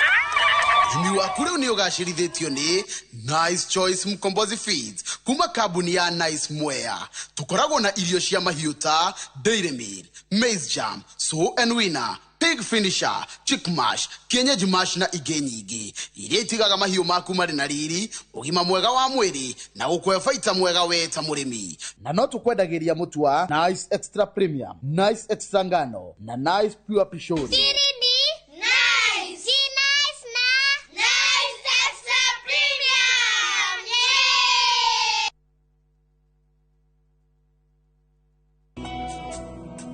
Ũrĩmi waku rĩu nĩ ũgacĩrithĩtio nĩ Nice Choice Mkombozi Feeds kuma kambuni ya Nice Mwea. Tũkoragwo na irio cia mahiũ ta Dairy Meal, Maize Jam, Sow and Winner, Pig Finisher, Chick Mash, Kienyeji Mash na ingĩ nyingĩ iria itigaga mahiũ maku marĩ na riri, ũgima mwega wa mwĩrĩ na gũkũhe baita mwega we ta mũrĩmi. Na no tũkwendagĩria mũtu wa Nice Extra Premium, Nice Extra Ngano na Nice Pure Pishori.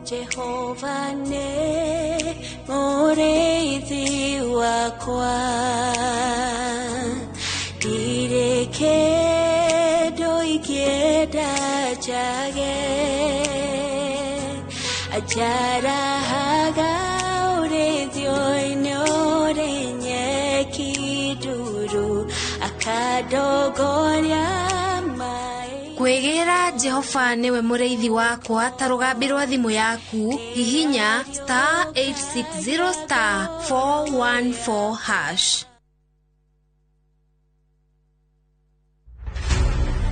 Jehova ne mũrĩithi wakwa, ndirĩ kĩndũ ingĩenda njage, anjarahaga ũrĩithio-inĩ ũrĩ nyeki nduru, akandongoria. Kwĩgĩra Jehova nĩwe mũrĩithi wakwa ta rũgambi rwa thimũ yaku, hihinya *860*414#.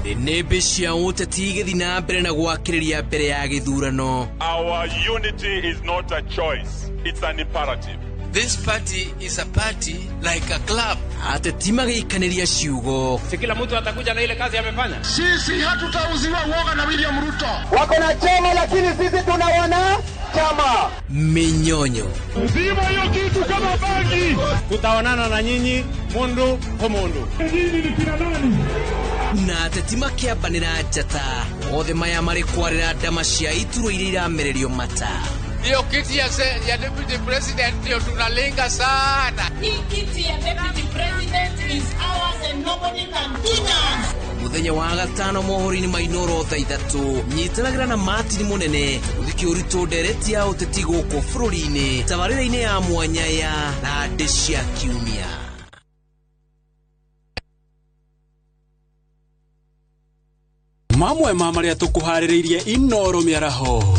Nĩmbĩ cia ũteti igĩthiĩ na mbere na gwakĩrĩria mbere ya gĩthurano. Our unity is not a choice, it's an imperative. This party is a party like a club. Ateti magĩikanĩria ciugo. Si kila mtu atakuja na ile kazi amefanya. Sisi hatutauziwa uoga na William Ruto. Wako na chama lakini sisi tunawana chama. Minyonyo. Zima hiyo kitu kama bangi. Tutaonana na nyinyi mundu kwa mundu. Nyinyi ni kina nani? Na ateti makĩambanĩra njata. Othe maya marĩ kwarĩra ndama cia ituro iria iramererio mata. Hiyo kiti ya deputy president ndio tunalenga sana. Hii kiti ya deputy president is ours and nobody can touch us. Muthenya wa gatano mohoro-inĩ ma Inooro thaa 3 nyitanagĩra na Martin Mũnene gũthiĩ ũritũ ndereti ya ũteti gũkũ bũrũri-inĩ tabarĩra-inĩ ya mwanya ya Randĩ cia Kiumia. Mamwe ma marĩa tũkũharĩrĩirie Inooro mĩaraho.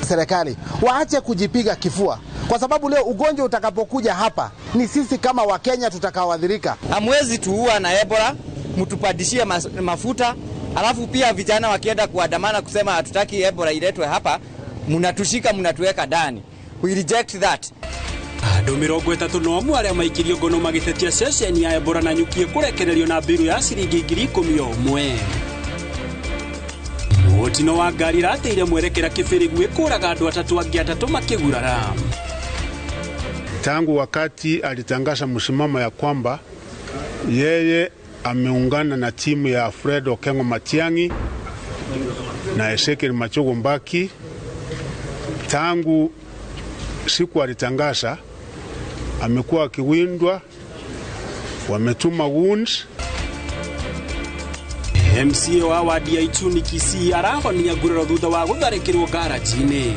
Serikali waache kujipiga kifua, kwa sababu leo ugonjwa utakapokuja hapa ni sisi kama Wakenya tutakaoadhirika. Hamwezi tuua na Ebola, mtupandishie mafuta, alafu pia vijana wakienda kuandamana kusema hatutaki Ebola iletwe hapa, mnatushika mnatuweka ndani. We reject that. Andũ 31 arĩa maikirio ngono magĩtetia ceceni ya Ebola na nyuki kũrekererio na mbiru ya ciringi 11,000. Mũtino wa ngari irateire mwerekera Kĩbĩrĩgu ĩkũraga andũ 3 angĩ 3 makĩgurara. Tangu wakati alitangaza msimamo ya kwamba yeye ameungana na timu ya Fred Okengo Matiang'i na Ezekiel Machogu Mbaki, tangu siku alitangaza amekuwa akiwindwa, wametuma wounds. MCA wa wadi ya Ichuni Kisii arahonia nguraro thutha wa gũtharĩkĩrwo ngaraji-inĩ.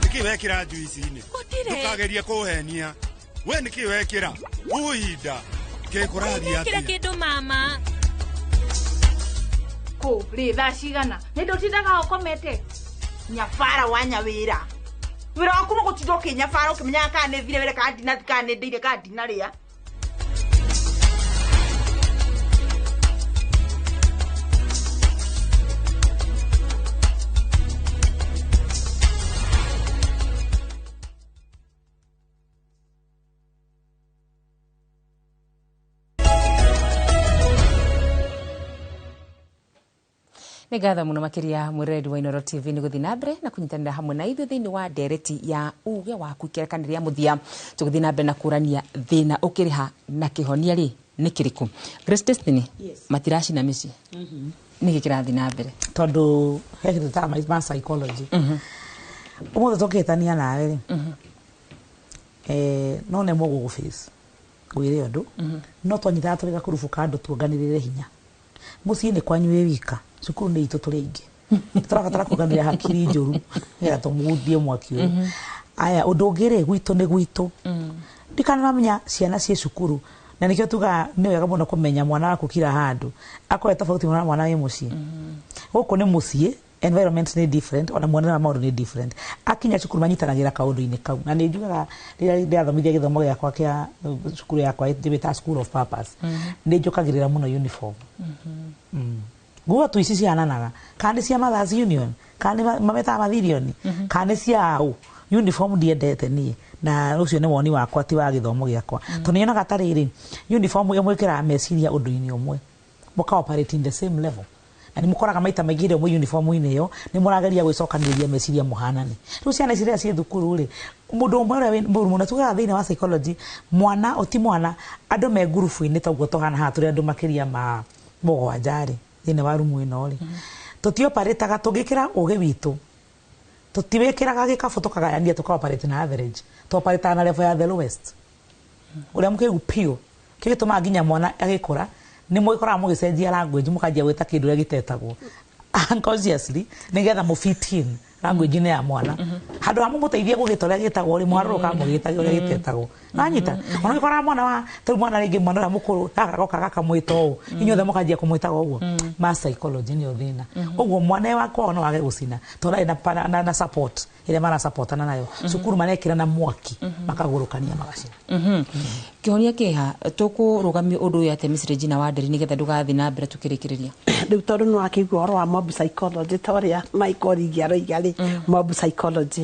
Nĩkĩ wekĩra njuici-inĩ? Ndũkagerie kũhenia. We nĩkĩ wekĩra? Uhinda. Kĩkũrathiĩ atĩa? Kĩndũ mama. Kũ rĩ thaa cigana? Nĩ ndũtindaga ũkomete? Nyabara wa nyawĩra. Wĩra waku nĩ gũtinda ũkĩnyabara ũkĩmenyaga kana nĩ thire wĩra kana ndinathi kana nĩ ndĩire kana ndinarĩa. Nĩ ngatho mũno makĩria mwĩroreri wa Inooro TV nĩ gũthiĩ na mbere na kũnyitanĩra hamwe na ithuĩ thĩinĩ wa ndereti ya uge waku ikerekani rĩa mũthia, tũgĩthiĩ na mbere na kũrania thĩna ũkĩrĩha na kĩhonia rĩ nĩ kĩrĩkũ. Grace Destiny, matiracina mĩciĩ, nĩkĩ kĩrathiĩ na mbere? Tondũ he kĩndũ ta ma psychology ũmũthĩ tũngĩhĩtania nawe rĩ, no nemwo gũgũ face ngwĩre ũndũ, no twanyitaga tũrĩ gakurubu ka andũ tuonganĩrĩre hinya. Mũciĩ nĩ kwanyu wĩ wika, cukuru nĩ itũ tũrĩ aingĩ, tũrabatara kuonganĩrĩra hakiri njũru nĩgetha tũmũthie mwaki ũyũ. Aya, ũndũ ũngĩ rĩ, gwitũ nĩ gwitũ, ndikanamenya ciana ciĩ cukuru, na nĩkĩo tugaga nĩ wega mũno kũmenya mwana waku kila handũ akorwo tofauti mũno na mwana wĩ mũciĩ. Gũkũ nĩ mũciĩ, environment nĩ different, ona muonere wa maũndũ nĩ different. Akinya cukuru manyitanagĩra kaũndũ-inĩ kau, na nĩ njugaga rĩrĩa ndĩrathomithia gĩthomo gĩakwa kĩa cukuru yakwa ndĩmĩtaga school of purpose, nĩ njũkagĩrĩra mũno uniform. Nguo tu ici cihananaga, kana nĩ cia Mothers Union, kana nĩ mametaga mathirioni, kana nĩ cia ũ, uniform ndiendete niĩ, na ũcio nĩ woni wakwa, ti wa gĩthomo gĩakwa, tondũ nyonaga ta rĩrĩ uniform ĩmwĩkĩraga meciria ũndũ-inĩ ũmwe, mũka operate in the same level, na nĩ mũkoraga maita maingĩ rĩo mwĩ uniform-inĩ ĩyo nĩ mũrageria gwĩcokanĩrĩria meciria mũhanane. Rĩu ciana ici rĩrĩa ciĩ thukuru rĩ, mũndũ ũmwe ũrĩa wĩ mũru mũno, tugaga thĩinĩ wa psychology mwana ũti mwana, andũ me ngurubu-inĩ ta ũguo tũhana haha, tũrĩ andũ makĩria ma 7 rĩ thĩinĩ wa rumu ĩno rĩ, tũtioparĩtaga tũngĩkĩra ũgĩ witũ, tũtiwĩkĩraga gĩkabũ tũkagayania tũkaoperate na average, tũoperataga na level ya the lowest, ũrĩa mũkĩgu piũ. Kĩo gĩtũmaga nginya mwana agĩkũra nĩ mũgĩkoraga mũgĩcenjia language, mũkanjia gwĩta kĩndũ ũrĩa gĩtetagwo unconsciously nĩgetha mũ fit in language-inĩ ya mwana, handũ ha mũmũteithie gũgĩta ũrĩa gĩtagwo rĩ, mwarũrũka mũgĩtage ũrĩa gĩtetagwo. Nanyita ona ũgĩkoraga mwana wa tarĩu mwana rĩngĩ, mwana ũrĩa mũkũrũ gaka goka gakamwĩta ũũ, inyuothe mũkanjia kũmwĩtaga ũguo. Ma psychology nĩyo thĩna ũguo, mwana wakwa no age gũcina tondũ ndarĩ na support ĩrĩa marasupportana nayo cukuru, marekĩra na mwaki makagũrũkania magacina. Kĩhonia kĩha tũkũrũgamia ũndũ ũyũ atĩa, Miss Regina Wanderi, nĩgetha ndũgathiĩ na mbere tũkĩrĩkĩrĩria? Rĩu tondũ nĩ wakĩigua ũhoro wa mob psychology, ta ũrĩa Michael Origi aroiga rĩ, mob psychology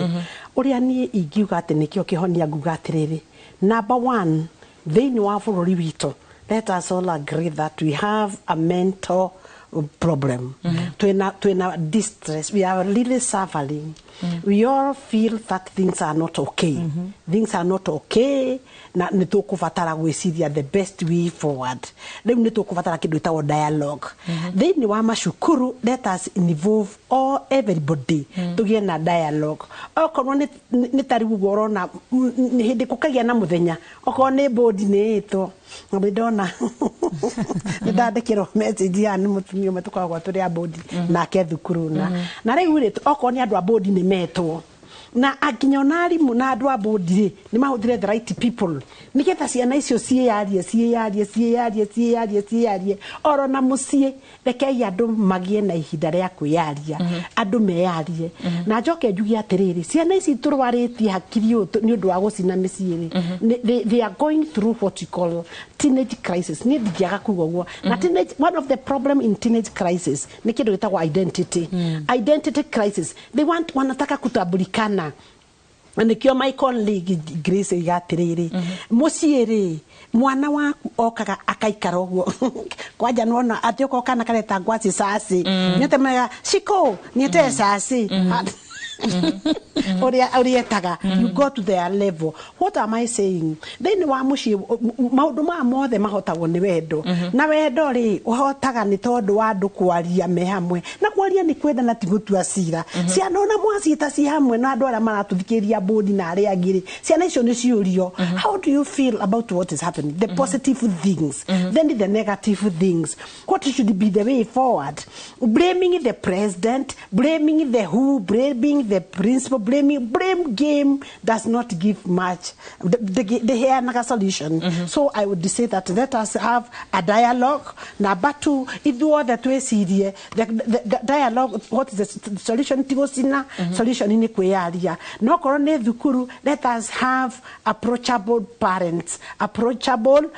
ũrĩa niĩ ingiuga atĩ nĩkĩo kĩhonia, nguga atĩrĩrĩ, number one, thĩinĩ wa bũrũri witũ, let us all agree that we have a mental problem. Twina distress, we are really suffering. We all feel that things are not okay, things are not okay, na nĩ tũkũbatara gwĩciria the best way forward. Rĩu nĩ tũkũbatara kĩndũ gĩtagwo dialogue thĩinĩ wa macukuru. Let us involve all everybody, tũgĩe na dialogue. Okorwo nĩ ta rĩu ũguo ũrona nĩ hĩndĩ gũkagĩa na mũthenya, okorwo nĩ board nĩ ĩtwo, na nĩ ndona nĩ ndandĩkĩrwo message ya nĩ mũtumia ũmwe tũkoragwo tũrĩ a board nake thukuru, na rĩu rĩ, okorwo nĩ andũ a board nĩ metwo, na nginya ona arimũ na andũ a board rĩ, nĩ mahũthĩre the right people nĩgetha ciana icio ciĩyarie, ciĩyarie, ciĩyarie, ciĩyarie, ciĩyarie. Oro na mũciĩ, rekei andũ magĩe na ihinda rĩa kwĩyaria, andũ meyarie. Na njoke njuge atĩrĩrĩ, ciana ici tũrwarĩtie hakiri ũũ nĩ ũndũ wa gũcina mĩciĩ rĩ, they are going through what you call teenage crisis. Niĩ ndingĩaga kuga ũguo. Na teenage, one of the problem in teenage crisis nĩ kĩndũ gĩtagwo identity crisis. They want, wanataka kutambulikana, na nĩkĩo Michael League Grace oiga atĩrĩrĩ, mũciĩ rĩ, mwana waku okaga akaikara ũguo kwanja, nĩwona atĩ okorwo kana kareta ngwaci caci, nĩate mega ciko niete caci ũrĩa ũrĩetaga, you go to their level. What am I saying? Thĩinĩ wa mũciĩ maũndũ maya mothe mahotagwo nĩ wendo, na wendo rĩ, ũhotaga nĩ tondũ wa andũ kwaria me hamwe, na kwaria nĩ kwenda na ti gũtua cira. Ciana ona mwaciĩta ci hamwe na andũ arĩa maratũthikĩrĩria, board na arĩa angĩ rĩ, ciana icio nĩ ciũrio, how do you feel about what is happening, the positive things, then the negative things, what should be the way forward? Blaming the president, blaming the who, blaming the principal, blaming, blame game does not give much the solution. So I would say that let us have a dialogue. Number two, ithuothe twĩcirie the dialogue, what is the solution? Ti gũcina, solution nĩ kwĩyaria. No korwo nĩ thukuru, let us have approachable parents, approachable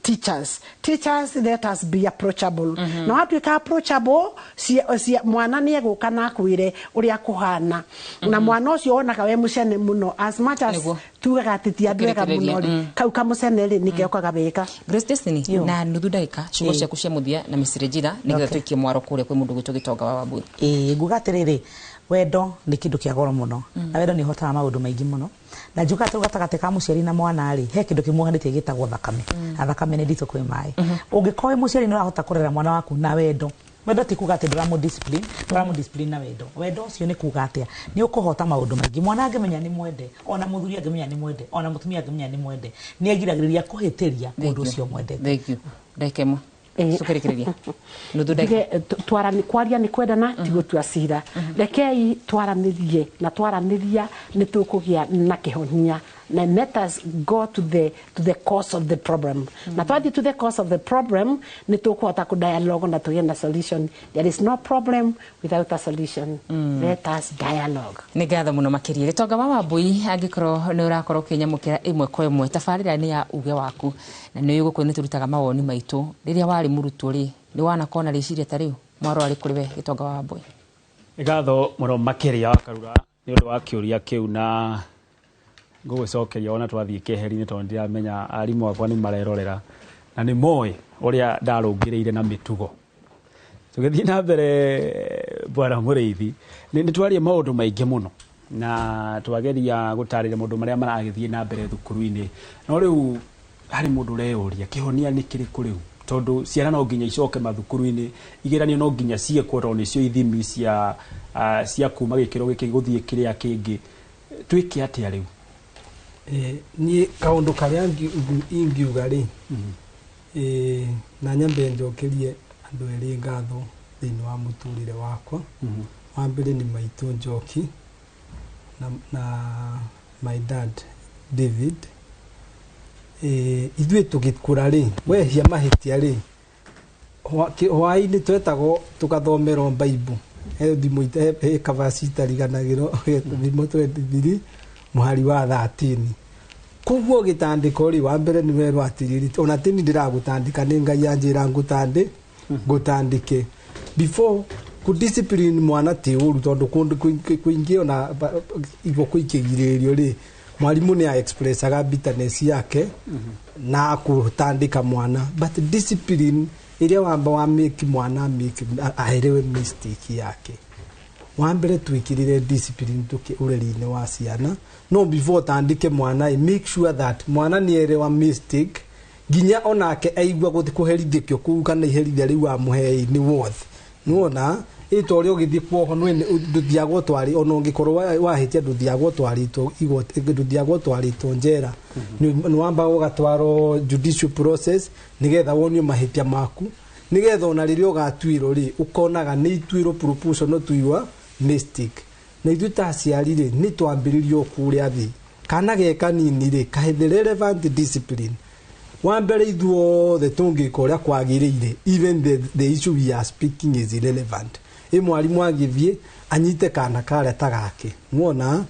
teachers. Teachers, let us be approachable. Na watuĩka approachable, mwana nĩ egũka na akwĩre ũrĩa kũhana. twana na mwana ũcio wonaga we mũcene mũno as much as tugaga atĩ ti andũ ega mũno rĩ, kau kamũcene rĩ nĩkeokaga wega. Grace Destiny, na nuthu ndagĩka, ciugo ciaku cia mũthia na Mrs. Regina, nĩgetha tũikie mwaro kũrĩa kwĩ mũndũ gwĩtwo Gĩtonga wa Wambui. Ĩĩ, nguga atĩrĩrĩ, wendo nĩ kĩndũ kĩa goro mũno, na wendo nĩ ũhotaga maũndũ maingĩ mũno, na njuga atĩ gatagatĩ ka mũciari na mwana rĩ, he kĩndũ kĩmuohanĩtie gĩtagwo thakame, na thakame nĩ nditũ kwĩ maĩ. Ũngĩkorwo wĩ mũciari nĩ ũrahota kũrera mwana waku na wendo, wendo ti kuga atĩ ndũramũ discipline, ndũramũ discipline na wendo. Wendo ũcio nĩ kuga atĩa, nĩ ũkũhota maũndũ maingĩ. Mwana angĩmenya nĩ mwende, ona mũthuri angĩmenya nĩ mwende, ona mũtumia angĩmenya nĩ mwende, nĩ agiragĩrĩria kũhĩtĩria mũndũ ũcio mwendete. Thank you. Ndagĩka ĩmwe tũkĩrĩkĩrĩria, nuthu ndagĩka. Kwaria nĩ kwendana, ti gũtua cira. Rekei twaranĩrie, na twaranĩria nĩ tũkũgĩa na kĩhonia, na let us go to the cause of the problem, na twathiĩ to the cause of the problem nĩ tũkũhota kũ dialogue na tũgĩe na solution. There is no problem without a solution. Let us dialogue. Nĩ ngatho mũno makĩria, Gĩtonga wa Wambui. Angĩkorwo nĩ ũrakorwo ũkĩnyamũkĩra ĩmwe kwa ĩmwe, tabarĩra nĩ ya uge waku, na nĩ gũkũ nĩ tũrutaga mawoni maitũ. Rĩrĩa warĩ mũrutwo rĩ, nĩ wanakorwo na rĩciria ta rĩu? Mwaro arĩ kũrĩ we, Gĩtonga wa Wambui. Ngatho mũno makĩria, wa Karura, nĩ ũndũ wa kĩũria kĩu, na ngũgĩcokeria ona twathiĩ keheri-inĩ, tondũ ndiramenya arimũ akwa nĩ marerorera na nĩ moĩ ũrĩa ndarũngĩrĩire na mĩtugo. Tũgĩthiĩ na mbere, bwana Mũrĩithi, nĩ twaria maũndũ maingĩ mũno na twageria gũtarĩria maũndũ marĩa maragĩthiĩ na mbere thukuru-inĩ, no rĩu harĩ mũndũ ũreyũria kĩhonia nĩ kĩrĩkũ rĩu, tondũ ciana no nginya icoke mathukuru-inĩ, igeranio no nginya ciĩkwo, tondũ nĩcio ithimi cia kuma gĩkĩro gĩkĩ gũthiĩ kĩrĩa kĩngĩ. Twĩke atĩa rĩu? Niĩ kaũndũ karĩa ingiuga rĩ, na nyambe njokerie andũ erĩ ngatho thĩinĩ wa mũtũrĩre wakwa. Wa mbere nĩ maitũ Njoki na my dad David. Ithuĩ tũgĩkũra rĩ, wehia mahĩtia rĩ, hwaĩ-inĩ twetagwo tũgathomerwo Bible. He thimũ he kabaci itariganagĩrwo, thimo 23 mũhari wa 13. Koguo gĩtandĩko rĩ, wa mbere nĩ werwo atĩrĩrĩ, ona tini ndĩragũtandĩka, nĩ Ngai anjĩra ngũtandĩke. Before ku discipline mwana ti ũru, tondũ kũndũ kũingĩ ona iboko ikĩgirĩrĩrio rĩ, mwarimũ nĩ expressaga bitterness yake na kũtandĩka mwana, but discipline ĩrĩa wamba wa make mwana make aherewe mistake yake. Wa mbere twĩkĩrĩre discipline tũkĩ ũreri-inĩ wa ciana, no before tandĩke mwana ĩ, make sure that mwana nĩ erewa mistake, nginya onake aigua gũthi kũherithio kũu kana iherithia rĩu wamũhe nĩ worth. Nĩwona ĩ ta ũrĩa ũgĩthiĩ kuoho ndũthiagwo twarĩ, ona ũngĩkorwo wahĩtia ndũthiagwo twarĩtwo igoti, ndũthiagwo twarĩtwo njera. Nĩ wambaga ũgatwarwo judicial process nĩgetha wonio mahĩtia maku, nĩgetha ona rĩrĩa ũgatuĩrwo rĩ, ũkonaga nĩ ituĩrwo proportional to your mistake. Na ithuĩ ta aciari rĩ, nĩ twambĩrĩrie o kũrĩa thĩ, kana ge kanini rĩ, kahe the relevant discipline. Wa mbere ithuothe tũngĩka ũrĩa kwagĩrĩire, even the issue we are speaking is irrelevant. Ĩ mwarimũ agĩthiĩ anyite kana karĩa ta gake, mwona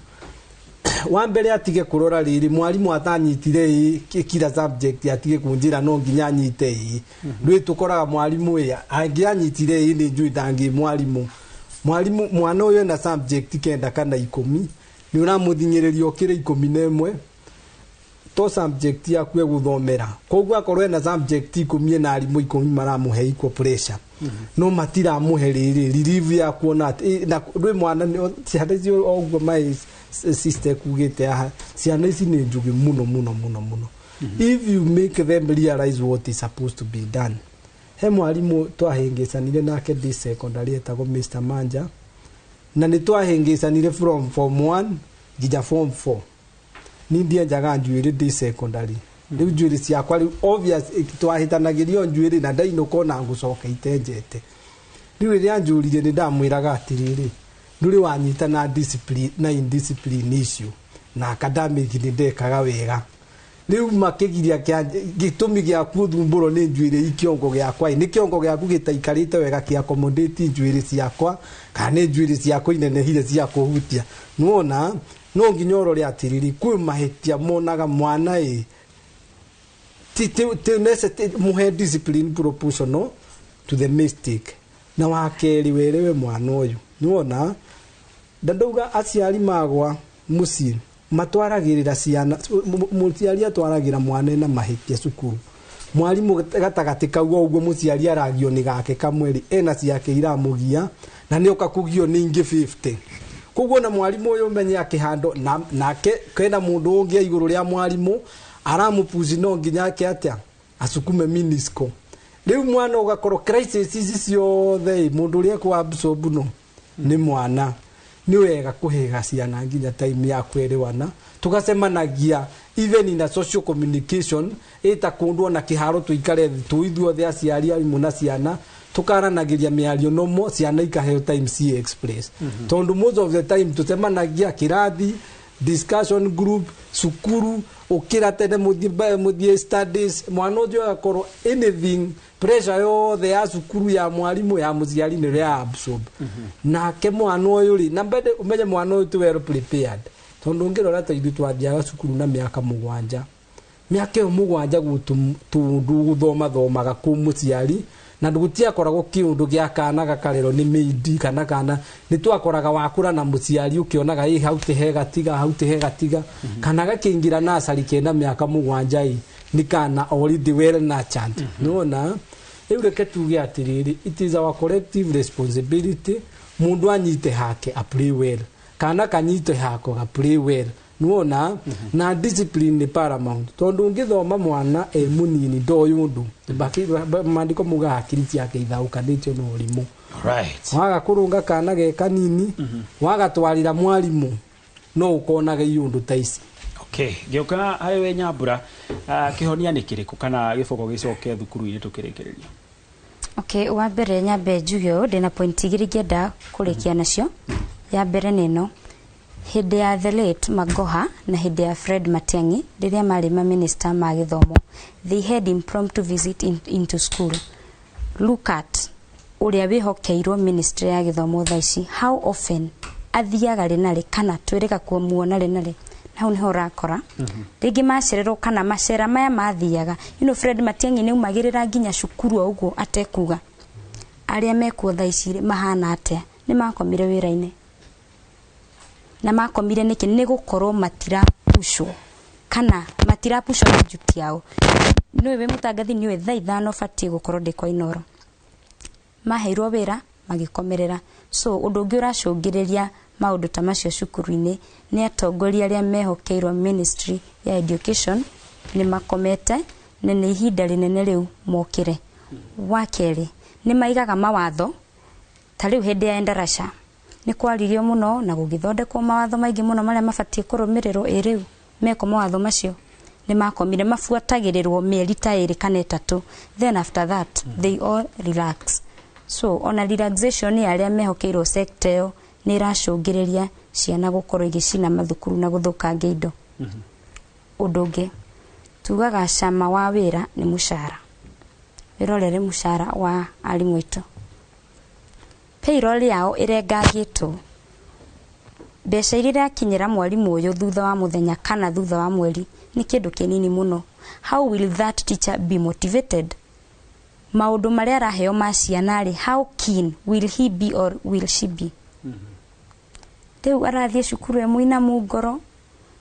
wa mbere atige kũrora rĩrĩ, mwarimũ atanyitire ĩ kila subject, atige kũnjĩra no nginya anyite ĩ. Rĩu tũkoraga mwarimũ ĩ angĩanyitire ĩ, nĩ njũĩ ndangĩ mwarimũ mwana ũyũ ena subject 9 kana 10, nĩ ũramũthing'ĩrĩria ũkĩre 11 to subject yaku egũthomera. Koguo akorwo ena subject 10, ena arimũ 10 maramũhe equal pressure, no matiramũhe rĩrĩ relief ya kuona atĩ na rwĩ mwana ciana icio o ũguo my sister kugĩte haha, ciana ici nĩ njũgĩ mũno mũno mũno mũno if you make them realize what is supposed to be done. He mwarimũ twahĩngĩcanire nake ndĩ secondary etagwo Mr. Manja, na nĩ twahĩngĩcanire from form 1 nginya form 4. Ni ndienjaga njuĩrĩ ndĩ secondary. Rĩu njuĩrĩ ciakwa rĩu obvious twahĩtanagĩrio njuĩrĩ, na ndainũka ona ngũcoka itenjete. Rĩu rĩrĩa njũririe, nĩ ndamwĩraga atĩrĩrĩ, ndũrĩ wanyita na discipline na indiscipline issue, na academic nĩ ndekaga wega. Rĩu makĩgiria gĩtũmi gĩa gũthumbũrwo nĩ njuĩrĩ i kĩongo gĩakwa, nĩ kĩongo gĩaku gĩtaikarĩte wega kĩ accommodate njuĩrĩ ciakwa, kana nĩ njuĩrĩ ciakwa inenehire cia kũhutia. Nĩwona no nginya ũrore atĩrĩrĩ, kwĩ mahĩtia monaga mwana ĩ ti mũhe discipline proportional to the mistake. Na wa kerĩ, werewe mwana ũyũ, nĩwona Ndandauga aciari magwa muciĩ matwaragĩrĩra ciana, mũciari atwaragĩra mwana ena mahĩtia cukuru, mwarimũ gatagatĩ kau o ũguo mũciari aragio nĩ gake kamwe rĩ, ena ciake iramũgia na nĩoka kũgio nĩ ingĩ 50. Koguo na mwarimũ ũyũ ũmenye akĩhandwo nake kena mũndũ ũngĩ igũrũ rĩa mwarimũ aramũpuci, no nginya ake atĩa asukume minisco. Rĩu mwana ũgakorwo crisis ici ciothe ĩ, mũndũ ũrĩa ekũ absorb no nĩ mwana. Nĩ wega kũhega ciana nginya time ya kwĩrĩwana, tũgacemanagia even in a social communication, ĩta kũndũ ona kĩharo, tũikare thĩ tũ ithuothe, aciari, arimũ na ciana, tũkaranagĩria mĩario nomo, ciana ikaheo time ci express. Tondũ most of the time tũcemanagia kĩrathi, discussion group, cukuru, ũkĩra tene mũthiĩ studies. Mwana ũcio agakorwo anything, pressure yothe ya cukuru, ya mwarimũ, ya mũciari, nĩ ya absorb nake mwana ũyũ rĩ. Na mbere ũmenye mwana ũyũ ti well prepared, tondũ ũngĩrora ta ithuĩ twathiaga cukuru na mĩaka 7, mĩaka ĩyo 7 gũtũ tũndũ gũthoma thomaga kũ mũciari, na gũtiakoragwo kĩũndũ gĩa kana gakarerwo nĩ mĩindi kana nĩ twakoraga wakũra na mũciari ũkĩonaga ĩ hau ti hega tiga, hau ti hega tiga. Kana gakĩingĩra nursery kena mĩaka 7 ĩ, nĩ kana already well nurtured. Nĩwona rĩu, reke tuge atĩrĩrĩ, it is our collective responsibility. Mũndũ anyite hake a play well, kana kanyite hako ga play well. Nĩwona na discipline nĩ paramount, tondũ ũngĩthoma mwana e mũnini ndoĩ ũndũ. Maandĩko muga hakiri ciake ithaũkanĩtio na ũrimũ. Waga kũrũnga kana ge kanini, wagatwarĩra mwarimũ, no ũkonaga iũndũ ta ici. Okay, ngĩũka harĩ we Nyambura, kĩhonia nĩ kĩrĩkũ kana gĩboko gĩcoke thukuru-inĩ tũkĩrĩkĩrĩria? Okay, wa mbere nyambe njuge ũũ, ndĩna point igĩrĩ ingĩenda kũrĩkia nacio. Ya mbere nĩ ĩno: hĩndĩ ya the late Magoha na hĩndĩ ya Fred Matiang'i, rĩrĩa marĩ ma minister ma gĩthomo, they had impromptu visit into school. Look at ũrĩa wĩhokeirwo ministry ya gĩthomo thaa ici, how often athiaga rĩ na rĩ, kana twĩrĩga kumuona rĩ na rĩ. Hau niho ũrakora rĩngĩ macererwo kana macera maya mathiaga. Fred Matiang'i nĩ aumagĩrĩra nginya cukuru o ũguo atekuga. Arĩa mekuo thaa ici rĩ, mahana atĩa? Nĩ makomire wĩra-inĩ. Na makomire nĩkĩ? Nĩ gũkorwo matirapushwo kana matirapushwo nĩ duty yao. Nĩũĩ wĩ mũtangathi, nĩũĩ thaa 5 batiĩ gũkorwo ndĩ kwa Inoro. Maheirwo wĩra magĩkomerera. So ũndũ ũngĩ ũracũngĩrĩria maũndũ ta macio cukuru-inĩ nĩ atongoria arĩa mehokeirwo ministry ya education nĩ makomete, na nĩ ihinda rĩnene rĩu mokĩre. Wa kerĩ, nĩ maigaga mawatho. Ta rĩu hĩndĩ ya Endarasha nĩ kwaririo mũno na gũgĩthondekwo mawatho maingĩ mũno marĩa mabatiĩ kũrũmĩrĩrwo. Ĩ rĩu meko mawatho macio nĩ makomire, mabuatagĩrĩrwo mĩeri ta 2 kana 3, then after that they all relax. So ona relaxation ya arĩa mehokeirwo sector ĩyo nĩ ĩracũngĩrĩria ciana gũkorwo igĩcina mathukuru na gũthũkangia indo. Ũndũ ũngĩ tugaga cama wa wĩra nĩ mũcara. Wĩrorere mũcara wa arimũ aitũ, payroll yao ĩrengangĩtwo. Mbeca iria irakinyĩra mwarimũ ũyũ thutha wa mũthenya kana thutha wa mweri nĩ kĩndũ kĩnini mũno. How will that teacher be motivated? Maũndũ marĩa araheo ma ciana rĩ, how keen will he be or will she be? Rĩu arathiĩ cukuru e mũinamu ngoro,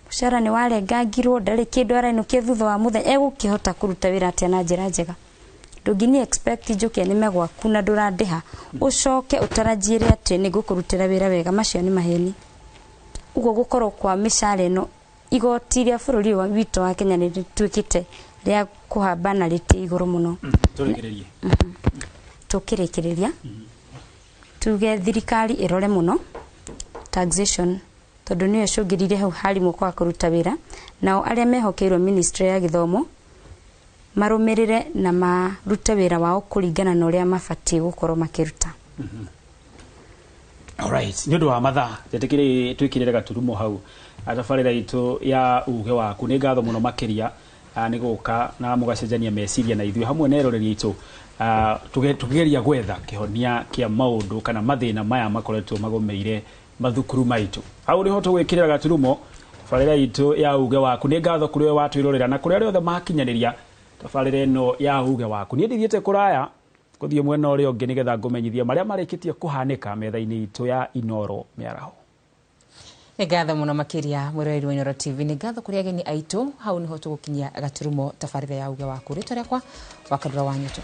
mũcara nĩ warengangirwo, ndarĩ kĩndũ arainũkia thutha wa mũthenya. Egũkĩhota kũruta wĩra atĩa na njĩra njega? Ndũngĩni expect njũke nĩme gwaku na ndũrandĩha, ũcoke ũtarajĩre atĩ nĩ ngũkũrutĩra wĩra wega. Macio nĩ maheni. Ũguo gũkorwo kwa mĩcara ĩno, igoti rĩa bũrũri witũ wa Kenya nĩ rĩtuĩkĩte rĩa kũhamba na rĩtĩ igũrũ mũno. Tũrĩkĩrĩrie. Tũkĩrĩkĩrĩria tuge thirikari ĩrore mũno taxation, tondũ nĩyo ĩcũngĩrĩirie hau harimũ kwaga kũruta wĩra. Nao arĩa mehokeirwo ministry ya gĩthomo marũmĩrĩre na marute wĩra wao kũringana na ũrĩa mabatiĩ gũkorwo makĩruta. Alright, nĩ ũndũ wa mathaa njĩtĩkĩre twĩkĩrĩre gaturumo hau tabarĩra itũ ya uge waku. Nĩ ngatho mũno makĩria nĩ gũka na mũgacenjania meciria na ithuĩ hamwe na eroreri aitũ, tũkĩgeria gwetha kĩhonia kĩa maũndũ kana mathĩna maya makoretwo magũmĩire mathukuru maitũ. Hau nĩho tũgwĩkĩrĩra gaturumo tabarĩra itũ ya uge waku. Nĩ ngatho kũrĩ we watwĩrorera na kũrĩ arĩa othe makinyanĩria tabarĩra ĩno ya uge waku. Niĩ ndithiĩte kũraya, gũthiĩ mwena ũrĩa ũngĩ nĩgetha ngũmenyithie marĩa marĩkĩtie kũhanĩka metha-inĩ itũ ya Inoro mĩaraho. Nĩ ngatho mũno makĩria mwĩroreri wa Inooro TV. Nĩ ngatho kũrĩ ageni aitũ. Hau nĩho tũgũkinyia gaturumo tabarĩra ya uge waku. Rĩtwa rĩakwa Wakarura wa Nyũtũ.